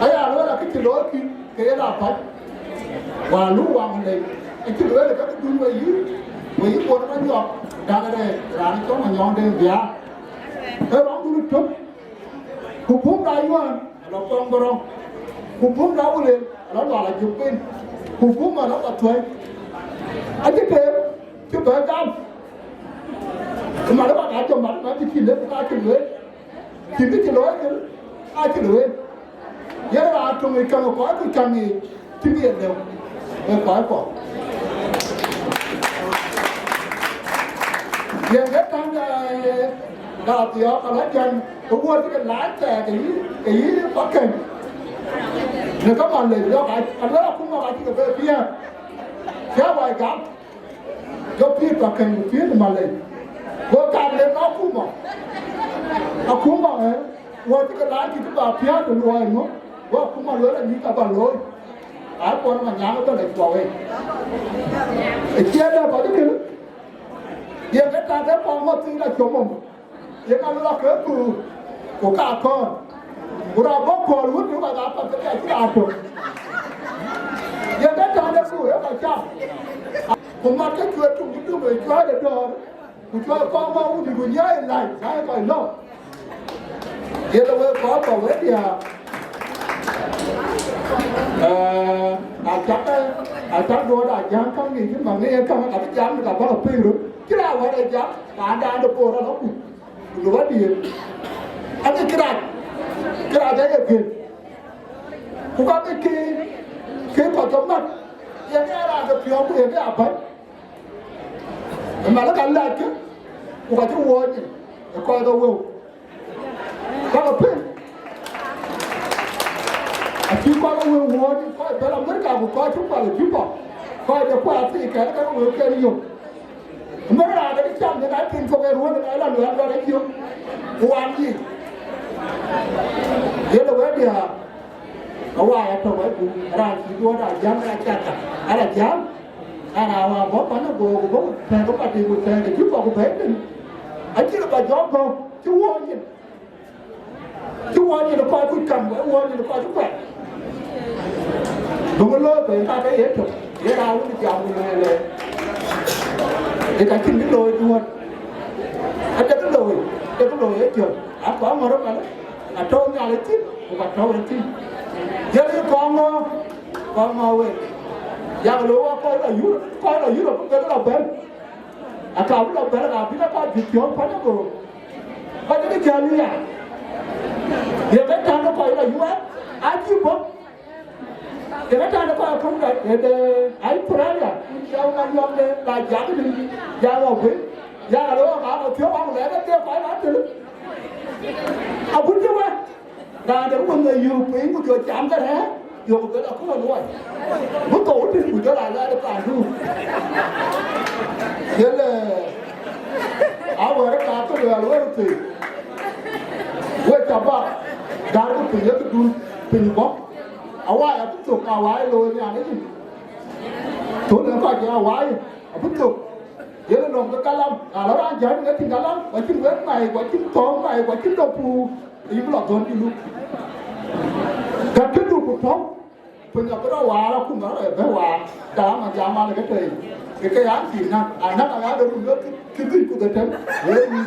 Aya lueel akë cï looi kï, ke yen apäc. Wäär luk waŋ lei, acï lueel ë kakë dun we yï, we yï kuɔn Manyɔk, dak rɛɛc, raan cɔl Manyɔŋ Deŋ Biaar. Ee rɔŋdun ë tök, ku bum da yuään, alɔ kɔŋ bï rɔŋ, ku bum da wulel, alɔ lual ajök piny, ku bum alɔ ka thuɛi. Acï teer, cï bɛ gam. Ku mat ë bak acï mat, mat cï cï lëk, ku ka cï lueel. Cïn kë cï looi kënë, acï looi. Yen raan töŋ ë käŋ ë kɔc ku käŋ ë cïn ye lëu, ë kɔc kɔ̈k. Yen ke käŋ, ee, da dhiɔ̈ɔ̈k ala jɔn, ë wuɔ̈t ke lac thɛɛk ë yï, ë yï Pakëny. Në ka man lec lɔ̈k, a, aluel akuma ka cï ke bɛ piɛ̈ɛ̈r. Cï a wai gam. Jɔ pïïr Pakëny ku pïïr Malɛc. Go kaŋ lek akuma. Akuma, ee, wɔ cï ke lac cï bä piäät ë luɔi ŋö? Go akuma lueel anï ka bä looi. Aa, kuɔn Manyaŋ ëbɛ̈n acuɔ wei. Ë ciɛɛn dɛ kɔc kënë. Yen ke taŋ de kɔn ŋö thïn acom mom. Yen a lɔ ke ku, ku ka kɔn. Ku raan bɔ̈ kɔɔr wut, ku ka ka path ke ka cï raan tök. Yen ke tɔ̈ de ku, ë ka cam. Ku mat ke cuɛt tum, ku tum ë cuɛt ë dɔ̈ɔ̈r. Ku cuɛt kɔn bɔ̈ wut, ku nyiɛɛi lac, na ë kɔc lɔ. Yen ë wek kɔc kɔ̈k wek diäär. Ee, acak, acak duɔ̈ɔ̈r ajäŋ käŋ ŋic, cï maŋ ŋic ë käŋ, abï jam, ka bäk piny röt. Cï raan wɛ̈t ë jam, paandan de Bor alɔ kuc. Ku luk adiëër, adï kërac, kërac aye gël. Ku ka ke ke, ke kɔc ke mat, yen ke raan de piɔ̈u, ku yen ke abäny. Ë malë ka lac kë, ku ka cï wuɔɔc nyin, ë kɔc ke wëu. Ka ke piŋ. Acï kɔc ke wëu wuɔɔc, kɔc bɛ̈n Amerika, ku kɔc cï kual ë Juba, kɔc de kuath thii kɛ̈n, ke wëu ken yök. Mɛn raan de cam de na piny kok e ruɔ̈n de na la luɛɛl luɛɛl e yök. Ku wan yï. Yele wɛ̈t ya. Awa ya tɔ̈ wɛ̈t ku raan cï duɔ̈ɔ̈t a jam na caka. Ala jam. Ana wa bɔ̈ pan go ku bɔ̈ ku tɛ̈ɛ̈k ke pati ku tɛ̈ɛ̈k ke cï kɔk ku bɛ̈ɛ̈i piny. Acï ba jɔ gɔ̈k cï wuɔ̈ɔ̈c nyin. Cï Wɔ nyin kɔc kuc kam, wɔ nyin kɔc kuɛth. Duŋ looi bei ka ke ye tök, ye raan wën jam wën lɛɛr. Ye ka cïn bï looi duɔ̈t. Ade bï looi, ade bï looi ye jɔt. A kɔc ŋɔ̈r ëmën, atɔ̈u Nhialic thïn, ku ka tɔ̈u ë thïn. Ye kɔc ŋɔ̈ɔ̈r, kɔc ŋɔ̈ɔ̈r wek. Yak looi wɔ kɔc la yur, kɔc la yur, ku bï lɔ bɛ̈n. Aka bï lɔ bɛ̈n, aka bï lɔ kɔc juëc piɔ̈u pɔ̈l ago. Kɔc ke cä luui ya. Ye ke tän de kɔc la yuɛɛr, acï bɔ̈. Ye ke tän de kɔc akɔ̈u dɔc, ë de Australia, cä wä yɔm de la jak dï, jak wä guëër, ya la wä ŋa wä piɔ̈u wä ku lɛ̈k ke kɔc la thël. Agut cï wä. Raan de wën ë yöök piny ku jɔ cam ke rɛ̈ɛ̈r, yöök ke la kuɔn luɔi. Bï thou tïŋ ku jɔ la lɛɛr ë paandu. Yele, a wɛ̈ɛ̈r ë ka ke luɛɛl wɛ̈ɛ̈r thëëk. Wek ca bak, gäärkï piny ye këdun, piny bɔ̈. Awai abï thök, awai looi nhial ë yïn. Thöl ë kɔc ke awai abï thök. Yen ë nɔm ke kalam, na la raan jäl ë tïŋ kalam, ku acïn wek mai, ku acïn thɔ̈ɔ̈ŋ mai, ku acïn dɔ̈ puur, ayï bï lɔ dhɔ̈n cï luk. Gät këdu ku tɔ̈u, piny abï rɔt waar, akuma rɔt ë bɛ̈n waar, dam ajam an, ke tei, ke ke an, cï näk, anäk aya de run wek cï dhïc ku dhetem, wek yï,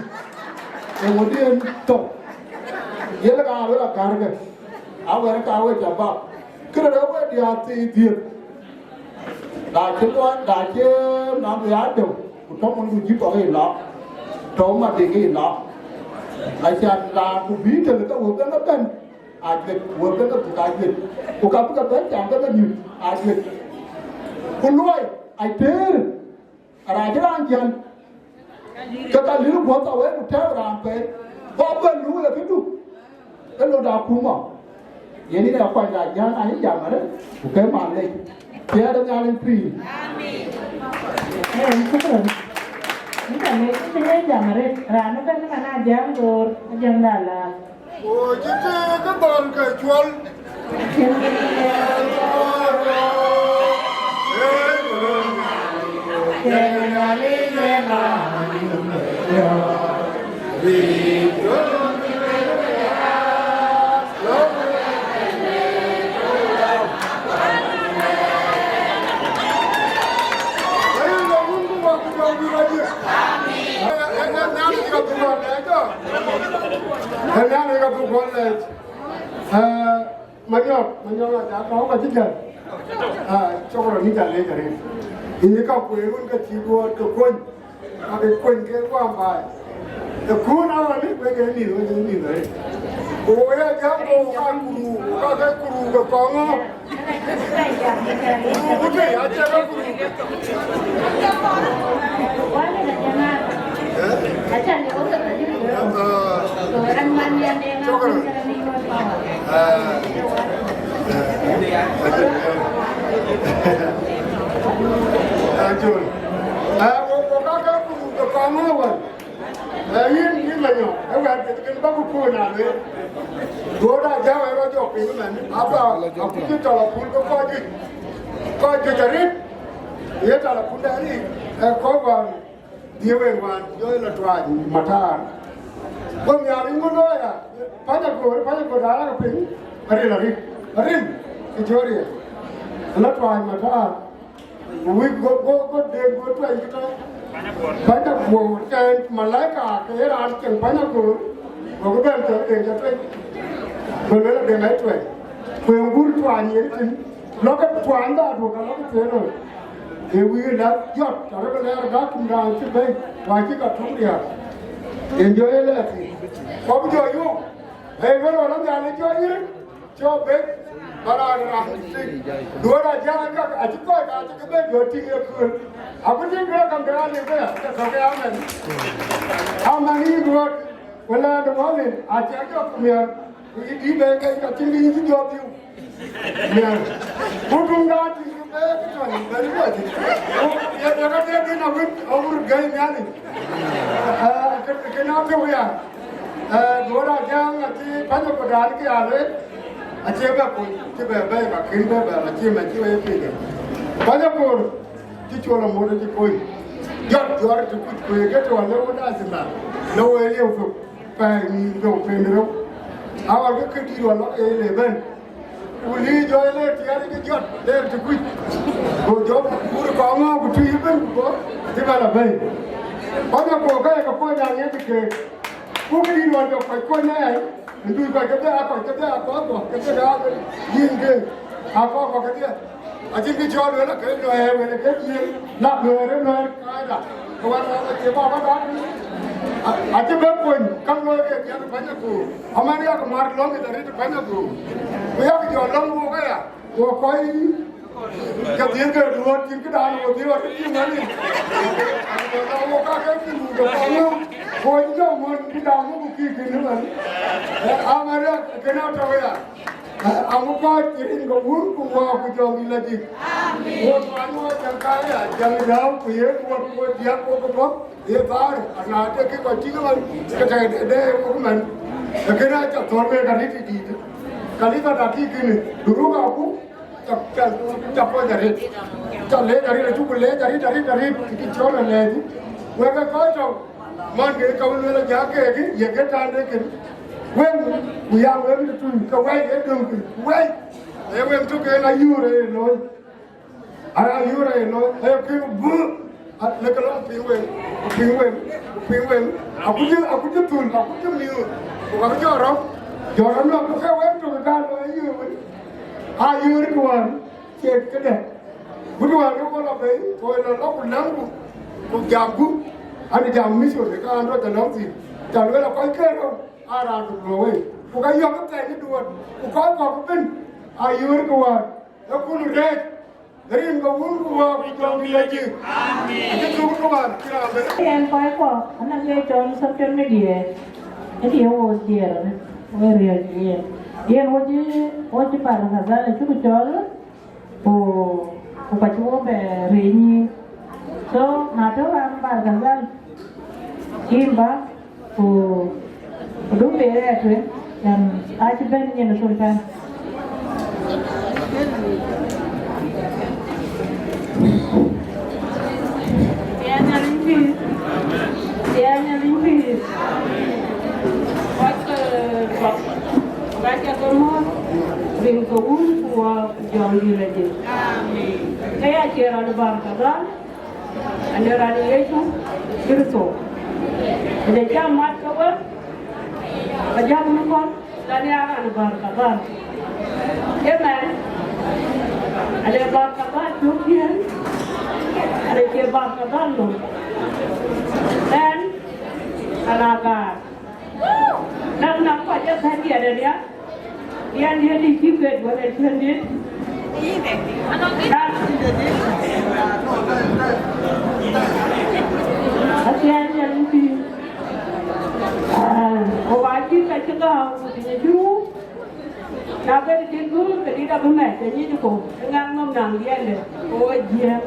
eeŋö dï en thou? Yen ë ka wek agärkë, awɛ̈ɛ̈r ka wek ca bak, këde rɔt wek diäär thii dhiëëth. Na cï luɔi, na cï nɔm ya döŋ, ku tɔ̈ mɔnydu jï kɔ̈k ë lɔ, tɔ̈ Madiŋ ë lɔ. Acan raan ku bï tël ke wëu bɛ̈n ëbɛ̈n, ajuëc, wëu bɛ̈n ëbuk ajuëc. Ku ka bï ke bɛ̈n cam ke bɛ̈n nyuc, ajuëc. Ku luɔi, ateer, arac raan jäl. Ke ka lïr guɔ̈th awek ku tɛ̈ɛ̈u raan pɛɛi, bä bɛ̈n luui ë këdu, ë lon de akuma. Yen ë kuany da jäl, ayï jam arëët, ku ke man lec. Piɛɛr ë Nhialic pïïr. Amen. Ee, shukran. Ënta lec, ënta lec jam arëët, raan ëbɛ̈n ë man a jam goor, a jam da laal. Ku cï tëëk ë dhɔ̈l ke cuɔl. Ë Nhialic ka dhuk ɣɔn lɛc. Ë Nhialic ka dhuk ɣɔn lɛc. Ee, Manyɔk, Manyɔk, a ca kɔ̈u ka cï gɛ̈t. Aa, cɔk rɔt ni ca lec arëët. Yïn ka kueer wën ka cï duɔɔt ke kuöny. Ka ke kuöny ke guam baai. Ë kun a ɣɔn ni wek ee mïth, wek ee mïth arëët. Ku wek ya jam ku ka kuru, ka ke kuru ke kɔŋ ŋö? Ee, yïn, yïn Manyɔk, ë wɛ̈t kën bä ku kuöör na lueel. Duööt Ajäŋ ë rɔt jɔk piny ëmɛn, aba, aku cï tɔl apul ke kɔc juëc, kɔc juëc arëët, ye tɔl apul de arëët, ë kɔc wään, dhiëëu en wään, jɔ lɔ tuaany matar. Go Nhialic ŋö looi ya, Panyagoor, Panyagoor darak piny, aril, aril, aril, Victoria, lɔ tuaany matar. Wïc go, go, go, den go tuɛny cï tɔ̈. Panyagoor, tɛ̈n malaika ke ye raan ceŋ Panyagoor, gokï bɛ̈n tɔ̈ den cï tuɛny. Go lueel aden ë tuɛny. Ku en gur tuany yen thïn. Lɔkë tuany da duɔ̈k alɔkë tueŋ röt. Ee wïïr la jɔt, arëk lɛɛr dak kum raan cï bɛ̈i, wa cï ka tök riääk. En jɔ ye lɛɛr thïn. Kɔp jɔ yök. Ee wël ɣɔn Nhialic jɔ yïn. Cɔk bek, ba raan raan tïŋ. Duöör Ajäŋ ka, acï kɔc ka cï ke bek jɔ tïŋ ë kööl. Aku tïŋ duöör kam ke raan ë bɛ̈ɛ̈r, ke thɔ̈k ë amen. Amen yï duöör, wël ë duöör nin, acï a jɔk ku miɛr, ku yï dïït bɛ̈ɛ̈i ke ka tïŋ ke yïn cï jɔ dhiu. Miɛr. Ku tuŋ da tïŋ ke bɛ̈ɛ̈r ke tɔ̈ yïn bɛ̈ɛ̈r ë bɔ̈ tïŋ. Ku ye, ye ka tëëk yïn awïc, awur gäi Nhialic. Ee, kë, kë na tök ya. Ee, duöör Ajäŋ acï Panyagoor dan ke ya lueel, acie bɛ kuc, cï bɛ bɛ̈ɛ̈i ka kën bɛ bɛ̈ɛ̈r, acie mɛn cï wek piŋ. Panyagoor cï cuɔl amot acï kuc. Jɔt juɔ̈r të kuc kueek ke tɔ̈ lëu wën acï la, lëu wek lieu thok, pɛɛi nïïm rou pɛɛi rou. Awär ke këdït wä lɔ ke le bɛ̈n. Ku lïïc jɔ le tiɛɛr ke jɔt, le të kuc. Go jɔ kur kɔŋ ŋɔ̈ɔ̈k ku tui ëbɛ̈n ku bɔ̈ cï bɛ̈n abɛ̈i. Kɔc ë kɔ̈k ke ye ke kony aa ŋiɛc keek. Ku këdït wä jɔ kɔc kony aya. Ndui kɔc kedhie aa kɔc kedhie aa kɔc kɔ̈k kedhie aa yïn ke aa kɔc kɔ̈k kedhie. Acïn kë cɔl wël ake luɛɛr, wël ake jiël, lak luɛɛr ë luɛɛr kaada. Ke wän ŋɔɔk acie baba dak. Acï bɛ kony, käŋ luɔi ke piɛth bäny agoor. Aman yak mat lɔ̈ŋ ë darit bäny agoor. Ku yak jɔ lɔ̈ŋ wok aya, wo kɔc ke dhiëth ke duɔ̈ɔ̈t cïn këdan wo dhiëëu acï piŋ wël yic. Acï jɔ lɔ̈ŋ wok ka ke cïn wun de kɔn ŋɔ̈ŋ. Ku acï jɔ ŋuɔ̈n këdan wok ku kï kënë wël. Aman yak kënë atɔ̈u ya. Aŋö kɔc rin ke Wun ku Wä ku Jɔŋdït Lajik. Amen. Wok man wok jaŋ kaya, jaŋ dau ku ye wok wok diak wok bɔ̈ ye thaar, ana de ke kɔc tïŋ man ke tɛ̈ de wok man. Ke kënë aca thɔ̈r wek arëët dït. Kanitha da kï kënë, duruk aku, ca, ca, ca kɔc arëët. Ca lec arëët, acuk lec arëët, arëët, arëët, kï cɔl alɛɛc. Wek ke kɔc tɔ̈, man ke ka wën luel ajak keek, ye ke tande kën. Wek, ku ya wek de tui, ke wɛ̈i ke döŋ piny, ku wɛ̈i. Ee wek tök en ayuur ee looi. Aa ayuur ee looi, ee kën bï, a, le ke lɔŋ piŋ wek, ku piŋ wek, ku piŋ wek. Akucï, akucï thul, akucï miöör, ku ka bï jɔ rɔ̈m. Jɔ rɔ̈m lɔ, ku ke wek tök ka looi ayuur wek. Ayuur ku wään, ciɛt këdë. Ku të wään ke kɔn lɔ bei, ku lɔ lɔ ku läŋku, ku jamku, an jam mission, ka an rɔt lɔŋ thïn. Ca luel a kɔc ke rɔt, aa raan ku luɔ̈k wei. Ku ka yɔ̈k ke thɛɛr cï duɔ̈ɔ̈t, ku kɔc kɔ̈k ëbën, ayuur ku wään. Ee kun rɛɛc, rin ke Wun ku Wä ku Jɔŋdït Lajik. Amen. Acï thuk ku wään, cï raan bɛ̈n. Yen kɔc kɔ̈k, anɔŋ ke tɔ̈ në social media, ë ke ye wo diɛɛr, wo riɔ̈c yen. Yen wo cï, wo cï Barkadhal acuk cɔl, ku, ku ka cï wo bɛ rëëny. So, na tɔ̈ raan Barkadhal, yïn bä, ku, ku du bɛ rɛɛt wek, yan acï bɛ̈n nyin Sultan. Tiɛɛl Nhialic pïïr. Tiɛɛl Nhialic pïïr. Kɔc ke bɔ̈, ka cä ke mɔ̈ɔ̈th, rin ke Wun ku Wä ku Jɔŋdït Lajik. Amen. Ke ya cie rɔt Barkadhal, ane rɔt Yecu Kërtho. Ade cä mat ke wek, ka jam në kɔn, la ne aran Barkadhal. Amen. Ade Barkadhal cök tiɛ̈n, ade cie Barkadhal lɔ. Ɣɛn, ɣɛn aa gaar. Näk, näk kɔc ë bɛ̈n diɛt ë riäk. Yɛn diɛt dï cï bet wën ë cïn dit. Athiɛɛn yɛn pïïr. Aa, ku wa cï ka cï gääu ku tïŋ ë cï ruu. Na ben cï guur, ke dït abï mɛt, ke nyic ku, ë ŋak nɔm naŋ diɛnde, ke wo jiëëm.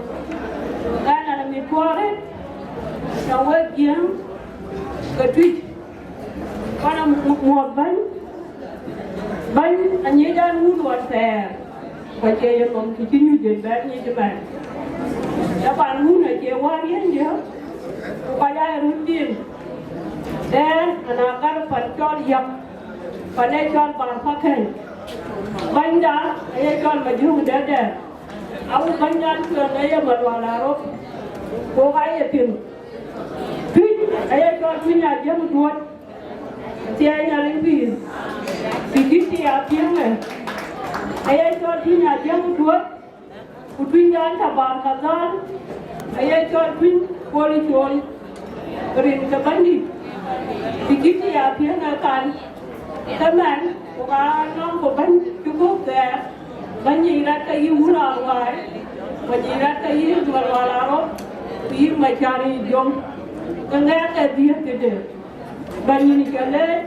Ɣɛn an, amit puɔ̈ɔ̈rë, na wek jiëëm, ke tuc. Kɔn a mu-, muɔ̈th bäny, bäny anyic an wun ɣɔn thɛɛr, ku acie ye nhom kë cï nyuc en bɛ̈n nyic ëmɛn. Taban wun acie wäär riënydiɛ̈, ku kɔc aa ye röt piŋ. Dɛɛr an, aa gat pan cɔl Yäk, pan ee cɔl Barkakɛ̈ny. Bänyda aye cɔl Majöŋ Dɛ̈dɛ̈r. Awu bänydan tueŋ aye Malual Arop, ku ɣok aa ye piŋ. Tuc aye cɔl Tuny Ajiëŋ Duɔ̈t. Athiɛɛi Nhialic pïïr. Pikiti apiɛŋë aye cɔl Tuny Ajiëŋ Duɔ̈t, ku tunydan tɔ̈ Barkadhal aye cɔl Tuny Kuɔl Col, rin ke Bɛ̈nydït. Pikiti apiɛŋë kan, ke mɛn, ku ka nɔŋ ku bɛ̈ny cï guɔ̈p thɛɛr, bɛ̈ny yic rɛt ke yï wun Aruai, ku yic rɛt ke yï Malual Arop, ku yï Macar yic Jom, ke ŋɛk ke dhiëëth këde. Bɛ̈ny yïn cä leec,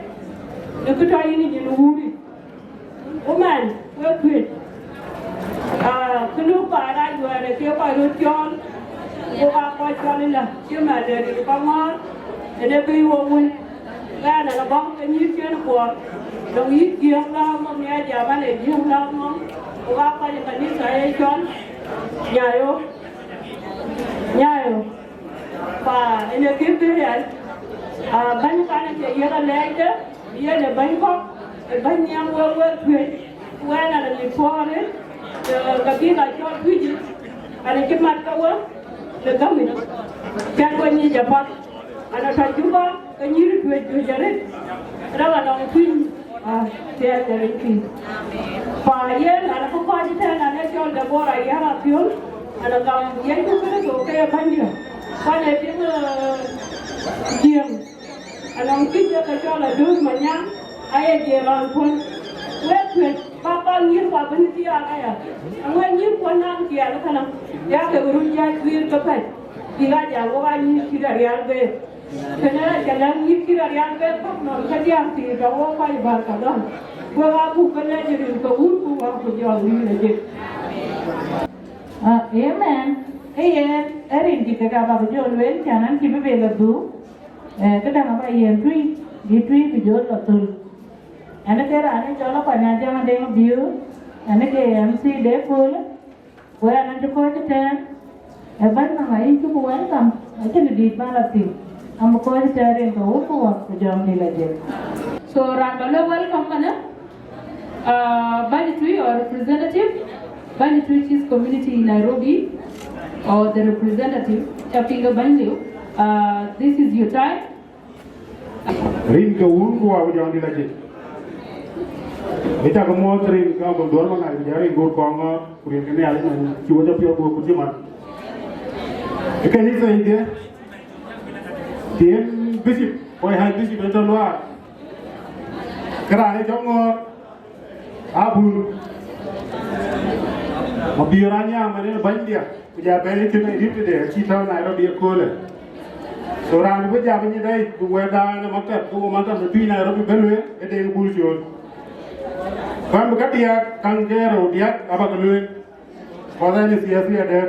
në kë tɔ̈ yïn yïn wuur yic. Ku mɛn, wek tuëc, aa, kë luk baai rac wɛ̈ɛ̈r ë ke kɔc röt cɔɔl, ku ka kɔc cɔl ëlä, cï mɛn de rin ka ŋɔ̈ɔ̈r, ënë bï wok wën. Ɣɛn ënë bɔ̈ ke nyïïr ciën kuɔɔr, dɔ̈ŋ yï jiëëŋ lääu mɔm, ya jam an, ee jiëëŋ lääu mɔm, ku ka kɔc ë kanitha ye cɔl Nyayo, Nyayo. Pa ënë kë bï riɛl, aa, bɛ̈ny kan acie yiëk alɛɛcde, yen ë bɛ̈ny kɔ̈k, Bäny nhiam wek wek Tuïc, wɛn an, ë lik puɔ̈ɔ̈rë, ke bïk a cɔl Tuïc, an, ë cï mat ke we, ke gämic, cän we nyic apath, an, ë tɔ̈ Juba, ke nyïïr Tuïc Tuïc arëët, rɛ̈k anɔŋ Tuïc, ah, thiɛɛr de riny piny. Pa yen, an, ë kɔc ëtɛ̈ɛ̈n, an, ë cɔl Debora Yar Athiol, an, ë gam Yecu Kërtho ke ye bänydiɛ̈, ku an, ë tiŋ, eh, Jiëëŋ. Anɔŋ cï jɔ ke cɔl Adööt Manyaŋ, aye jiël raan puɔ̈l. Wek Tuïc, bäk bäk nyïïr kuɔ bɛ̈n thiaak aya. Aŋuɛ̈n nyïïr kuɔ naŋ tiɛɛl kënë, ya kek röt jäl guiir ke pɛ̈c. Bïk a jäl wok aa nyïïr cït Arial Beek. Kënë cä lɛ̈k nyïïr cït Arial Beek bäk nɔm ke diäär thii tɔ̈ wok kɔc Barkadhal. Wek aa buk ke lɛc rin ke wun ku wäk ku jɔl wïïr ë jëk. Ah, amen. Ee yen, ee rin cï kek abäk jɔ lueel, cän an, cï bï bek adhuk. Eh, këdäŋ aba yen Tuïc, bï Tuïc bï jɔ lɔ thöl. Ɛn ke raan ë cɔl Akuany Ajaŋ Deŋ Biöör, ɛn ke M C de köölë, ku ɛn acï kɔc ëtɛ̈ɛ̈n, ë bäny nɔm ayï cuk welcome, acïn dït bä lɔ thïn. Am kɔc ëtɛ̈ɛ̈n rin ke wok ku wäk ku jɔŋdït lɔ jël. So, raan ba lɔ welcome manë, uh, bäny Tuïc or representative, bäny Tuïc is community in Nairobi, or the representative, ca piŋ ke bäny liu. Uh, this is your time. Rin ke wun ku wäk ku jɔŋdït lɔ jël. Ë cak muɔ̈ɔ̈th rin ke Uncle Duɔl Maŋai, ku jɔ rin guur kɔŋ ŋɔ̈ɔ̈r, ku rin ke Nhialic man cï wek jɔ piɔ̈ɔ̈th guur ku cï mat. Ë kanitha yic, tiɛɛn bishop, kɔc high bishop ë tɔ̈ luaar. Ke raan ë cɔk ŋɔ̈ɔ̈r, abun. Mabiöör Anyaŋ man ë bänydiɛ̈, ku ja bɛ̈n ë cïn ë deputy de, acï tɔ̈u Nairobi ëköölë. So raan bï jam nyin dai, bï wɛ̈t dan ë maktab, ku maktab de tui Nairobi bï lueel, ë Deŋ Bul Col. Ku an bï ka diäk, kaŋ ke rou diäk, abä ke lueel. Ku adhɛn ë thiathiat dɛ̈t.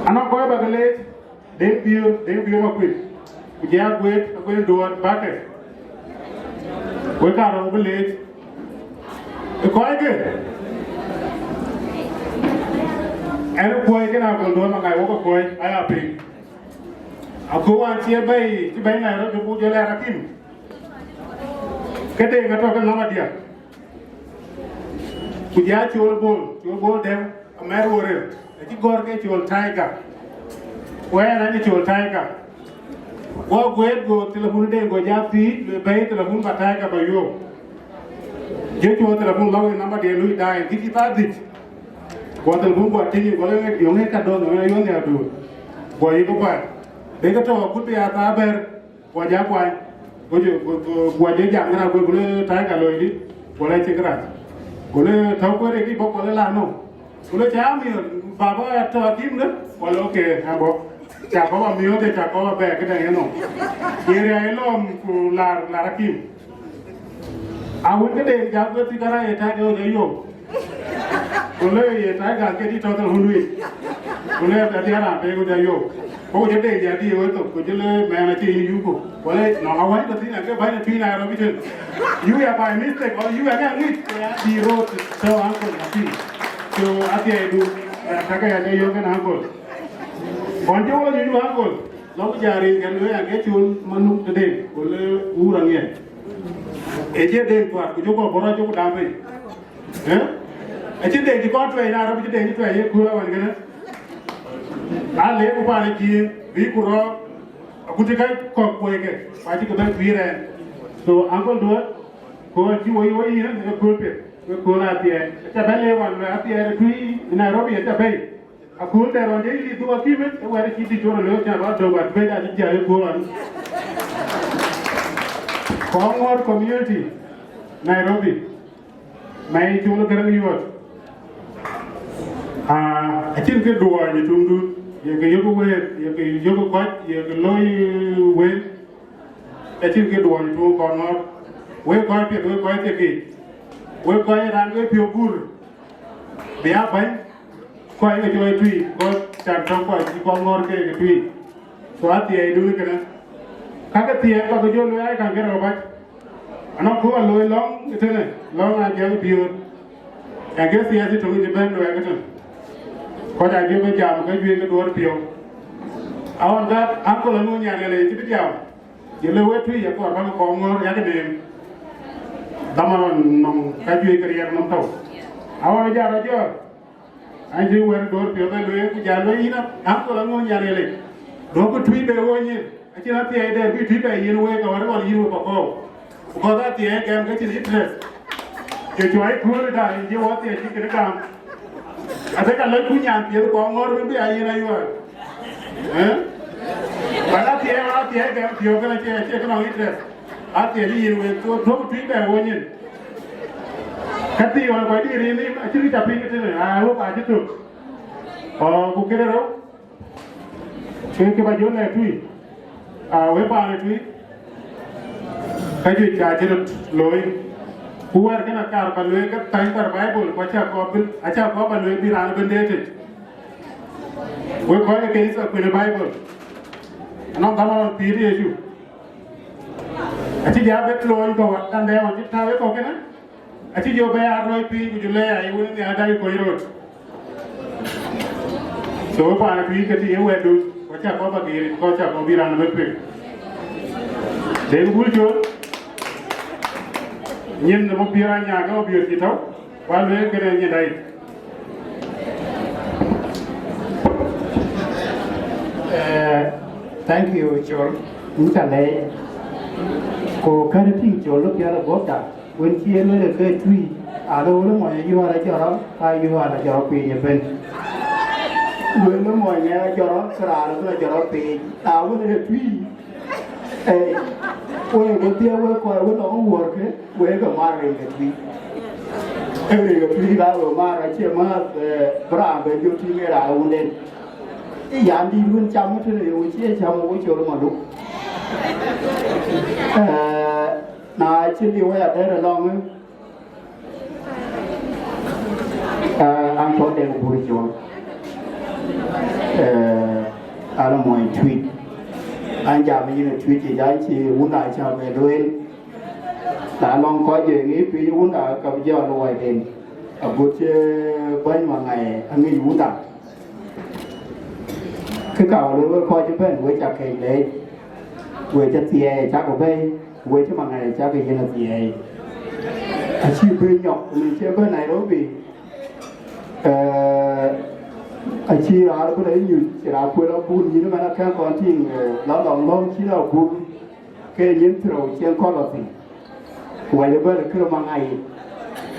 Anɔŋ kɔc bä ke leec, Deŋ Biöör, Deŋ Biöör Makuëth, ku jɔ Aguet, Aguet Duɔɔt Bakɛ. Wek karou bï leec. Ë kɔckë, ɛn ë kuɔ̈i kënë Uncle Duɔl Maŋai wok ë kuɔ̈i, aya piŋ. Akööl wään cï bɛ̈i, cï bɛ̈i Nairobi buk jɔ lɛɛr akïm. Këde ŋa tɔ̈ ke nɔm adiäk. Ku jɔ Col Bol, Col Bol Deŋ, amɛ̈r wo rëër, acï gɔ̈ɔ̈r ke Col Tiger. Ku ɛn an, ë Col Tiger. Go guëët, go telepon de, go jɔ thiëëc, bɛ̈i telepon ba Tiger ba yöök. Jɔ Col telepon lɔ̈k ë namba de lui daai, kï cï thaa dhïc. Go telepon guɔ tïŋ, go lë yöŋ ë ka dɔ̈ɔ̈r, yöŋ ë yöŋ ë aduur. Go yïk kuany. Dek ke tɔ̈ akut bï ya thaa bɛ̈r. Guɔ jɔ kuany, go jɔ, go, go, guɔ jɔ jam kënë, go, go lë Tiger loi dï, go lë cïk rac. Go lë tɔ̈ kueer ë kï bɔ̈, go lë la nɔm. Go lë cä miöör, baba ya tɔ̈ akïm dë, go lë okay, abɔ̈. Cä bɔ̈ ba miöör de, cä bɔ̈ ba bɛ̈ɛ̈r këdäŋ yenɔm. Ye riäi lɔ̈ɔ̈m ku lar, lar akïm. A wën këde jam ke tik ara ye Tiger wo jɔ yom. Ku lë ye Tiger ke dï tɔ̈ thël wun wei. Ku lë adï aram pei ku jɔ yom. Ku jɔ de jɔ dï ye wethok, ku jɔ lë mɛn acï yïn yuku. Ku lë nɔŋ awäny tɔ̈ thïn, ake bäny tui Nairobi tën. You are by mistake, or you are getting it. Dï road tɔ̈ uncle Hakim. So, athiɛɛidu, eh, kake ya jɔ yom kën uncle. Kɔn jɔ wo nyuc uncle. Lɔ ku jɔ rin kën lë ya ke col manuk tëde, ku lë wur aŋiɛc. Ë cie Deŋ tuat, ku jɔ kɔ bɔ̈ rɔt jɔ ku dam piny. Eh? Acïn Deŋ cï kɔn tuɛɛc, na rɔt cï Deŋ cï tuɛɛc ye kööl awan kënë. A le ku paan ë cïï bï ku rɔɔk, agut cï ka kɔ̈k kuɔ̈i ke, ku acï ke bɛ̈n kuiir ɛn. So, uncle Duɔt, kööl cï woi woi yïn ë kööl piɛth, wek kööl athiɛɛi. Aca bɛ̈n le wan, athiɛɛi ë tui ë Nairobi aca bɛ̈i. Akööl dɛ rɔn de yï dhuk akïm ë wɛ̈t cï dït cɔl le cä ba döŋ, but bɛ̈ɛ̈c acï jiɛɛk ë kööl an. Kɔŋ ŋɔ̈ɔ̈t community Nairobi, ma ye col gërëm yuɔt. Ah, acïn kë duɔɔny ë tuŋdun, ye kë yök wëët, ye kë yök kɔc, ye kë loi wëët, acïn kë duɔɔny ë tuŋ kɔn ŋɔ̈ɔ̈t. Wek kɔc piɛth, wek kɔc thiekic, wek kɔc raan wek piɔ̈u gur, bï aa bäny, kɔc ke jɔ ë tui, kɔc can tɔ̈ŋ kɔc cï kɔn ŋɔ̈ɔ̈r keek ë tui. So athiɛɛidun ë kënë. Kakë thiɛɛk bä ke jɔ looi aa kaŋ ke rɔt bac. Anɔŋ ku alooi lɔ̈ŋ ëtënë, lɔ̈ŋ aa jiɛɛm ë piöör. Ɛn ke thiɛɛth ë töŋ cï bɛ̈n luɛɛk ëtënë. Kɔc aa jiëp ë jam ke juëc ke duɔ̈ɔ̈r piɔ̈u. Aɣɔn ka aköl anu nyan ëlë cï bï jam. Ye le wek tui ye kɔɔr bäk kɔŋ ŋɔ̈ɔ̈r yak neem. Thaman nɔm ka juëc ke riɛɛr nɔm tɔ̈u. Awär jal rɔt jɔɔr. An cï wɛ̈t door piɔ̈u bɛ lueel, ku jal lueel yïn, aŋkol aŋö nyan ëlec. Duɔ̈kkë Tuic bɛ wo nyin. Acïn athiɛɛi dɛ̈ bï Tuic bɛ yiën wek, awär ɣɔn yïn wek Pakɔ̈u. Because athiɛɛi gɛm ke cïn interest. Ye cuai kööl ëda, yen cï wɔ athiɛɛi cï kënë gam. Adek alɔc ku nyan piɛth kɔŋ ŋɔ̈ɔ̈r bï bï a yiën ayuɔɔr. Ë? Bän athiɛɛi, ɣɔn athiɛɛi gɛm piɔ̈u kënë acie, acie kënɔŋ interest. Athiɛɛi cï yiën wek, so duɔ̈kkë Tuic bɛ wo nyin. Ka thii ɣɔn kɔc dït riin, acïn kë ca piŋ tënë, I hope acï tök. Ɔ, ku këde rou, ke, ke ba jɔ lɛ̈k Tuic. Aa, wek paan ë Tuic, ka juëc ca cï röt looi. Ku wɛ̈ɛ̈r kënë akaar ba lueel ke thany thar Bible, ku acä kɔɔr bï, acä kɔɔr ba lueel bï raan ëbën deet tëc. Wek kɔc ë kanitha kuën ë Bible, anɔŋ dhaman ɣɔn pïïr Yecu. Acï jɔ bɛ̈t loony kɔ̈u, ɣɔn dɛ̈ ɣɔn cï tääu ë kɔ̈u kënë, acï jɔ bɛ̈ aa rɔ̈ɔ̈c piny, ku jɔ lɛ̈k aa ye Wën ë Nhialic aa dai kony röt. So, wek paan ë Tuic ke tïŋ ë wɛ̈tdu, ku acä kɔɔr ba geer, ku acä kɔɔr bï raan ëbën piŋ. Den bul col, nyin në Mabiör Anyaŋ ke Mabiör cï tɔ̈u, ku alueel kënë nyin dai. Eh, thank you, Col. Yïn ca lɛc. Ku kɛ̈n tïŋ Col lɔ pial ë guɔ̈pda. Wën cï en lueel ke Tuic, aa lueel mony ë Yuɔ̈ɔ̈r ajɔt rɔt, ka Yuɔ̈ɔ̈r ajɔt rɔt piny ëbën. Lueel mony ë ajɔt rɔt, ke raan ëbën ajɔt rɔt piny. Na wën ë Tuic, eh, wek bï dhiëëu wek kɔc wën nɔŋ wuɔ̈ɔ̈rkë, wek ke mar rin ke Tuic. Ee rin ke Tuic ka we mar acie määth, eh, bï raan bɛ jɔ tïŋ ë raan wunden. Ë yan dït wën cam tënë yöŋ cie cam wo Col Maluk. Eh, na cï liu waya dɛ̈t alɔŋ, eh, an tɔ dɛŋ bur Col. Eh, an mony Tuic. An jam yïn Tuic, ë jam cï wunda cam ë lueel. Na lɔŋ kɔc ë ŋic piny wunda ka bï jɔ luɔiden. Agut cï bäny Maŋai aŋic wunda. Kë ka wä lueel wek kɔc ëbɛ̈n, wek ca keek leec, wek cï thiɛɛi cakï bɛ̈i, wek cï Maŋai cakï yiën athiɛɛi. Acï bï nyɔk, ku min cï bɛ̈n Nairobi, eh, acï raan bï rɛc nyuc, cï raan kuel abun, yïn ëmɛn akɛ̈n kɔn tïŋ, eh, lɔ lɔŋ lɔ̈ŋ cïn abun, ke nyin thiërou cïn kɔn lɔ thïn. Ku wɛ̈c ëbɛ̈n ë kërë Maŋai yic.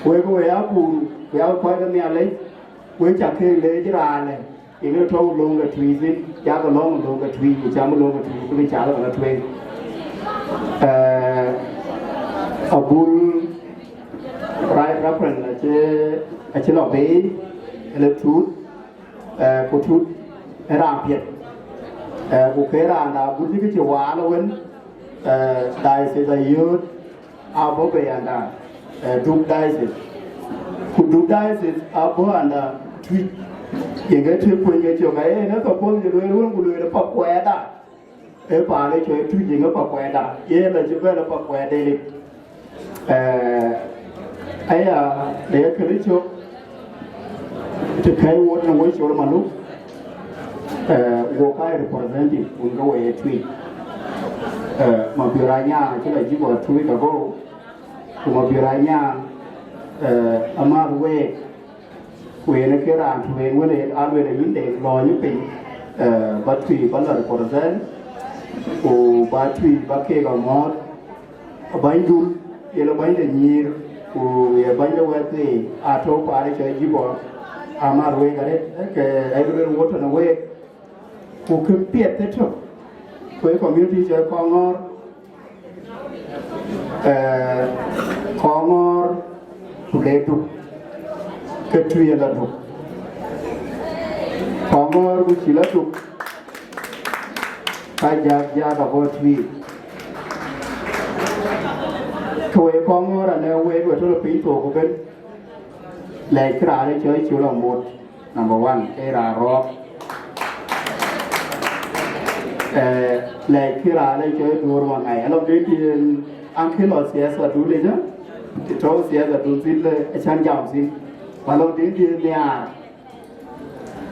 Wek, wek abun, wek kɔc de Nhialic, wek ca keek leec raan ë, yen ë tɔ̈u löŋ ke Tuic thïn, yak löŋ löŋ ke Tuic, ku cam löŋ ke Tuic, ku bï cal ke la tueŋ. Eh, abun Right Reverend acï, acï lɔ bei, ëlë Tut, eh, ku Tut ë raan piɛth. Eh, ku ke raan da abun cï kë cï waal ëwën, eh, diocese ayööt, abɔ̈ bei anda, eh, Duk diocese. Ku Duk diocese abɔ̈ anda Tuic. Yen ke cï kuny ke cök, aye yen ë suppose ye lueel wën ku lueel Pakuɛɛrda. Ee paan ë cɔl Tuic yen ë Pakuɛɛrda. Yen acï bɛ̈n ë Pakuɛɛrden. Eh, aya, de ye kënë cök, të kɛ̈i wot në wec Col Maluk, eh, wo ka ye representative wun ke we ye Tuic. Eh, Mabiör Anyaŋ acï la jibu two week ago, ku Mabiör Anyaŋ, eh, amääth week, ku yen ke raan tueŋ wën ë aluel ë yïn de lɔɔny piny, eh, ba Tuic ba la represent, ku ba Tuic ba keek amɔ̈ɔ̈th, bänydun, yen ë bäny de nyïïr, ku ye bäny de wɛ̈ɛ̈t thii, atɔ̈u paan ë cɔl Juba, amääth week arëët, ke ë luel wot tënë week, ku kë piɛth ëtök, ku ë community cɔl Kɔŋɔ̈ɔ̈r, eh, Kɔŋɔ̈ɔ̈r, ku le Duk, ke Tuic ë la Duk. Kɔŋɔ̈ɔ̈r ku cï la Duk, ka jak, jak abɔ̈ Tuic. Ke wek Kɔŋɔ̈ɔ̈r anɛ wek we tɔ̈ piny thok ëbën, lɛc kë raan ë cɔl Col Amot, number one, ee raan rɔɔk. Eh, lɛc kë raan ë cɔl Duɔ̈ɔ̈r Maŋai. Alɔŋ dït yen an kë lɔ siasa dun ëcä, të tɔ̈u siasa dun thïn le, acän jam thïn. Ku alɔŋ dït yen nhiaar.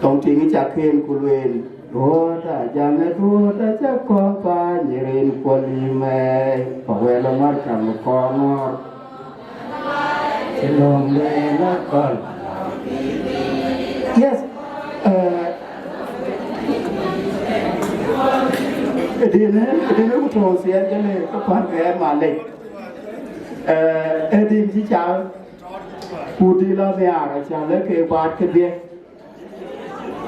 Tɔŋ tiŋ cak ken ku lueel, Duɔ̈ɔ̈t ajaŋ ë Duɔ̈ɔ̈t acä kɔ̈k paany rin kuɔl yïmɛɛi, pa wɛl ë mär kam ë Kɔŋɔ̈ɔ̈r. Yes. Eh, ëdïnë, ëdïnë ku tɔ̈ thiɛɛr jënë ke pän ke ɣɛn malec. Eh, ëdïn cï cal, ku dï lɔ nhiaar, acä lë ke baat kedhie.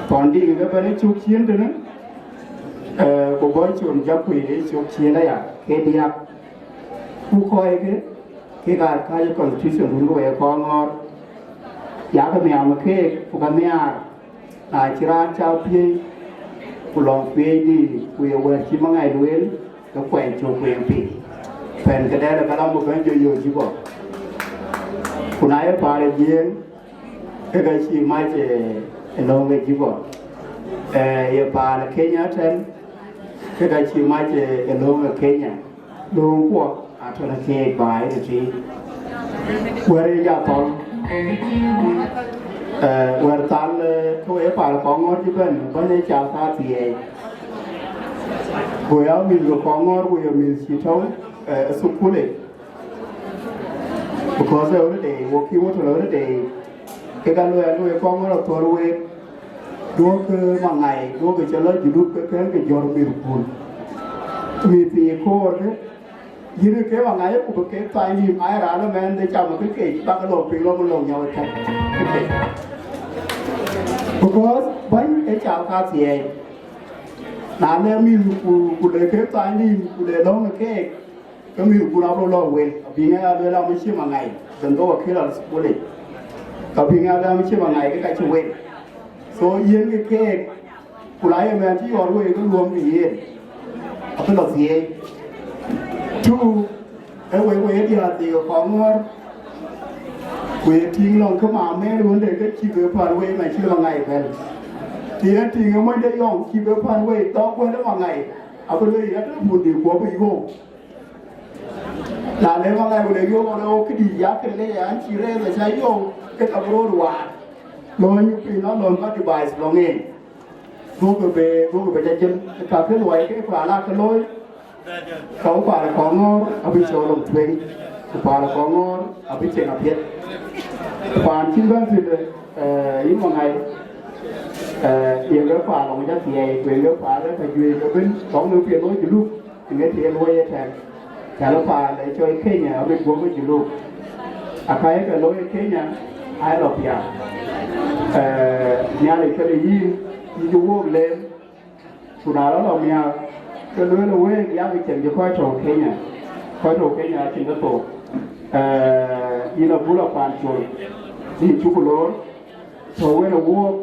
Thɔn dï ke bɛ̈n ë cök ciëën tënë, eh, ku bɔ̈ con jɔk ku ye cök ciëën aya, ke diäk. Ku kɔckë, kek aa kääc ë constitution dun ke wek kɔn ŋɔ̈ɔ̈r. Yak nhiam keek, ku ka nhiaar, na cï raan cak piëëc, ku lɔŋ piëëcdï, ku ye wɛ̈t cï Maŋai lueel, ke kuɛny cök kueŋ piny. Pɛ̈n këdɛn ë kalam ku bɛ̈n jɔ yöök cï bɔ̈. Ku na ye paan ë Jiëëŋ, ke ka cï mac, eh, ë löŋ ë Juba. Eh, ye paan ë Kenya tɛ̈n, ke ka cï mac, eh, ë löŋ ë Kenya. Löŋ kuɔ atɔ̈ në keek baai tëtï. Wɛ̈r ë ja thɔl. Eh, wɛ̈r thal, eh, ke we paan kɔŋ ŋɔ̈ɔ̈r cï bɛ̈n, bɛ̈ny ë cal ka thiɛɛi. Go ya mïth ke kɔŋ ŋɔ̈ɔ̈r, ku ye mïth cï tɔ̈u, eh, ë thukul yic. Because ë holiday, wo kï wo tɔ̈ holiday, ke ka lueel, lueel kɔŋ ŋɔ̈ɔ̈r athör week, duɔ̈kkë Maŋai, duɔ̈kkë cä lɔ Junub ke kɛ̈n ke jɔ̈r mïthkun. Mïth thii koor ke, yïn ke Maŋai ku bï kek thany nïïm, aa raan ëmɛn de cam ke kec, bak lɔ piny lɔ bï lɔ nyɔk ë tɛ̈n ke kec. Because bäny ë cal ka thiɛɛi. Na lɛ mïth ku, ku le kek thany nïïm, ku le lɔ̈ŋ ë keek, ke mïthkun abï röt lɔ wel, abï ŋɛk a lueel, amï cï Maŋai, ben bɔ̈ wakil al thukul yic. Ka bï ŋɛk a lueel, amï cï Maŋai, ke ka cï wel. So, yiënkï keek, ku la ye mɛn cï yɔɔr wei ke luɔm ke yen, abï lɔ thiëëc. Two, ee wek, wek ye diäär thii ke kɔŋ ŋɔ̈ɔ̈r, ku ye tïŋ lɔŋ ke maam mɛɛr wënde ke cï ke pän wei, mɛn cï Maŋai bɛ̈n. Të ye tïŋ ë monyde yɔŋ cï ke pän wei, dhɔ̈k wënde Maŋai, abï lueel, ya telephone dï ku abï yöök. Na le Maŋai ku le yöök, le wok këdï ya këde le ya cï rɛɛth acä yöök, ke ka bï röt waar. Lööny piny lɔ lon ka device lɔ ŋeeny. Duɔ̈kkë be, duɔ̈kkë be jajël, ka ke luɔi ke paan aa ke looi. Ka ku paan kɔŋ ŋɔ̈ɔ̈r abï cɔl lɔ tueŋ, ku paan kɔŋ ŋɔ̈ɔ̈r abï cieŋ apiɛth. Paan cïn bɛ̈n thïn, eh, yïn Maŋai, eh, yen ke paan lɔ ŋic athiɛɛi, ku yen ke paan ë ka juëc ëbën, kɔŋ në piɛth lɔ Junub. Ŋic ye luɔi ëtɛ̈ɛ̈n, cä lɔ paan ë cɔl Kenya, amit guɔ̈p ë Junub. Aka ye ke looi ë Kenya, aa lɔ piath. Eh, Nhialic këde yïn, yïn cï wook leem, ku na lɔ lɔ miäk, ke lueel ë week, yak cieŋ cï kɔc tɔ̈u Kenya. Kɔc tɔ̈u Kenya acïn ke thok. Eh, yïn abulɔ paan col, yïn cuk loor, tɔ̈u wën ë wook,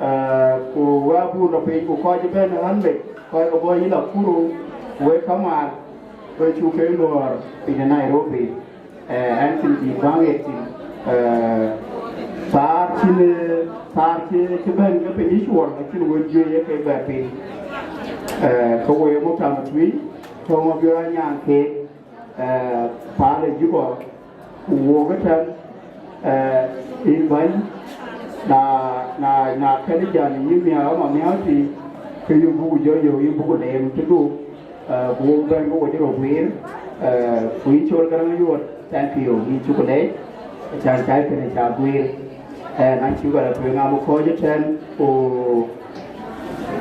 Eh, ku wek abun lɔ piny, ku kɔc ëbɛ̈n ë ɣän mec, kɔc ke bɔ̈ yïn Nakuru, ku wek kamaan, wek cuk ke luɔɔr piny ë Nairobi, eh, ɛn cïn bï baŋ ɣet thïn. Eh, thaar cïn, eh, thaar cï, cï bɛ̈n ke piny ë cuɔl, acïn wek juëc ye ke bɛ piny. Eh, ke wek muk tam ë tui, tɔ̈u Mabiör Anyaŋ keek, eh, paan ë Juba, ku wook ëtɛ̈n, eh, yïn bäny, na, na, na kën jam yïn miäk ama miäk tï, ke yïn buk jɔ yök, yïn buk leem tëdu, eh, ku wok bɛ̈n ke wo cï röt guiir, eh, ku yïn Col Garaŋ Yuɔt, thank you, yïn cuk leec, acan cai kënë ca guiir, eh, na cï bɛ lɔ tueŋ abï kɔ̈ɔ̈c ëtɛ̈n, ku,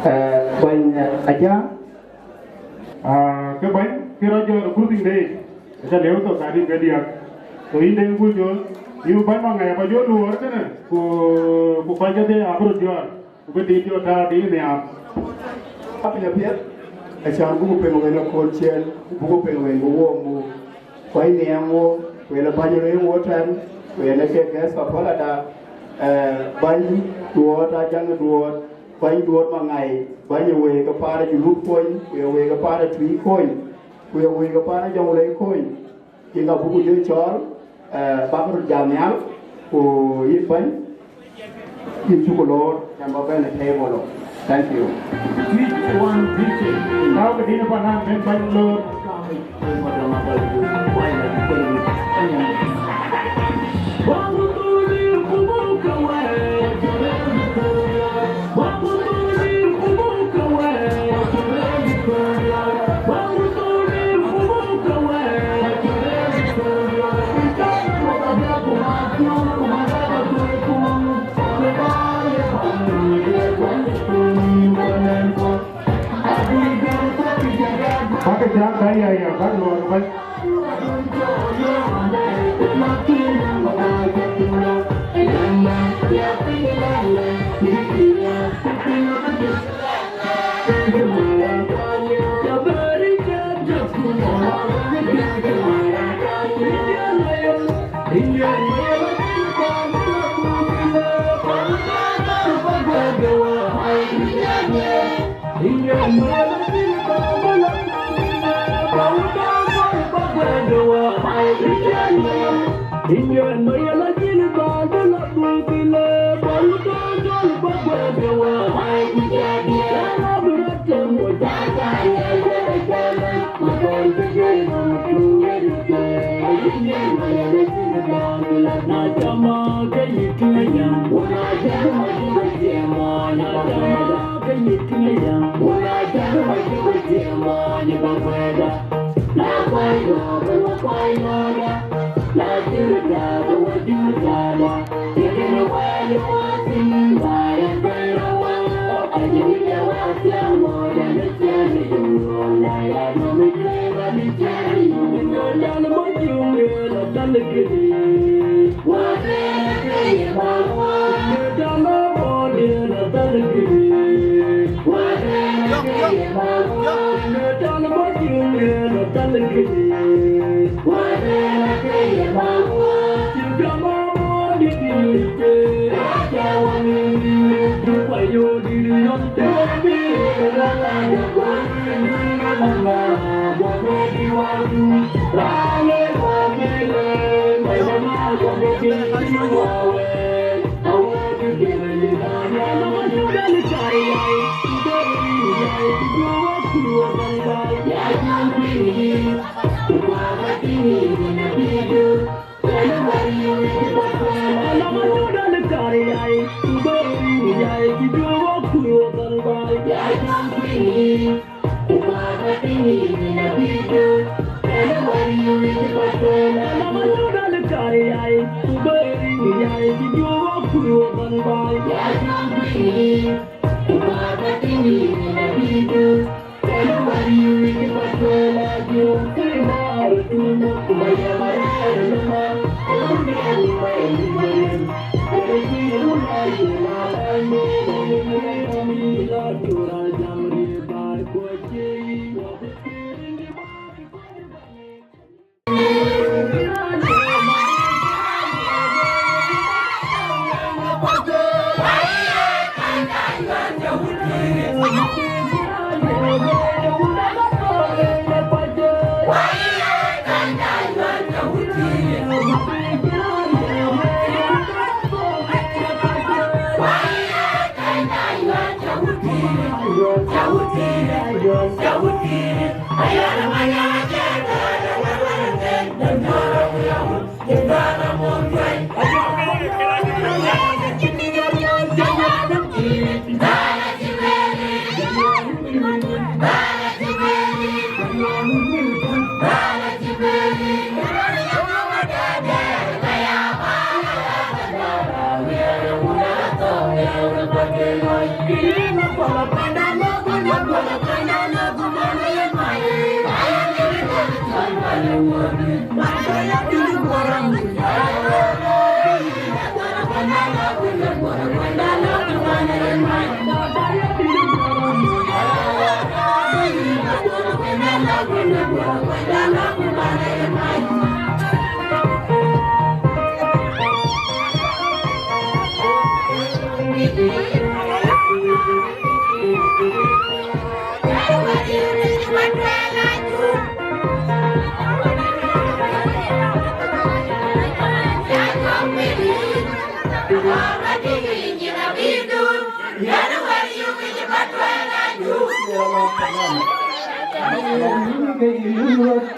eh, bɛ̈ny, eh, Ajak, Ah, ke bɛ̈ny, ke rɔt jɔt ë kurthiŋde yic, aca lëu thok kadï ke diäk. So yïn Deŋ Gul Jol, yïn bɛ̈ny Maŋai aba jɔ luɔɔr kënë, ku, ku kɔc kedhie abï röt jɔt, ku bï dït jɔ tääu dït nhiaar. Apiny apiɛth, acan buk piŋ wën akööl ciëën, ku buk piŋ wën bï wook muk. Kɔc nhiɛɛm wook, ku yen ë bäny rëër wook tɛ̈n, ku yen ë kek guest of honor da, eh, bäny Duɔɔt, Ajaŋ Duɔɔt, bäny Duɔɔt Maŋai, bäny ë wëi ke paan ë Junub kony, ku ye wëi ke paan ë Tuic kony, ku ye wëi ke paan ë Jɔŋlei kony. Yïn ka buk jɔ cɔɔl, eh, bäk röt jam nhial, ku yïn bäny, yïn cuk loor, yɛn ba bɛ̈n ë table. Thank you. Each one victim. Now the dinner for hand, then bäny loor. Ya, ya, ya, ya, bak luɔr, bak.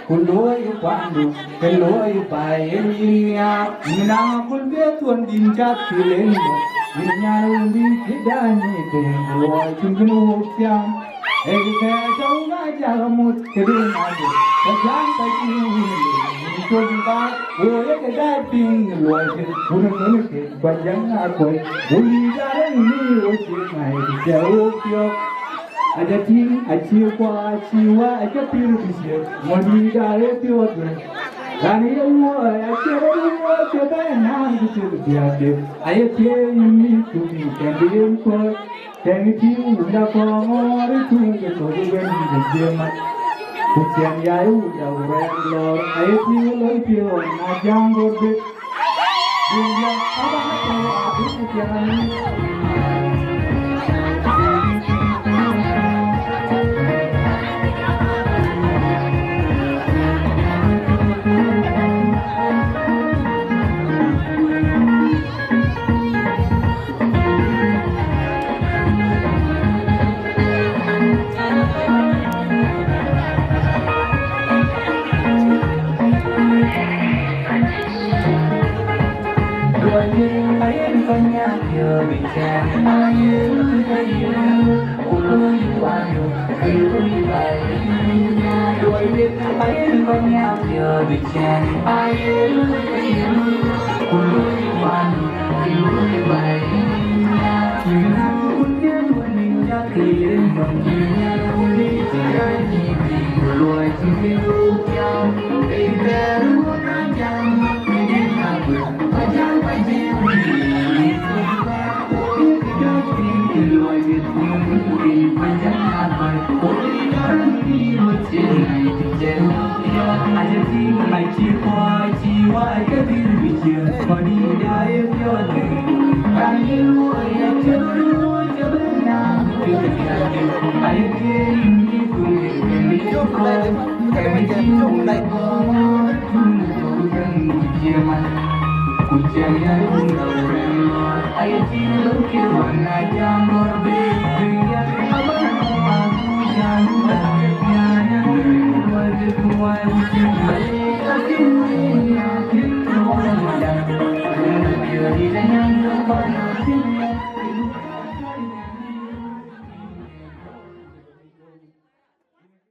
Ku luɔi kuandu, ke luɔi baai en yïn nhiaar, yïn aŋa gul bï thuɔn dïn cath cï leŋ bɔ̈, yïn nyan wëndï cï däny ë tëŋ, luɔi cïn kën wok thiaŋ. Ee kë tɔ̈u ŋa jal amut këdun adï, ke jam ka cï wun lëu, yïn col bä, wo ye ke daai piŋ luɔi cïn wun ë thöl ke, ku ajäŋ akuɔc, wo yï jal ë yïn ë wo cï ŋa ye kë cä wok thiɔ̈k. Aca tïŋ, acï kuac, acï wä, aca pïr bï ciëk, ŋuɔ̈t yiic aa ɣet piɔ̈ɔ̈th bɛ̈n. Raan ye luɔi, acie rɔt luɔi ke bɛ̈n naan ku cïk biäkde. Aye thiëëc yïn mïth ku mïth, tɛ̈n bï yen kɔ̈ɔ̈c, tɛ̈n tïŋ wunda kɔŋ ŋɔɔr ë tuŋ ke thok ë wën yïn ë jiëëm mat. Ku ciɛn ya ë wunda ku rɛɛm lɔɔr, aye tïŋ ë loi piɔ̈ɔ̈th na jam rɔt bï.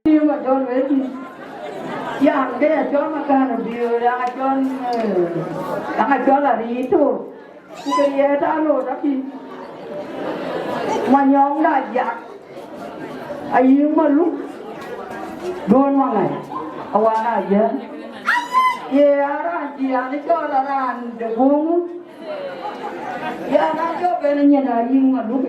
Tiiŋ ba jɔl wek thïn. Yan ke ya cɔl Makar Biöör, yan a cɔl, eh, yan a cɔl Ariito. Ku ke ye ta lo ta ki. Manyɔŋ da jak. Ayi Maluk. Don Maŋai. Awan a jɛ. Ye aran ji an cɔl aran de guŋ. Yan a cɔl ben nyin Ayi Maluk.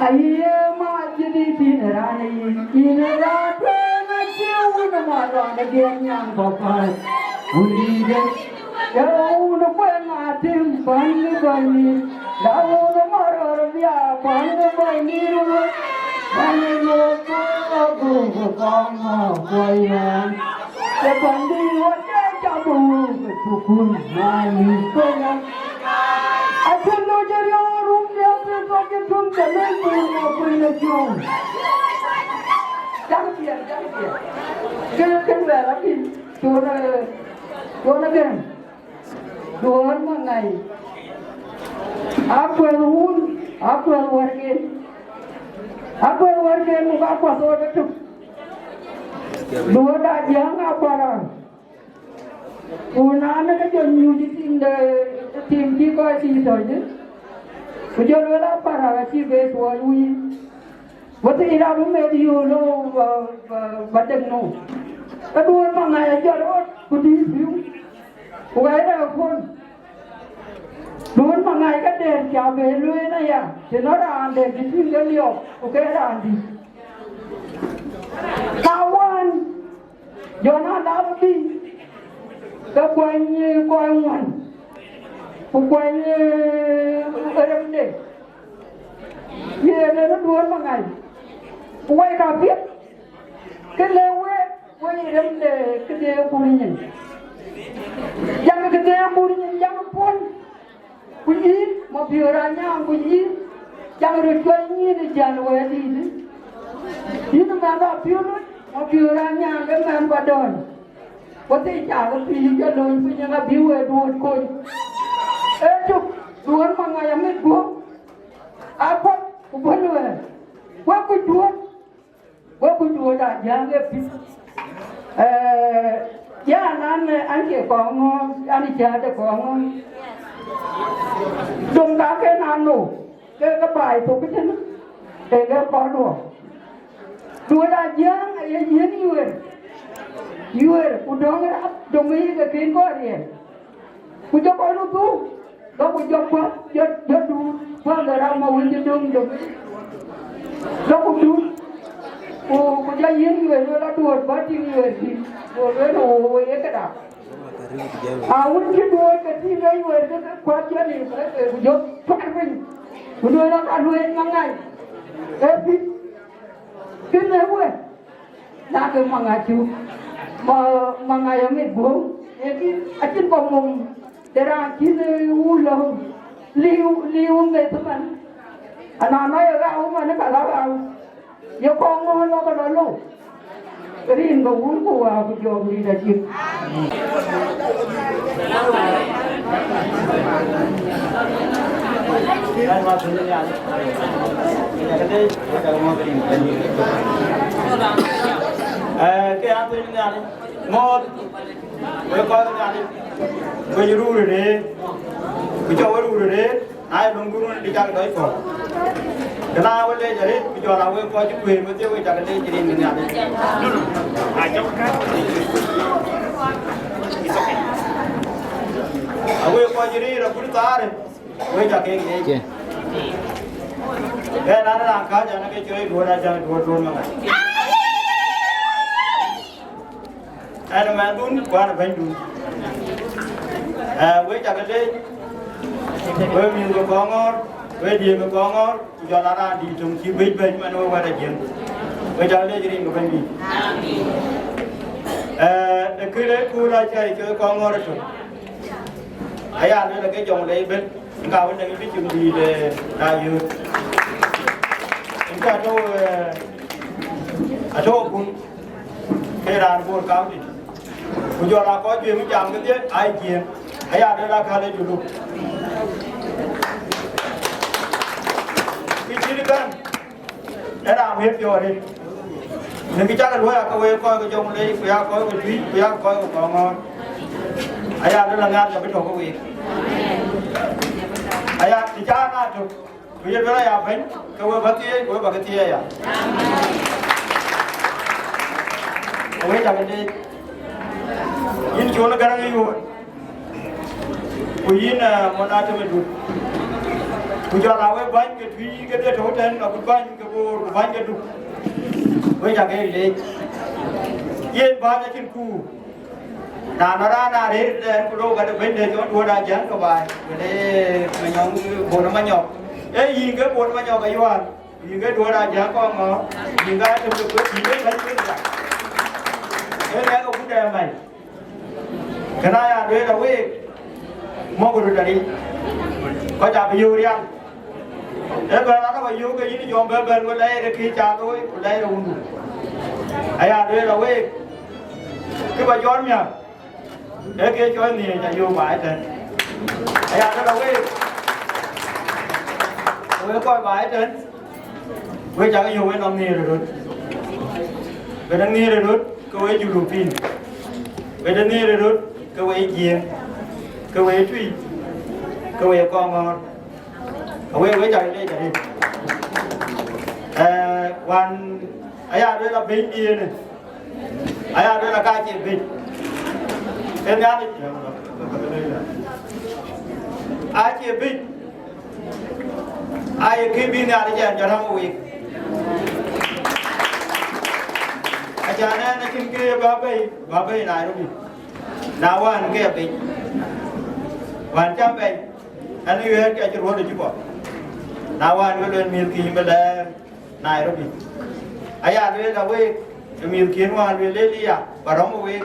Aye ma jidi tin rana yi, tin rana na jiu na ma rana dia nyang papai. Uri de. Ya wun kwen atim pani pani, ya wun maror bia pani pani ru, pani ru ko gu ko ma ko ya. Ya pani wo ya jabu ko kun mani ko ya. Atin lo jari rum ya pe ko ke tun ke me ko ko na jo. Jam dia, jam dia. Ke ke la la pi, to na, to na ben. Duɔ̈ɔ̈r Maŋai, akuɛth wun, akuɛth wärken, akuɛth wärken, ku ka kuath ɣöt ëtök. Duɔ̈ɔ̈r da jiäŋ Aparak, ku naan ë ke jɔ nyuc ë tim de, tim cï kɔc thii tɔ̈c, ku jɔ lueel Aparak acï be tuɔɔc wïïr. Wëthii raan bï meth yöök lɔ ba, ba, ba dek nu. Ke Duɔ̈ɔ̈r Maŋai ajɔt rɔt ku dïït pïu, ku ɣɛɛr ë puɔ̈l. Duɔ̈ɔ̈r Maŋai ke dɛ̈t ca be lueel aya, të nɔ̈ raan dɛ̈t bï tïŋ ke liɔp, ku ke raan dït. Na wään, jɔn aa lap bï, ke kuany, eh, kɔc ŋuan, ku kuany, eh, remde. Ye rem Duɔ̈ɔ̈r Maŋai, ku wek ka piɛth, ke le wek, wek ye rem de këde kur nyin. Jam këde kur nyin, jam puɔ̈l, ku yïn, Mabiöör Anyaŋ, ku yïn, jam röt cuɔl nyin ë jäl wɛ̈ɛ̈t dïït. Yïn mɛnh Apiöl, Mabiöör Anyaŋ, ke mɛnh ba dɔ̈ɔ̈ny. Ku thii cak ë pïïr ke lööny piny, ë ŋa bï wek duööt kony? Ee cök, Duɔ̈ɔ̈r Maŋai amit guöp. Apuɔth ku bɔ̈ luɛɛr, wek kuc duööt, wek kuc duööt Ajiëŋ ë pïth. Eh, ya nan, eh, an cie kɔŋ ŋɔ̈ɔ̈r, an cäätde kɔŋ ŋɔ̈ɔ̈r. Dom ka ke na nou, ke ke baai thok këtënë, ke ke kɔɔr duɔ̈ɔ̈r. Duööt Ajiëŋ aye yiën yuëër, yuëër ku dɔ̈ŋ rap, dom ë yï ke kën kɔɔr riɛl. Ku jɔ kɔc röt dhuk, lɔ ku jɔ kuath, jɔ, jɔ duut, kuath lɔ ram ma wën cï döŋ döŋ. Lɔ ku duut, ku, ku jɔ yiën yuëër, lueel aduööt bä tïŋ yuëër thïn, ku lueel ë wëu ye këda. A wën cï duööt ke tïŋ lɔ yuëër ke, ke kuath jɔ lim, ke, ke, ku jɔ tuar piny. Ku lueel aka lueel maŋany, ee pïth, kën ee wëu. Lakin maŋ acuk, ma, maŋ ayɔm ë guöp, ee kï, acïn kɔm mum de raan cïn, ee, wun lɔ, liu, liu meth man. Ana nɔ̈ ye ɣau man, ka ɣa ɣau. Ye kɔŋ ŋɔ̈ɔ̈r lɔ ke lɔ lou. Rin ke wun ku wäär ku jɔɔk rin acïk. Eh, ke ya thöny Nhialic, ŋɔɔth, wek kɔc Nhialic, wek ruu rëër, ku cɔk wek ruu rëër, na ye löŋdun wën, dï cak dɔc kɔ̈u. Këna wek leec arëët, ku jɔl a wek kɔc cï kuëër wedhie, wek cak leec rin Nhialic. A wek kɔc cï riir agut thaarë, wek ca keek leec. Ɣɛn an, raan kääc an, ke cɔl Duööt Ajiëŋ, Duööt Duööt Maŋa. Ɣɛn ë mɛnhdun, ku ɣɛn ë bɛ̈nydun. Eh, wek ca ke leec, wek mïth ke Kɔŋɔ̈ɔ̈r, wek diëëŋ ke Kɔŋɔ̈ɔ̈r, ku jɔl a raan dït töŋ cï bɛ̈c bɛ̈ny man wek wɛ̈t Ajiëŋ. Wek ca ke leec rin ke Bɛ̈nydït. Eh, ë këde kuur acä cɔl Kɔŋɔ̈ɔ̈r ëtök. Aya lueel ke jɔŋ lei ben, ka wën dɛŋ bï cïn dïït, eh, na yöök. Ënkä atɔ̈u, eh, atɔ̈u kun, ke raan Bor County. Ku jɔl a kɔc juëc jam kedhie, ai Jiëëŋ. Aya lueel akäl ë Julu. Kë cït kän, Ë raan wëët piɔ̈ɔ̈th arëët. Në kë cak luɔi, aa ke wek kɔc ke Jonglei, ku ya kɔc ke Tuïc, ku ya kɔc ke Kɔŋɔ̈ɔ̈r. Aya luel aŋiɛth ka bï tɔ̈u ke week. Aya, të cä na tök, ku ye luel aya bɛ̈ny, ke we bä thieei, ku we bä ke thieei aya. Ku wek cä ke leec. Yïn Col Gäräŋ ë Yuöör. Ku yïn, eh, Mɔn Atem ë Dut. Ku jɔl a wek bäny ke Tuïc kedhie tɔ̈u tɛ̈n, agut bäny ke Bor, ku bäny ke Duk. Wek ca ke leec. Yen bäny acïn kuur. Na nɔn raan arëët ëtɛ̈ɛ̈n, ku lok ade bɛ̈ny de cɔl Duööt Ajiëŋ ke baai. Wën ee Manyɔk, Bor Manyɔk. Ee yïn ke Bor Manyɔk ayual. Yïn ke Duööt Ajiëŋ Kɔŋɔ̈ɔ̈r. Yïn ke Atem de Kuet, yïn ke bɛ̈ny ke Duk. Ee lɛ̈k agut ë mac. Kënë aya lueel a week, mɔ̈k röt aric, kɔc abï yöök rial. Ee bɛ̈n aa tɔ̈ yöök ke yïn jɔŋ bɛ̈n bɛ̈n, ku lɛɛr ë kë ca looi, ku lɛɛr ë wundu. Aya lueel a week, kë bä jɔt miäk, ee kë cɔl nhiëëc ayöök baai ëtɛ̈n. Aya lueel a week, wek kɔc baai ëtɛ̈n. Wek cak yök wek nɔm nhiëër ë röt. Wek nɔm nhiëër ë röt, ke wek Junubin. Wek nɔm nhiëër ë röt, ke wek Jiëëŋ. Ke wek Tuïc. Ke wek Kɔŋɔ̈ɔ̈r. Awek wek cak leec arëët. Eh, wan aya luel abënydiën. Aya luel aka cie bïc. Ee Nhialic. Acie bïc. Aye kë bï Nhialic ɛn jɔt rɔm week. Acan ɛn acïn kë bä bei, bä bei Nairobi. Na wään ke bïc. Wään cä bɛ̈ny. Ɛn ë ɣɛɛt ke acï ruɔ̈t ë cï bɔ̈. Na wään ke luel mïthkï yïn bï lɛɛr Nairobi. Aya lueel a week, ë mïthkiën wään lueel Elia, bä rɔm ë week.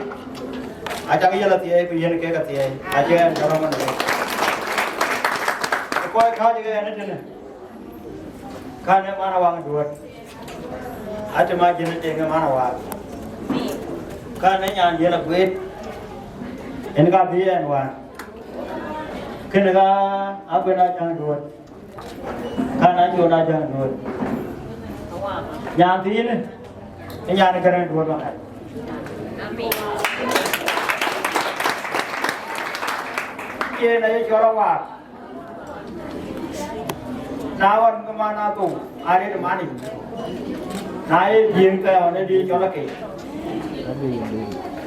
Acak yel athiɛɛi, ku yen kek athiɛɛi, acï ɛn cä rɔm ɛn week. Ë kɔc kääc ke ɛn ëtënë, kän ë man awaŋ duööt. Acï ma jën ë deŋ ë man awaak. Kän ë nyan yel agueet, en ka bï ɛn wään. Kënë ka akuën acaŋ duööt. An, an, Jona Jaŋ Duɔ̈t. Nyan thiinë, ë nyan ë Gäräŋ Duɔ̈t Maŋäi. Yen aye cɔl Awaak. Na ɣɔn ke man athou, arëët man yic. Na ye jiëëŋ ke ɣɔn ë dï cɔl Akei.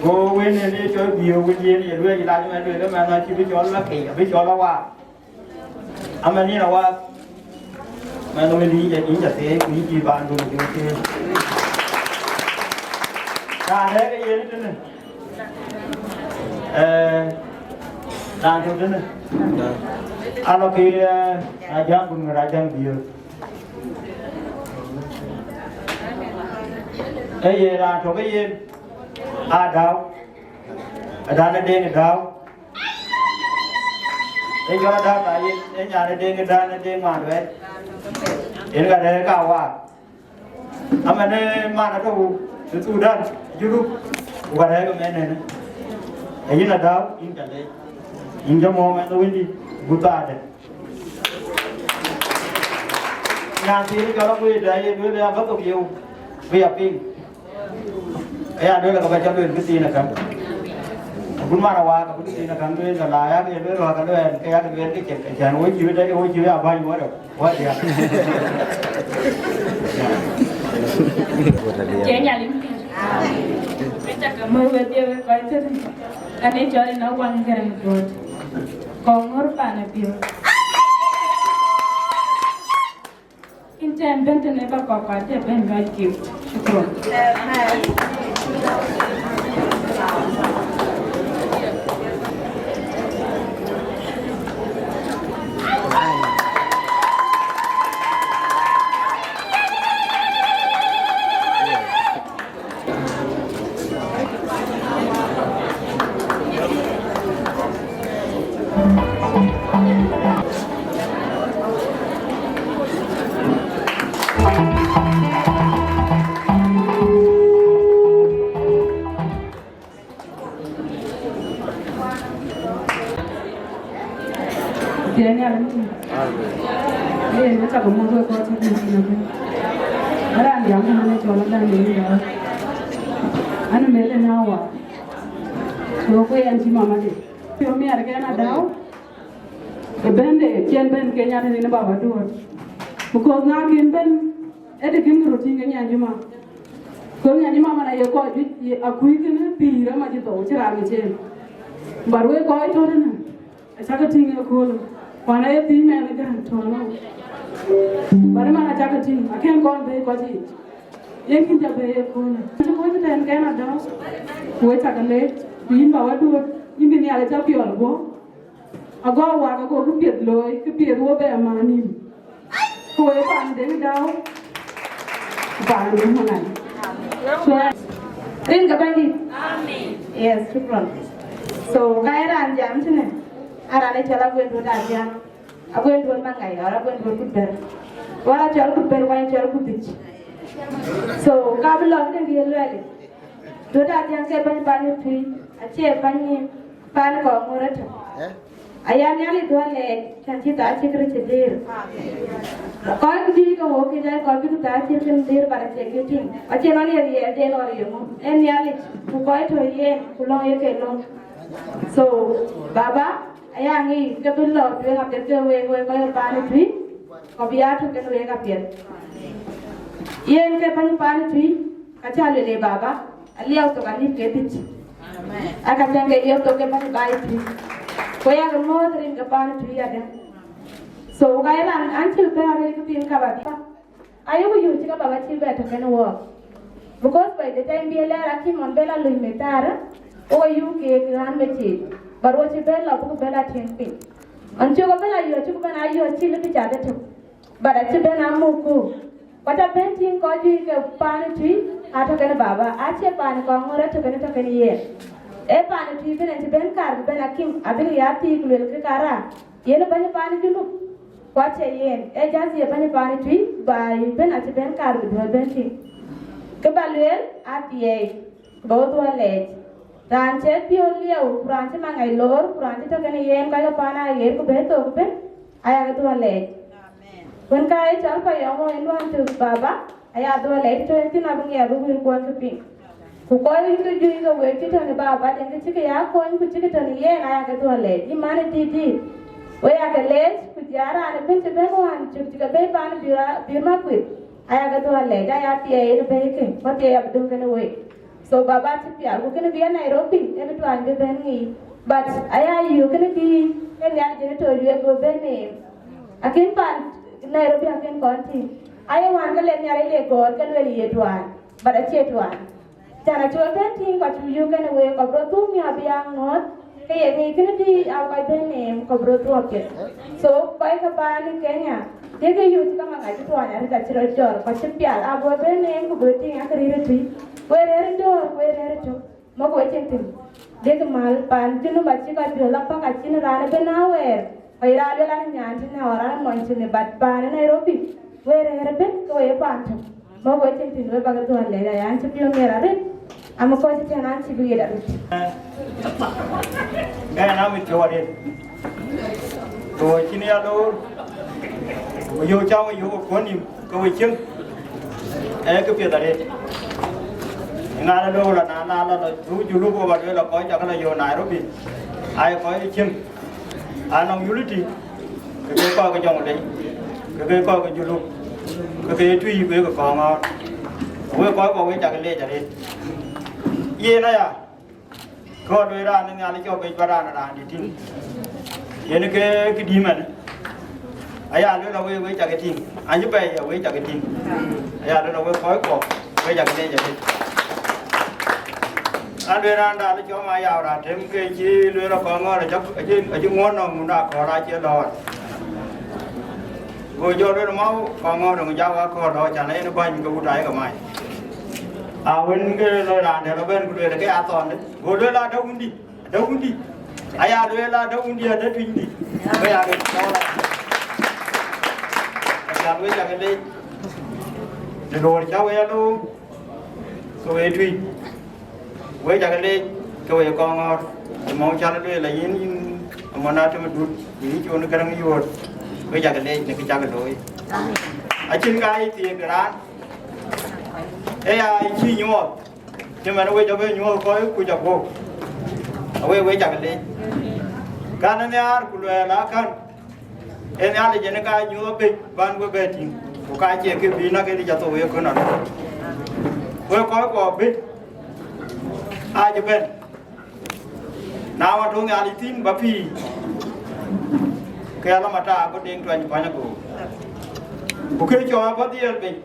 Go wën ë dï cɔl Biöök, wën yen ye lueel, lac mɛn lueel, mɛn acï bï cɔl Akei, abï cɔl Awaak. Aman yen Awaak, mɛn wën dï yïn ca, yïn ca thëëi, ku yïn cï paandun cï wek thëëi. Raan rɛ̈ɛ̈r ke yen tënë. Eh, raan tök tënë. Alɔ ke, eh, Rajaŋ Kun, Rajaŋ Biöök. Ee yen raan tök, ee yen Adau. Adan ë Deŋ Adau. Ee jɔ Adau ta yen, ee nyan ë Deŋ, Adan ë Deŋ Maluɛl. Yen ka rɛ̈ɛ̈r ka Awaak. Aman ë man atɔ̈ ë Thudan, Junub, ku ka rɛ̈ɛ̈r ke mɛn ënë. Ee yïn Adau, yïn ca leec. Yïn jɔ mɔ̈ɔ̈r mɛn wëndï, gut thaade. Nyan thiin jɔl aguëëda ye lueel, ya bä thok yeu, bï ya piŋ. Aya lueel, ka bä ca lueel kë thiin akäŋ. Abun man Awaak, abun kë thiin akäŋ lueel, ka la yak ye lueel, ka lueel, ke yak lueel kë cek, ke cän wo cï wë dɛ, wo cï wë ya bäny wärë. Wadia. Cie Nhialic pïr. Amen. Aca ke mär wedhie wek kɔc tënë. Kane cɔl ënɔ Awaŋ Gäräŋ Duɔ̈t. Kɔŋ ŋör pan apiɔ̈u. Yïn tɛ̈n bɛ̈n tënë ba kɔ̈k, acie bɛ̈n ba gift. Shukran. Amen. Tiɛɛn Nhialic. Amen. Ee, në cak muɔ̈th wek kɔc cï kuc thïn ëbɛ̈n. Raan jam tënë cɔl Adau në yïn ya. An, mɛl ënë Awaak. So, ku yɛn cï mama de. Piɔ̈u miɛt ke ɛn Adau. Ë bɛ̈n de, cï ɛn bɛ̈n Kenya tënë baba Duɔ̈t. Because na kën bɛ̈n, ë të kën röt tïŋ ke Nyanjuma. Kɔn Nyanjuma man aye kɔc juëc, ye akuc kënë pïïr ë mac ë thou, cï raan ŋic en. But wek kɔc tɔ̈ tënë, acakë tïŋ ëköölë. Kuan aye thïn mɛn ë Gäräŋ tɔ̈ ënɔɔnë. But man acakë tïŋ, akën kɔn bɛ̈ɛ̈i kɔc yiic. Yen kïn ca bɛ̈ɛ̈i ëköölë. Cï kɔc tɛ̈n kɛn Adau, ku wek cakë leec, ku yïn baba Duɔ̈t, yïn bï Nhialic ca piɔl guɔ̈p. Ago Awaak ago këpiɛth looi, këpiɛth wo bɛ maan nïm. Ku wek paan Deŋ Adau, ku paan Deŋ Maŋäi. So, rin ke Bɛ̈nydït. Amen. Yes, shukran. So, ka ye raan jam tënë, a raan ë cɔl Aguël Duɔ̈t Adhiaŋ. Aguël Duɔ̈t Maŋäi, or Aguël Duɔ̈t Kutbɛ̈r. Wala cɔl Kutbɛ̈r, wala cɔl Kutdhic. So, ka bï lɔ këdï ye luɛɛl. Duɔ̈t Adhiaŋ ke bɛ̈ny paan ë Tuïc, acie bɛ̈ny paan kɔŋ ŋör ëtök. Aya Nhialic duɔ̈n lɛɛc, cän cï thaa cï kërë cï dëër. Kɔc juëc ke wok kë jai kɔc bï thaa cï kën dëër, but acie kë tïŋ. Acie nɔn ye riɛl de lɔ ye ŋö. Ee Nhialic, ku kɔc tɔ̈ yen, ku lɔ̈ŋ ye ke lɔ̈ŋ. So, baba, aya ŋic ke bï lɔ tueŋ apiɛth ke wek, wek kɔc paan ë Tuïc, kɔ bï ya tök kën wek apiɛth. Yen ke bɛ̈ny paan ë Tuïc, ka cä lueel ë baba, aliɛu thok anït ke dhïc. Amen. Aka cäŋ ke liep thok ke bɛ̈ny baai Tuïc. Ku yak muɔ̈ɔ̈th rin ke paan Tuïc adɛ̈. So, ka ye raan an cï bɛ̈n arëëc ke piny ka ba bï. Ayuku yöök cï ka baba cï bɛ tök kɛn wɔɔk. Because by the time bï e lɛɛr akï man bɛ la löny me thaarë, wo yöök keek raan me ceet. But wo cï bɛ la buk bɛ la tiɛŋ piny. An cï wo bɛ la yöök cï ku bɛ̈n a yöök cï lëbï cath etök. But acï bɛ̈n a muk ku. Ku aca bɛ̈n tïŋ kɔc juëc ke paan ë Tuïc atɔ̈ kɛn baba, acie paan kɔŋ ŋör atɔ̈ kɛn tɔ̈ kɛn yen. Ee paan ë Tuïc bɛ̈n acï bɛ̈n kaar bï bɛ̈n akïm, abïk ya thiëëk luel ke kaar aa, yen ë bɛ̈ny paan ë Junub. Ku acie yen, ee just ye bɛ̈ny paan ë Tuïc, ba bɛ̈n acï bɛ̈n kaar bï duɔ̈ɔ̈r bɛ̈n tïŋ. Kë ba lueel, athiɛɛi, ku ba we dhuɔ̈ɔ̈r lɛɛc. Raan cï piɔ̈u liɛu, ku raan cï Maŋäi loor, ku raan cï tɔ̈ kɛn yen kɔc ke paan aɣeer, ku bɛ thok bɛ̈n, aya ke dhuɔ̈ɔ̈r lɛɛc. Amen. Wën ka ye cɔl Payɔŋ ë nuan tök baba, aya dhuɔl lɛc tɔ̈ ë thïn abï ŋiɛc abï wël kuɔn kë piŋ. Ku kɔc wïc ke juëc ke wël cï tɔ̈ në baba, den kë cï ke ya kony ku cï ke tɔ̈ në yen, aya ke dhuɔl lɛc. Yï man ë dït dït, we ya ke leec, ku jɔ raan ëbën cï bɛ̈n wään cök cï ke bɛ̈i pan bïr a-, bïr Makuëth, aya ke dhuɔl lɛc, aya thiɛɛi yen bɛ̈i ke, ku thiɛɛi abï döŋ kënë wei. So baba cï pial, ku kënë bï ya Nairobi, ë bï tuany bï bɛ̈n ŋic. But aya yï kënë bï, ke Nhialic yen tɔ̈ lueel go bɛ̈n neem. Akën pan Nairobi akën kɔn tïŋ. Aye wään ke le Nhialic le gɔ̈ɔ̈r ke lueel ye tuany, but acie tuany. Can acï we bɛ̈n tïŋ, ku acï yök kënë week, ku bï rɔt dhuk nhial bï ya ŋɔ̈ɔ̈th, ke ye ŋic kënë dï aa kɔc bɛ̈n neem, ku bï rɔt dhuɔ̈k piɛth. So kɔc ke paan ë Kenya, dek ke yööth ka maŋ acï tuany arëët acï rɔt jɔt, ku acï pial, ago bɛ̈n neem, ku bï rɔt tïŋ akë rëër ë tui. Wek rëër ë döör, wek rëër ë tök. Mɔ̈k wecin thïn, dek mal paan Junub acï ka juël apak acïn raan ëbën awɛɛr, kɔc raan luel an nyan tïn, ɣɔn raan mɔny tïn, but paan ë Nairobi, wek rëër ëbën ke wek paan tök. Mɔ̈k wecin thïn, wek bäk dhuɔl lɛc aya, an cï piɔ̈u miɛt arëët, am kɔc tɛ̈n an cï bï ɣet arëët. Ɣɛn amit piɔ̈u arëët. Ku cïn ya loor, ku yöök cä we yöök ë kuɔ̈n nïm ke we cieŋ, ee këpiɛth arëët. Ŋa la loor la na, na la la dhuk Julup, ku ba lueel la kɔc cä ke la yöök Nairobi, aa ye kɔc ë cieŋ. Anɔŋ unity, ke ke kɔc ke Jɔŋlei, ke ke kɔc ke Julup, ke ke Tuï, ku ye ke Kɔŋɔ̈ɔ̈r. Ku wek kɔc kɔ̈k wek cä ke leec arëët. Yen aya, kɔɔr wek raan ë Nhialic cɔk bec ba raan raan dït tïŋ. Yen ke këdï mɛn, aya lueel awek, wek cä ke tïŋ, anyï pɛɛi awek cä ke tïŋ. Aya lueel awek kɔc kɔ̈k, wek cä ke leec arëët. An lueel raan raan cɔk ma yau raan tem ke cï lueel akɔŋ ŋɔ̈ɔ̈r acï, acï, acï ŋuɔ̈t nɔm mun akɔ̈ɔ̈r acie lɔɔr. Go jɔ lueel mau kɔŋ ŋɔ̈ɔ̈r döŋ jak wa kɔ̈ɔ̈r lɔ can en bäny ke wut ayek mac. A wën ke lɔ raan dɛ̈ lɔ bɛ̈n ku lueel ke a thɔn dë. Go lueel adä wundï, adä wundï. Aya lueel adä wundï, adä tuïcdï. Ke ya ke thɔn. Acan wek cak leec. Të loor cä wek aloor, ke wek Tuïc. Wek cak leec ke wek Kɔŋɔ̈ɔ̈r, ë mɔ̈u cä lueel ayïn, yïn amɔn atem dut, yïn con Gäräŋ yuöör, wek cak leec në kë cak looi. Acïn ka ye thiëëk de raan, ë ya cï nyuɔɔth, cï man wek abë nyuɔɔth kɔc kuc aguɔ̈u, awek wek cak leec. Kan ë nhiaar ku luɛɛl akan, ee Nhialic en ka nyuɔɔth abëc ban we bɛ tïŋ, ku ka cie kë bï näk en jɔ thou ye kën anɔ̈k. Wek kɔc kuɔ abëc aa cï bɛ̈n, na wä tɔ̈u Nhialic thïn bä pïïr, ke alɔ mata ku deŋ tuany pany agoor. Ku kë cɔɔk bä dhiël bei,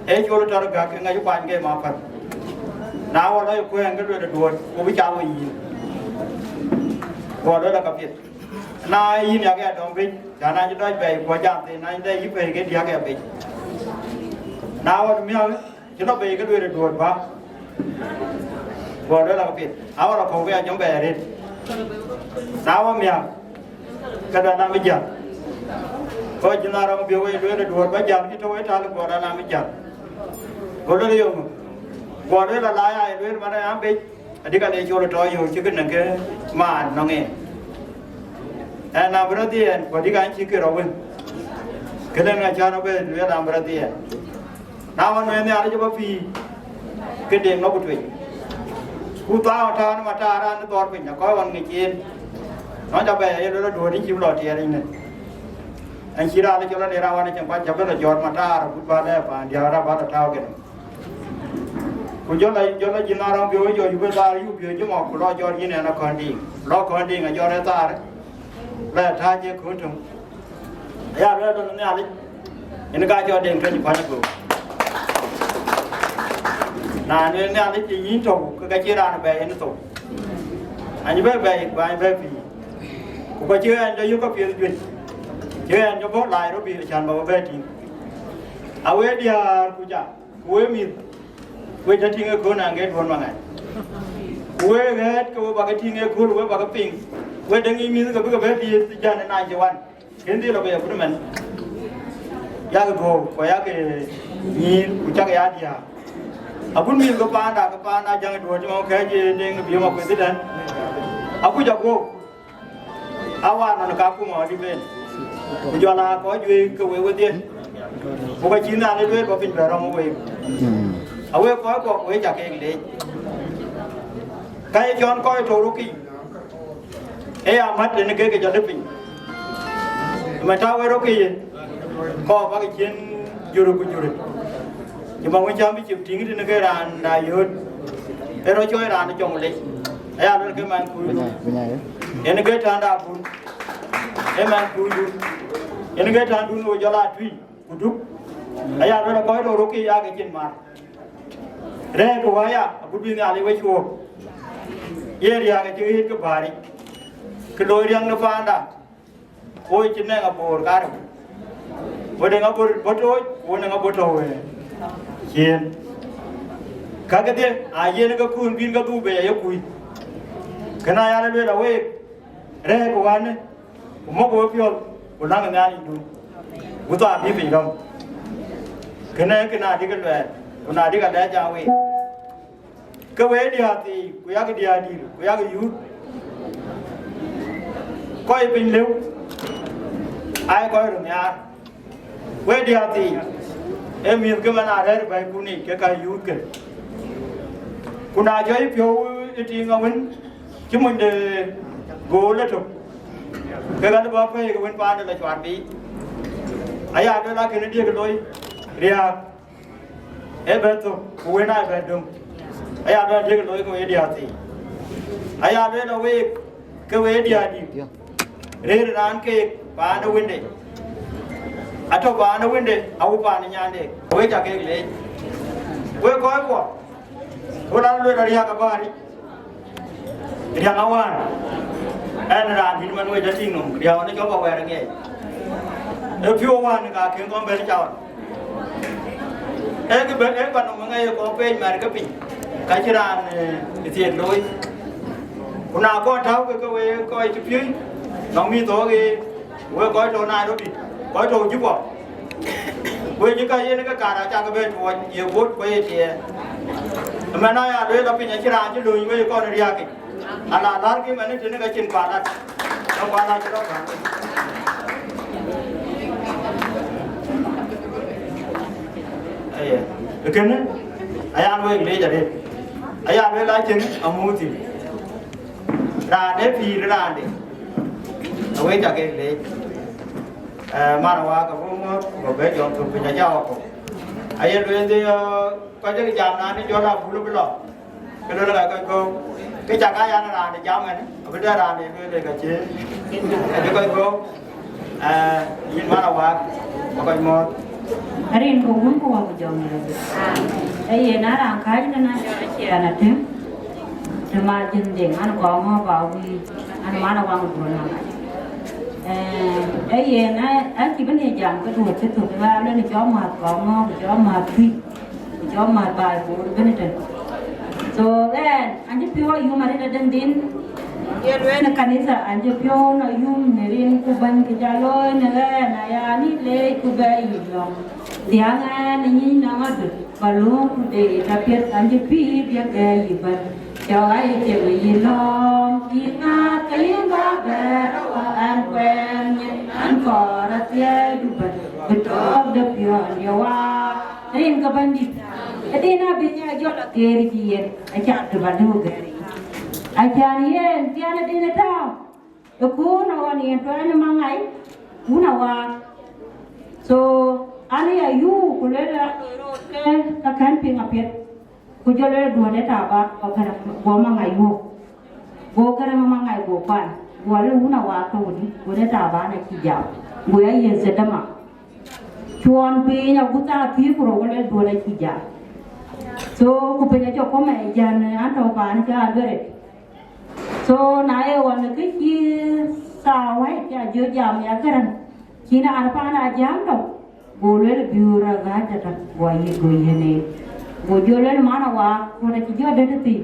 ee col tɔ̈r gäk ke ŋäc kuany ke ma päl. Na wä lɔ ye kuɛɛŋ ke lueel duööt, ku bï cath we yïn. Ku lueel aka piɛth. Na yïn yak ya dɔm bei, cä na cï dɔc bɛ̈i, ku jam thïn, na cï dɛ yï pɛ̈i ke diäk ya bei. Na wä miäk, cï lɔ bei ke lueel duööt bä. Ku lueel aka piɛth. A wä lɔ kɔ̈u ke ya jɔm bɛ̈i arëët. Na wä miäk, ke dɔn na mi jäl. Ku cïn na rɔm biök wei lueel duööt bä jäl, cï tɔ̈u wei tal, ku dɔn na mi jäl. Ku lueel yom. Ku lueel ala ya lueel man ya bei. Adï ka le col tɔ yöök cï kë nɛ̈ŋ ke maan nɔŋ en. Ɛn na bï rɔt dhiɛɛn, ku adï ka cï kë rɔt wën. Këdɛn ŋa cä rɔt bɛ lueel an bï rɔt dhiɛɛn. Na wä nuɛɛn Nhialic bä pïïr, ke deŋ nɔ̈k ku tueny. Ku thaau tääu në mataar raan ë dhɔɔr piny, akɔc ɣɔn ŋic en. Nɔn ca bɛ ye lueel aduööt cï lɔ tiɛɛr yic nɛn. Ɛn cï raan ë cɔl Aler Awan ë cïn kuac cä bï lɔ jɔt mataar agut bä lɛɛr paan diäk raan bä lɔ tääu kënë. Ku jɔ lɔ, jɔ lɔ jïn arɔm biööc jɔ yupë dhaar yup biööc jë mɔ̈k, ku lɔ jɔt yïn ɛn akɔn diiŋ. Lɔ kɔn diiŋ ajɔt ë thaar, lɔ ë tääc ë kön töŋ. Aya luɛɛl lon Nhialic, yen ka jɔ deŋ tueny pany agoor. Na lueel Nhialic cï yïn thou, ke ka cï raan bɛ̈ɛ̈i yen thou. Anyï bɛ bɛ̈ɛ̈i, ku anyï bɛ pïïr. Ku ka cï ɛn jɔ yök apiɛth juëc, cï ɛn jɔ bɔ̈ Nairobi, acan bä bɛ tïŋ. A we diäär ku ca, ku we mïth, we cä tïŋ ëkööl naan ke duön maŋac. Ku we ɣɛɛt ke we bä ke tïŋ ëkööl, we bä ke piŋ, we däŋ yï mïth ke bï ke bɛ dhiëëth ë jän ë ninety one. Kën dhil lɔ ke ye kut ëmɛn, yak duööu, ku yak nyïïr, ku cak ya diäär. Agut mïth ke paanda, ke paanda jäŋ duööu cï mɔ̈u kɛ̈ɛ̈c ë deŋ ë biöm akuëth ëtɛ̈n. Akuc aguöök. Awaan nɔn ka kum awä dï ben. Ku jɔl aa kɔc juëc ke wek wedhie, ku ka cï Nhialic lueel bä piny bɛ rɔm wek. Awek kɔc kɔ̈k wek ca kek leec. Ka ye cɔn kɔc tɔ̈u rökic, ee ya mät tënë kek ke jɔt piny. Ëmën ta wek rökic, kɔɔr bäk cien jurë ku jurë. Cï ma wën cä bï cï tïŋ tënë ke raan da yööt, ee rɔt cɔɔc raan ë cɔŋ lec. Aya luel ke man kuuc. Yen ke tän da kun. Ee man kuucdun. Yen ke tändun wo jɔl aa tui ku duk. Aya luel kɔc röör rökic ya ke cin mar. Rɛɛk wä ya, agut bï Nhialic we cuɔɔk. Ye riääk acï ɣet ke bääric. Kë looi riäŋ në paanda. Woi cï nɛŋ aboor karou. Wo nɛŋ aboor bɔ̈ tooc, wo nɛŋ aboor tɔ̈u wëë. Ciëën. Ka kedhie, a yen ke kuun bïn ke dhuk bei aye kuc. Kënë aya luel aweek, rɛɛk wään, ku mɔ̈k we piɔ̈ɔ̈th, ku läŋ Nhialicdun. Ku thaar bï piny rɔm. Kënë, kënë adï ke luɛɛl, ku na dï ke lɛɛc jam week. Ke we diäär thii, ku yak diäär dïïr, ku yak yuuth. Kɔc piny lëu, aa kɔc röt nhiaar. We diäär thii, ee mïth ke man aa rɛ̈ɛ̈r bäikun yic ke ka yuuth ke. Ku na jɔ yï piɔ̈u ë tiiŋ awën, cï mony de gool ë tök, ke ɣɛn bä pɛ̈i ke wën paande la cuat biic. Aya duel akënë diëk looi, riääk. Ee bɛ thök, ku wën aa bɛ döŋ. Aya bɛ diëk looi ke we diäär thii. Aya bɛ lɔ week ke we diäär dït. Rëër raan keek paan ë wënde. Atɔ̈ paan ë wënde, awu paan ë nyande. We ca keek leec. We kɔc kuɔ, ku raan luel ariäk abäär yic. Riäŋ awään, ɛn raan dït man wec atïŋ nɔm, riäu ënë cɔk awɛɛr ŋiɛc. Ë piɔ̈u wään ka kën kɔn bɛ̈n cawan. Ee kë bɛ̈n, ee bä nɔm ŋɛc ye kɔn peec mɛ̈r ke piny, ka cï raan, eh, ë thiëëk looi. Ku na kɔn tääu ke ke we kɔc cï piööc, nɔm mïth thɔɔk ye, we kɔc tɔ̈u Nairobi, kɔc tɔ̈u Juba. Wek cï ka yen ke kaar acak bɛ tuɔɔc ye bot ku ye tiɛɛr. Ëmɛn aya lueel apiny acï raan cï lööny wek kɔn riääk yic. Ala lär kï mɛn tënë ka cïn kualat. Ka kualat cï rɔt bäŋ. Aya. Kënë, aya lueel leec arëët. Aya lueel acïn amuuth thïn. Raan ee pïïr raande. Awek ca kek leec. Eh, man wa ka buk ŋɔ̈th, ku bɛ jɔŋ thok piny aca ɣɔ̈k kɔ̈k. Aye lueel dhie, eh, kɔc dek jam naan ë jɔl abul bï lɔ. Ke lueel ka kɔc gɔ̈u. Ke cak aa yan raan ë jam ɛn, abï dɛ raan ë lueel ka cie. Ka cï kɔc gɔ̈u. Eh, yïn man awaak, bä kɔc mɔ̈ɔ̈th. Arin ku wun ku wä ku jɔŋ yïn. Ee yen a raan kääc kën a jɔl acie an atëm. Të ma jïn deŋ an gɔŋ ŋɔ̈ɔ̈k ba wïïr, an man awaŋ duön na mac. Eh, ee yen a, a cï bï ne jam ke duööc cï thök, ŋa lɔ në cɔk mäth kɔŋ ŋɔ̈ɔ̈k, cɔk mäth tui, cɔk mäth baai boor bï në tën. So, ɣɛn, an cï piɔ̈u ayum arëët adäŋ din, ye lueel në kanitha, an cï piɔ̈u ayum në rin ku bäny kë ca looi në ɣɛn, aya ni leec ku bɛ yï lɔ̈ŋ. Dhiaŋ ɛn ë nyic nɔm adöt, ba lööŋ ku deet apiɛth, an cï pïïr diäk bɛ yï bɛ̈n. Cɔk ayï cï bï yï lɔ̈ŋ, yï ŋaat ke yïn bä bɛ̈ɛ̈r awä ɛn kuɛɛn nyin, an kɔɔr athiɛɛidu bɛ̈n, bï tɔɔk de piɔ̈n ye waak. Rin ke Bɛ̈nydït, ë din abï nya jɔl ageer cï yen, acan të bä dëu gɛ̈ɛ̈r yic. Acan yen, tiɛn ë din ë tääu, ë kuun aɣɔn yen tuɛɛn ë maŋai, wun awaak. So, an ë ya yuu, ku lueel ë raan loi rɔt ke, ka kɛ̈n piŋ apiɛth. Ku jɔ lueel duɔ̈n ë taban, ku kɛ̈n guɔ maŋai wuɔ̈k. Go kɛ̈n maŋai guɔ kuany. Guɔ lueel wun awaak tɔ̈ wudï, duɔ̈n ë taban acï jam. Go ya yen thedema. Cuɔɔn piny agut thaa thiëër ku rou, ku lueel duɔ̈n acï jam. So, ku piny acï kɔ̈m ë jän, an tɔ̈ paan cä aduɛ̈rë. So, na ye ɣɔn kë cï thaa wɛ̈i cä jɔ jam ya Gäräŋ, cïn raan paan a jam tɔ̈, go lueel biöör aɣääc tëtök, go yï, go yiën en. Go jɔ lueel man awaak, ɣɔn acï jɔ dɛ̈t thïn.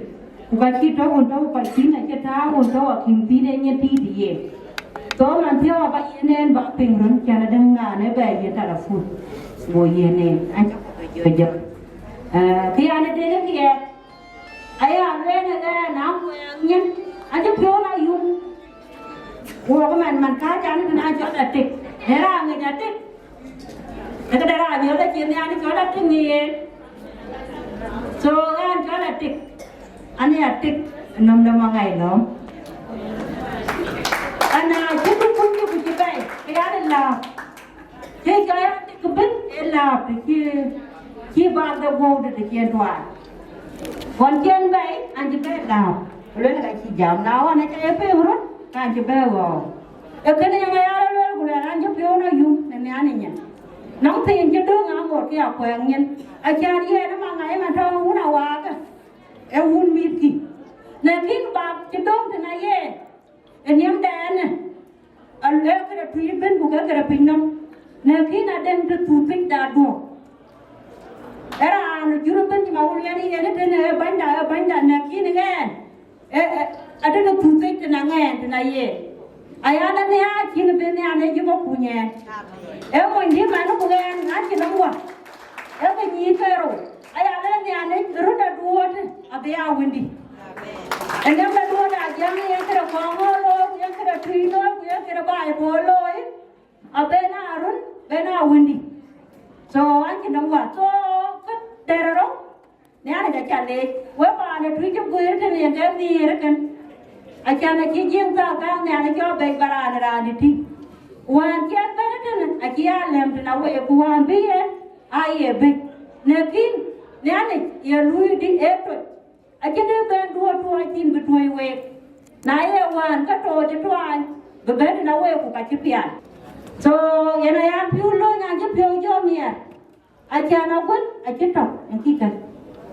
Ku ka cï tɔ̈ wun tɔ̈, ka cïn acï tääu wun tɔ̈, akïm thïn en nyin tïït yen. So, man thiɔ̈k aba yiën en ba piŋ röt, cän adäŋ naan ë bɛ yiën telefon. Go yiën en, acä ku bï jɔ jɔ. Eh, kë yan ë den ë kiɛɛr. Aya lueel ë ɣɛn, na kuɛɛŋ nyin, acï piɔ̈u ayum. Wok man, man kääc an, kën a jɔt atik. Në raan ŋic atik, në këde raan yɔ̈l acïn nhial cɔl atik në yen. So, ɣɛn cɔl atik, ani atik, nɔm de maŋ ŋa nɔm. Ana cï bï kuny ku cï bɛ̈i, ke ya de lääp. Cï cɔl atik bï ë lääp, cï, cï bak de guɔ̈u de cïn tuaar. Ɣɔn cïn bɛ̈i, an cï bɛ̈i lääp. Ku luel ka cï jam, na ɣɔn aca ye piŋ röt, ka an cï bɛ̈i ɣɔ̈ɔ̈k. Ee kënë yen aya luel, ku luel an cï piɔ̈u na yum në nhial ë nyin. Nɔŋ thiin cï döŋ aŋot ke akuɛɛŋ nyin. Acan yen ë maŋ ŋa yen atɔ̈ wun awaakä, ee wun mïthkï. Lakin bak cï döŋ tënë yen, ë niɛmdɛn ë, ee këde tui ëbën ku ke këde piny nɔm. Lakin adɛŋ të thuth piny da duɔ̈k. Ee raan jur ëbën cï ma wun yen yen ë tënë ee bänyda, ee bänyda, lakin ɣɛn, ee, ee, adɛŋ të thuth piny tënë ɣɛn, tënë yen. Aya na nhial cïn bï nhial ë jï bɔ̈ kuny ɛn. Ee mony dï man ku ɣɛn acïn nɔm wä. Ee ke nyïïn ke rou. Aya lɛ̈k Nhialic, röt aduɔ̈ɔ̈t abï ya wëndï. Ë nɛmde duɔ̈ɔ̈t Ajaŋ yen këde kɔŋ ŋö looi, ku yen këde tui looi, ku yen këde Baibol looi, abï na run, bï na wëndï. So, an cïn nɔm wä. So, kë dɛ̈t rou, Nhialic aca leec. Wek paan ë tui cï guëër tënë yen ke nhiëër ëkën. Acan acï jiëŋ thak gam Nhialic cɔl bɛ̈c ba raan ë raan dï tïŋ. Wään cï ɛn bɛ̈n ëtënë, acï ya lɛ̈m tënë week, ku wään bï yen, aa ye bï. Lakin Nhialic ye luui dï ë toc. Acïn dë bɛ̈n duɔ̈ɔ̈t tuɔɔc thïn bï tuɔ̈c week. Na ye wään ke tooc ë tuaany, bï bɛ̈n tënë week ku ka cï pial. So, yen aya piɔ̈u lööny an cï piɔ̈u jɔ miɛt. Acan aguën acï tɔ̈ ë kï kën.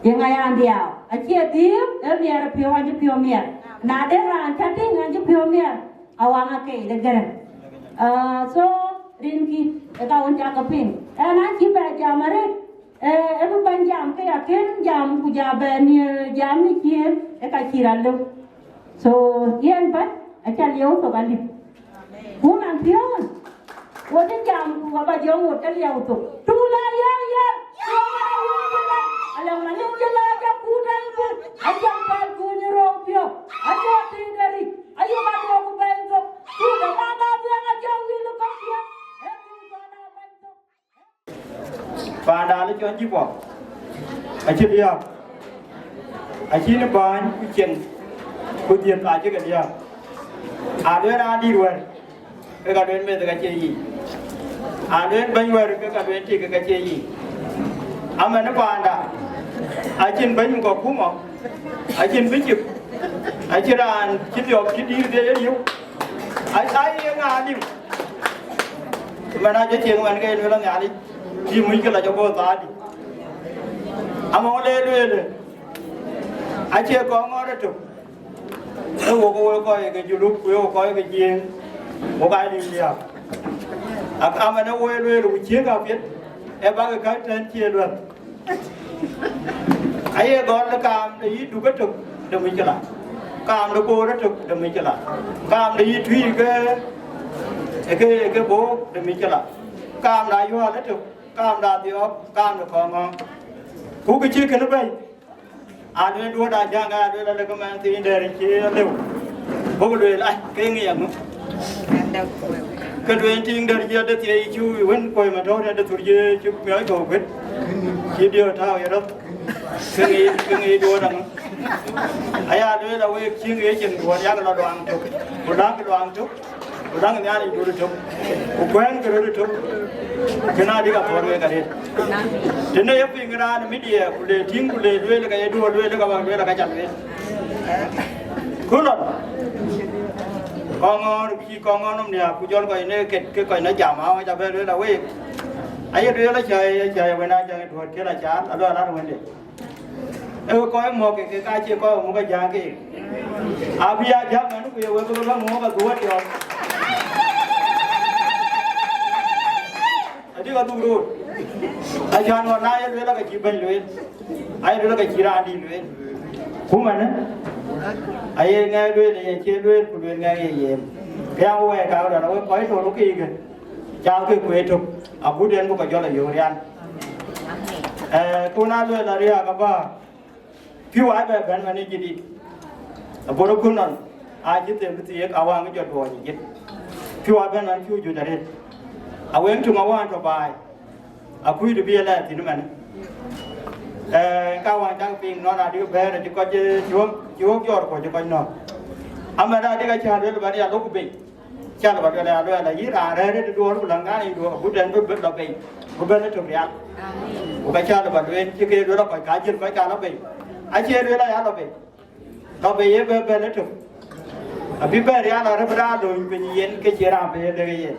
Ye ŋa ya dhiau? Acie dhiëëu, ee miɛt ë piɔ̈u, an cï piɔ̈u miɛt. Na de raan cä tïŋ, an cï piɔ̈u miɛt, awaŋ akei de gërëm. Ah, so, rinkï, ë ka wën cakë piŋ. Ɛn acï bɛ jam arëët, ee, ee bï bɛ̈n jam ke ya kën jam, ku ja bɛ ni, ee, jam ni ciëën, ë ka cï rɔt lëu. So, yen bɛ̈n, aca liɛu thok alip. Ku man piɔ̈u, wo cï jam, ku ka ba jɔ ŋot ke liɛu thok. Tu la yɛl yɛl, tu la yɛl yɛl, alɛŋ ma liu cï la ja ku tɛ̈i bï, a jam pal ku ni rɔŋ piɔ̈u, a jɔ ti deri, a yuk a duɔ̈k ku bɛ̈ny thok. Tu de ma ba biɛŋ a jɔ wil kɔ̈k piɔ̈u, ee ku kɔn a bɛ̈ny thok. Paanda alë cɔn cï pɔ̈k, acï liääp, acïn bääny ku cieŋ, ku dhiëth acï ke liääp. Alueel raan dït wɛ̈ɛ̈r, ke ka lueel meth ka cie yic. Alueel bɛ̈ny wɛ̈ɛ̈r, ke ka lueel tik ka cie yic. Amɛn paanda, acïn bɛ̈ny ku akuma, acïn bicip, acïn raan cï dhiɔp cï dïïr de ye yök. Ai, ai, ye ŋa aliu? Mɛn acï cieŋ mɛn ke lueel Nhialic. Cï muckila jɔ guɔ thaadï. Ama wun le lueel, acie kɔŋ ŋɔɔr etök. Ee wok, wok kɔc ke Julup, ku wok kɔc ke Jiëëŋ, wok aa lim liääp. Ak amɛn ee wok lueel, ku ciëëŋ apiɛth, ee bak ë käc tɛ̈n cie luɛth. Aye gɔl kaam de yï duk etök de muckila. Kaam de boor etök de muckila. Kaam de yï tui ke, ke, ke boor de muckila. Kaam de ayual etök. Kaam de adhiɔɔk, kaam de kɔŋɔŋ. Ku kë cï kënë bɛ̈i, alueel duɔ̈t Ajaŋ, alueel alë ke mɛn thiin dɛ̈t cï lëu. Buk lueel, ai, ke ŋic aŋö? Ke lueel tiiŋ dɛ̈t cï ade thiei cï wën kuɔ̈i ma tɔ̈u tëde thur cï, cï miɔɔc kɔ̈u kuet. Cï diö tääu ye rɔt. Ke ŋic, ke ŋic duɔ̈t aŋö? Aya lueel awek cï ŋic cin duɔ̈t yak lɔ luaŋ tök. Ku läŋ luaŋ tök. Ku läŋ Nhialic duɔ̈t tök, ku kuɛ̈ɛ̈n ke röt tök, kënë adï ka thɔ̈r wek arëët. Tënë ye piŋ raan ë media, ku le tïŋ, ku le lueel, ka ye duɔ̈ɔ̈r lueel, ka bäk lueel, ka ca lueel. Ku lɔn, kɔŋɔɔr, cï kɔŋɔɔr nɔm nhiaar, ku jɔl kɔc në ket, ke kɔc në jam, awäc abɛ lueel awek. Aye lueel acä, acä, wën acä duɔ̈ɔ̈r kël acä, alɔ alat wënde. Ee kɔc mɔ̈k ke, ke ka cie kɔc muk Ajaŋ ke. Abï ya jam ënë ku ye wek bï bä muk adhuɔ̈t yɔ̈ɔ̈k. Adï ka dhuk röör. Acan ɣɔn na ye lueel ka cï bɛ̈ny lueel. Aye lueel ka cï raan dït lueel. Ku manë, aye ŋɛk lueel, ye cie lueel, ku lueel ŋɛk ye yen. Ke ya wɛɛr ka rɔt, awek kɔc tɔ̈ röt ke yï kë. Cath ke kueer tök, agut en bï kɔc jɔl ayök rial. Eh, kun a lueel ariääk abä, piu a bɛ bɛ̈n man ë jidit. Abor kun nɔn, a cï them bï thiëëk, a waŋ jɔ duɔɔc ë jit. Piu a bɛ̈n man piu juëc arëët. Awëŋ tuŋ awään tɔ̈ baai, akuc të bï e lɛɛr thïn ëmɛn. Ee, ka wään cak piŋ nɔn adï bɛ̈ɛ̈r acï kɔc, ee, cï wok, cï wok jɔɔr kuɔc cï kɔc nɔ̈k. Amɛn adï ka cä lueel bä ya lok bei. Cä lɔ bä lueel, ya lueel, ayï raan rɛ̈ɛ̈r ë duɔɔr ku läŋ ŋaani duɔɔr, agut ɛn bï, bï lɔ bei, ku bɛ̈n ë tök rial. Ku ka cä lɔ bä lueel, cï ke lueel kɔc ka jël kɔc ka lɔ bei. Acie lueel aya lɔ bei. Lɔ bei ye bɛ bɛ̈n ë tök. Abï bɛ̈n rial arëp raan lööny piny yen ke cie raan bï ye lek yen.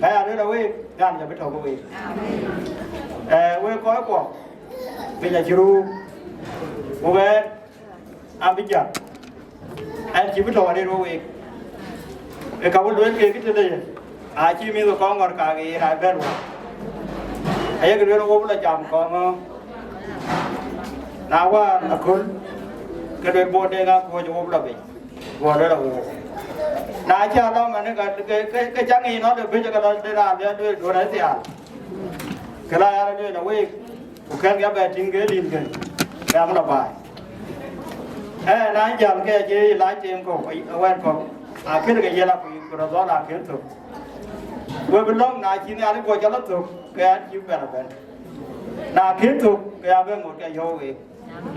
Ka ya lueel aweek, raan jɔ bï tɔ̈u ke week. Ee, wek kɔc kuɔ, piny acï ruuk. Ku ɣɛn, an bï jäl. Ɛn cï bï tɔ̈u arëët wek week. Ee ka wën lueel kek tëde ye, acï mïth kɔŋ ŋɔr kak ë rac bɛ̈n wä. Ayek lueel wok la jam kɔŋ ë. Na wään aköl, ke lueel bɔ̈ de ŋa kuɔ̈c wok la bei. Guɔ lueel awok. Na cä lɔ mɛn ka, ke, ke, ke cä ŋic nɔn de bïc ke lɔ de raan de lueel duɔ̈n ë thiaal. Ke la ya lueel awek. Ku kɛ̈n ya bɛ tïŋ ke lil kën, bɛ am lɔ baai. Ee, na jäl ke acï lac tem kɔ̈u, awɛ̈ɛ̈r kɔ̈u, akën ke yiɛl akuc, ku rɔt dhɔl akën thök. We bï lɔ̈ŋ, na cï Nhialic guɔ jɔl a thök, ke an cï bɛ̈n abɛ̈n. Na kën thök, ke ya bɛ ŋot ke yɔ̈ɔ̈k week.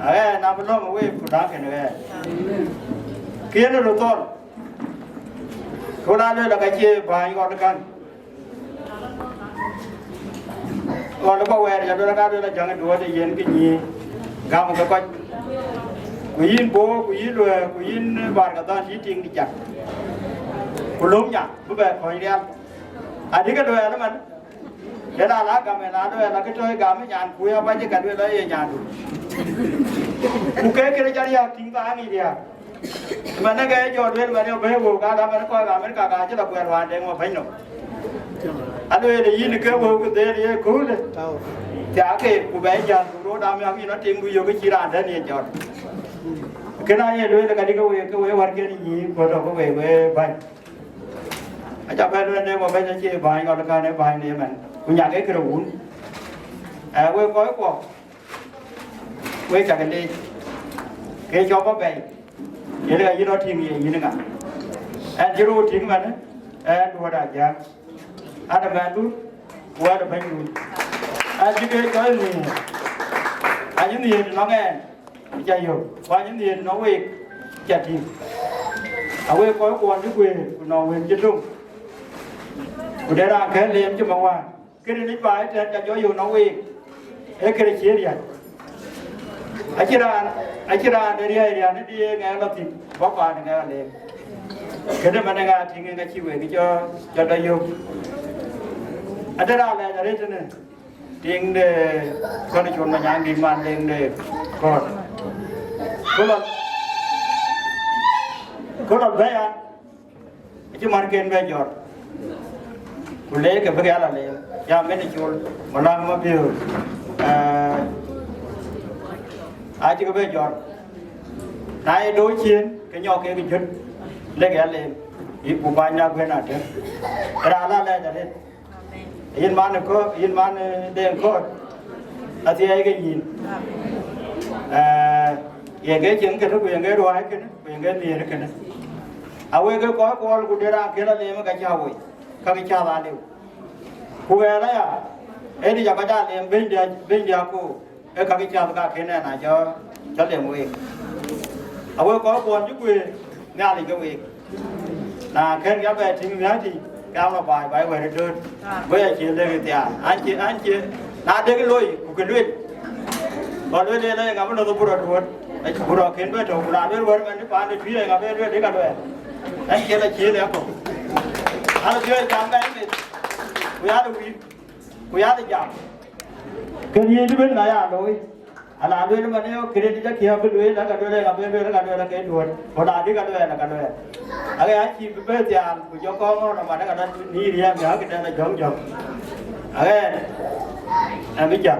Ee, na bï lɔ̈ŋ week, ku daŋ kën ɣɛɛr. Kën röt thɔl, ku na lueel ka cie bäny ɣɔn kän. Ɣɔn bä wɛɛr ya luel ka luel a jäŋ duɔɔt ë yen kë nyiëë gam ke kɔc. Ku yïn Bor, ku yïn Luɛɛr, ku yïn Barkadhan, yï tiŋ dï jak. Ku löm nya bï bɛ kɔ̈ny rial. Adï ke luɛɛl ëmën. Yen ala gam ën a luɛɛl akë tɔ̈i gam ë nyan ku ya bäc ka luel aye nyandu. Ku ke kërë ca riääk tïŋ ka aŋic riääk. Mɛn ë ke jɔ lueel mɛn ë bɛ̈i wëu ka la mɛn kɔc Amerika ka cï la kuɛɛr wään deŋ wä bɛ̈ny nɔm. Alueel yïn ke wëu ke dhëër ye köölë. Thiaake ku bɛ jäl ku rot am yam yïn atiŋ ku yök cï raan dɛ̈n ye jɔt. Kën aye lueel ka dï ke wëë ke wëë wär kën yï ku tɔ ke wëë wëë bäny. Aca bɛ lueel ne wä bɛ̈ny acie bäny ɣɔn kan ë bäny ne mɛn. Ku nyak ke kërë wun. Ë wëë kɔc kuɔ. Wek cak leec, ke cɔk bä bɛ̈i, yen ka yïn rɔt tïŋ ye yïn ŋa? Ɛn cï röt tïŋ mɛn, ɛn duöt a jäk. An ë mɛnhdu, ku an ë bɛ̈nydu. An cï ke cɔl nhiëër, an cï nhiëër tënɔŋ ɛn, ca yök, ku an cï nhiëër tënɔŋ week, ca tïŋ. Awek kɔc kuɔn cï guëër, ku nɔŋ wël cï töŋ, ku de raan kɛ̈n leem cï ma wään. Kënë ë baai ëtɛ̈ɛ̈n, ca jɔ yök nɔŋ week, ee kënë cie riäk. Acïn raan, acïn raan de riäi riän ë diëë ŋɛk lɔ thïn, bɔ̈ paan ë ŋɛk aleek. Kënë man ë ŋa tïŋ ë ŋa cï week jɔ, jɔ dɔ yök. Ade raan lɛc arëët tënë, tiŋ de kɔn col ma nyaŋ dït man leŋ de kɔɔr. Ku lɔ, ku lɔ bɛ̈ɛ̈i an, acï märken bɛ jɔt, ku leek ke bïk ya la leem, ya mɛn col, ma laŋ ma biöör, ee, acï ke bɛ jɔt. Na ye dööc ciëën, ke nyɔk kek jöt, lek ya leem, yï ku bäny na guën atën. Raan la lɛc arëët. Yïn man ë kɔ̈, yïn man, ee, Deŋ Kɔ̈ɔ̈t, athiɛɛi ke nyïïn. Ee, yen ke cieŋ kënë, ku yen ke ruääi kënë, ku yen ke nhiëër kënë. Awek ke kɔc kuɔl, ku de raan kën la leem ka cä woi, ka ke cath aa liu. Ku ɣɛɛr aya, ee dï ca kɔc aa leem bɛ̈nydiɛ̈, bɛ̈nydiɛ̈ akoor. Ee kakë cath ka kën ɛn a jɔ, jɔ lem week. Awek kɔc kuɔn cï guëër Nhialic ke week. Na kën ya bɛ tïŋ miäti, ke ama baai, baai wɛ̈ɛ̈r ë dööt. Bï ya cie lek ë thiaal. An cie, an cie, na dek loi, ku ke lueel. Kɔ lueel yen aye ŋa bï nɔ̈k burɔ duööt. Burɔ kën bɛ tɔ̈u, ku na lueel wɛ̈ɛ̈r mɛn cï paan de tui aye ŋa bï lueel dek aluɛɛl. An cie la cie lek akɔ̈u. An piɔ̈ɔ̈c jam bɛ meth, ku ya de wïïr, ku ya de jam. Kën yiëc bën na ya looi. Ala lueel man ë këde dït acie abï lueel, aka lueel, aka bï lueel, aka lueel, ake duööt. Ku na dï ka lueel, aka lueel. Ake acï bï bɛ̈ɛ̈i thiaal, ku jɔ kɔŋ ɣɔn amat, aka dɔt ni riɛm, ya këdɛn a jɔŋ jɔŋ. Ake ɛn, ɛn bï jam.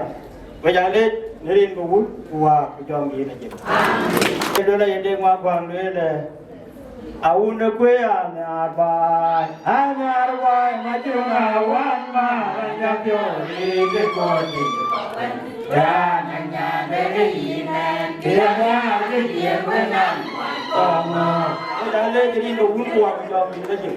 Wek aa leec në rin ke Wun, ku Wäär, ku Jɔŋdït Lajik. Ke lueel aye Deŋ Maguaŋ lueel, ee, Awun ë kueer anhiaar baai, anhiaar baai, ma cï ŋa wan ma ya piɔ̈u ë ke kɔc dït. Ya na nyan de ke yïn ɛn, ke ya nhiaar ke diëër wën an, kɔŋ ŋɔ̈ɔ̈r. Wek aa leec rin ke Wun ku Wäär ku Jɔŋdït Lajik.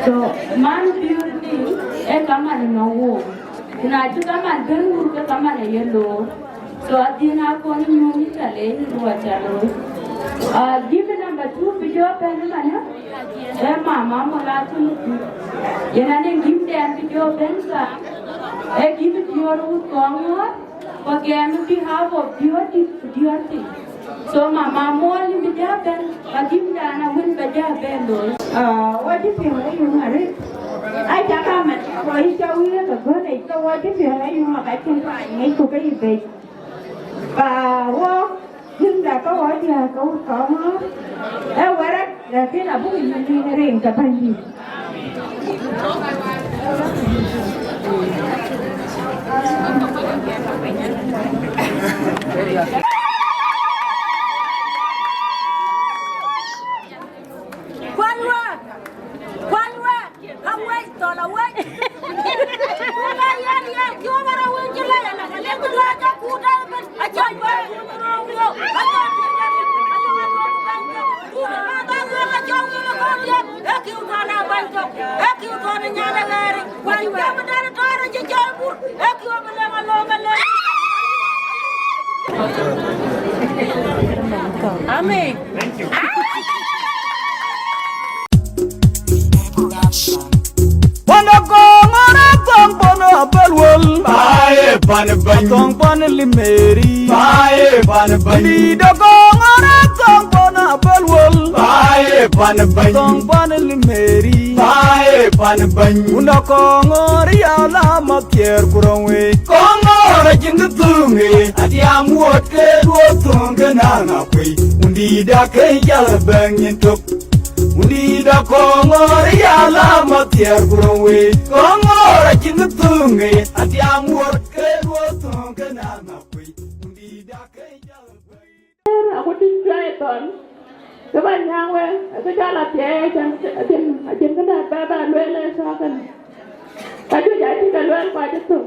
So, man biur ni e kaman no wo. Kuna ci kaman ben wur ke kaman e ye lo. So, adin a kon nyuŋ ca le ni ruwa ca lo. Ah, give number two bi jo ben mana. E mama mo la tu. Yena ne give den bi jo ben sa. E give dior u kong. Ku gɛm behalf of diɔ̈ɔ̈r dït ku diɔ̈ɔ̈r thïn. So mama muɔl yïn bï jɔ bɛ̈n, ka gïm dan awën ba jɔ bɛ̈n looi. Ah, wɔ cï piɔ̈u ë yum arëët. Aca ka mɛt, wɔ yï cɔ wïïr ë ke gɔ̈n yic, ke wɔ cï piɔ̈u ë yum aka cïn rac ŋic ku ke yï bec. Ba wɔ Gïmda ka wɔ diäk ka wut kɔŋ ŋɔ̈ɔ̈r. Ee wërëk, lakin abuk yïn yïn rin ke Bɛ̈nydït. Kuany wek, kuany wek. Awec, thɔl awec. Ku ka yɛn ye kiɔ̈ɔ̈k ara wec cï lɛc ala, ka lek duɔ̈ɔ̈r jɔ kut ëbën. Acɔl bɛ run röök wok. Acɔl bɛ run, acɔl bɛ run, acɔl bɛ run. Ku ka ba ba wok, acɔl wok la kɔn yɛn. E kiu thɔn a bany tök. E kiu thɔn a nyan a ɣɛɛri. Wai wek. Jam dan tɔɔr a cï jɔl bur. E kiu bɛ lɛm alɔŋ bɛ lɛm. Amen. Wanda kongora tong bono abel wol. Bae pan bany. Tong pan limeri. Bae pan bany. Di da kongora tong bono abel wol. Bae pan bany. Tong pan limeri. Bae pan bany. Wanda kongora ya la makier kurong we. Kongora jing tunge. Atiam wot ke duo tunge na na kwe. Undi da ke jal bang in tok. Wundït akɔŋɔr ya la mathiɛɛr ku rɔt wei, kɔŋɔr acïn kë thöŋ ë, atiam wuɔ̈t ke luɔ̈th thöŋ ke na na kuc. Wundït akëc jal kuc. Aku tïŋ cuai thɔn, ke ba nyääŋ wek, ke cɔl athiɛɛi, acïn, acïn, acïn kënë ba, ba lueel ë tɔ̈ kënë. Ka juëc acï ke lueel ku acï thök.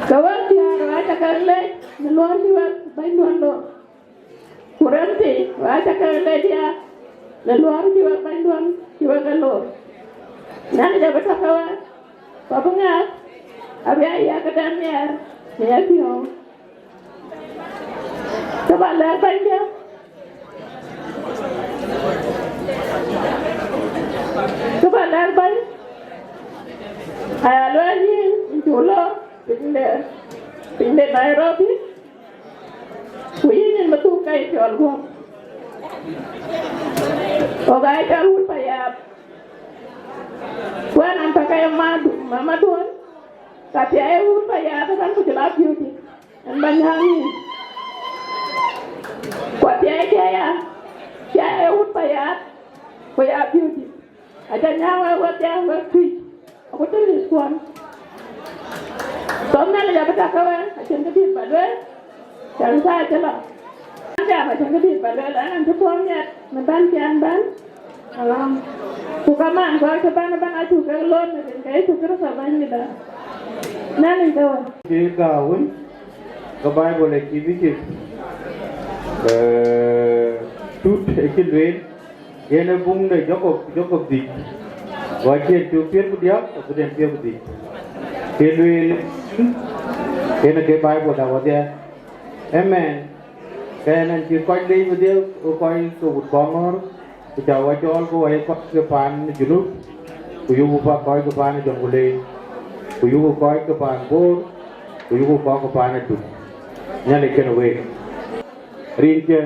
Ke wek diäär, wek aca ke lec në luɔ̈ɔ̈r cï wek bɛ̈nyduɔ̈n lor. Ku rem thii, wek aca ke lec diäär, në luɔ̈ɔ̈r cï wek bɛ̈nyduɔ̈n cï wek ke lor. Nhialic abï tɔ̈ ke wek, ku abï ŋɛk, abï a yiëk këden nhiɛɛr në yapiɔ̈u. Kë ba lɛ̈k bɛ̈nydiɛ̈, kë ba lɛ̈k bɛ̈ny, aya lueel yïn, yïn cuk lɔ piny de, piny de Nairobi, ku yïn, yïn bï dhuk ke yï piɔl guɔ̈p. Ɣok aa cɔl wut Payaath, ku ɣɛn an, tɔ̈ ke ye madu-, mamaduɔ̈n, ka thiɛɛi wut Payaath ëbɛ̈n ku jɔl a piööcë. Ɛn ba nyääŋ yïn. Ku athiɛɛi ke ya, ya ee wut Payat, ku ya piööcë. Aca nyääŋ wek wedhie wek Tuïc, aku tïŋ rïthkuɔn. Thɔn Nhialic abï tak ke wek, acïn kë dït ba lueel, cän thaa cï lɔ. An jam acïn kë dït ba lueel, an, an cï puɔ̈u miɛt në bän cï an bän. Alam. Ku kaman kɔc cï bän ëbɛ̈n acuk kek loor në rin ke Yecu Kërtho Bɛ̈nydït. Nhialic de wek. Ke gäu wën, ke Baibol acï bï cï, eh, tut acï lueel, yen ë buŋ de Jakop, Jakop dhïc, ku acïn cök thiëër ku diäk, ku den thiëër ku dhïc. Ke lueel, yen ke Baibol da wadhie. Amen. Ke yen cï kɔc leec wedhie, ku kɔc ke wut kɔŋ ŋɔ̈ɔ̈r, ku ca wa cɔɔl, ku wa ye kɔc ke paan Junub, ku yuku pa kɔc ke paan Jonglei, ku yuku kɔc ke paan Bor, ku yuku kɔc ke paan Aduk. Nhialic kenë week. Rin cë,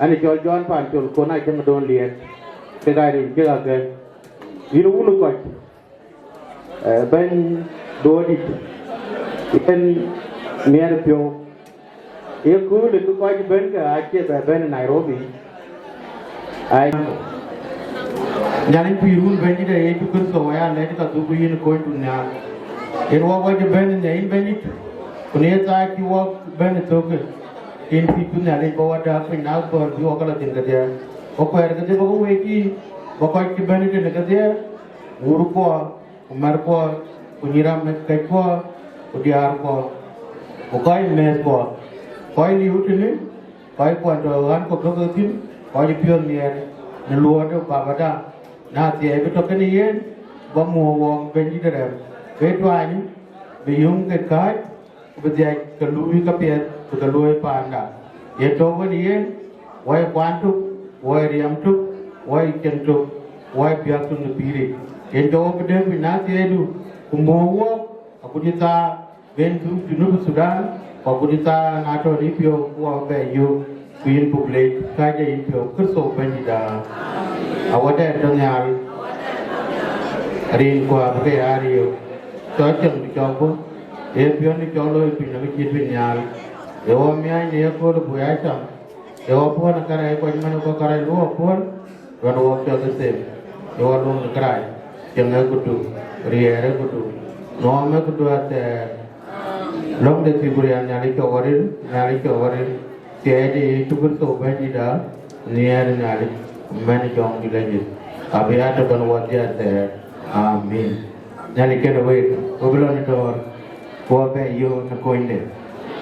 an cɔl Jɔn paan col kon acäŋ don liɛɛt, kek aa rin cë kakë. Yïn wun ë kɔc, eh, bɛ̈ny Duɔ̈ɔ̈rdït, yen miɛt piɔ̈u. Ye kööl ë kë kɔc bɛ̈n ke acie bɛ bɛ̈n ë Nairobi. Ai, Nhialic pïïr wun Bɛ̈nydït ë Yecu Kërtho, aya lɛ̈t ka dhuk yïn ë kony tun nhial. Yen wɔ kɔc bɛ̈n ë nya yïn Bɛ̈nydït, ku në ye thaa cï wɔ bɛ̈n ë thökë, yen pïïr tun Nhialic bä wɔ dääk piny na kɔɔr bï wɔ ke lɔ thïn kedhie. Wɔ kuɛɛr kedhie bä ke wëëc yï, bä kɔc cï bɛ̈n ë tënë kedhie, wurkuɔ, ku märkuɔ, ku nyïïramäthkuɔ, ku diäärkuɔ, ku kɔc mɛ̈thkuɔ, kɔc liu tënë, kɔc kuɔn tɔ ɣän kɔ̈k tök thïn, kɔc piɔ̈ɔ̈th miɛt në luɔɔde Babada, na thiɛɛi bï tɔ kenë yen, bä muɔ̈ɔ̈k wɔɔk Bɛ̈nydït ë rɛm, bï tuany, bï yöŋ ke kääc, ku bï dhiac ke luui kapiɛth bï ke luöi paanda. Yen tɔ̈u wën yen, wɔ ye kuan tök, wɔ ye riɛm tök, wɔ ye cieŋ tök, wɔ ye biäk tök në pïïric. Yen jɔ wɔ bï dëëk piny na thiëëdu, ku mɔ̈ɔ̈k wɔɔk, akut cï thaa ben thuk Junub Thudan, ku akut cï thaa na tɔ̈ në piɔ̈u, ku wɔ bɛ yök, ku yïn buk leec, ka jɔ yïn piɔ̈u, Kërtho Bɛ̈nydït aa. Awɔdɛɛr tɔ nhial, rin ku abï ke ya riëëu, cɔl cieŋ bï cɔk bɔ̈, ee piɔ̈n cɔl looi piny në bï cït bï nhial, ee wɔ miany në yekööl bï ya cam, ee wɔ puɔ̈n ë kärɛc kuany man ë kɔc kärɛc luɔk puɔ̈n, ɣɔn wɔ piɔ̈ɔ̈th ë them, ee wɔ luɔŋ ë kërac, cieŋ ë këdu, riɛɛr ë këdu, nuɔɔm ë këdu athɛɛr. Lɔ̈ŋ de thïn ku riɛl Nhialic cɔk wɔ ril, Nhialic cɔk wɔ ril, thiɛɛi de Yecu Kërtho Bɛ̈nydït aa, nhiɛɛr Nhialic, mɛn Jɔŋdït Lajik, abï ya tɔ bɛ̈n wɔ dhiath thɛɛr. Amin. Nhialic kenë week, we bï lɔ në dɔ̈ɔ̈r, ku wɔ bɛ yöök në konyde.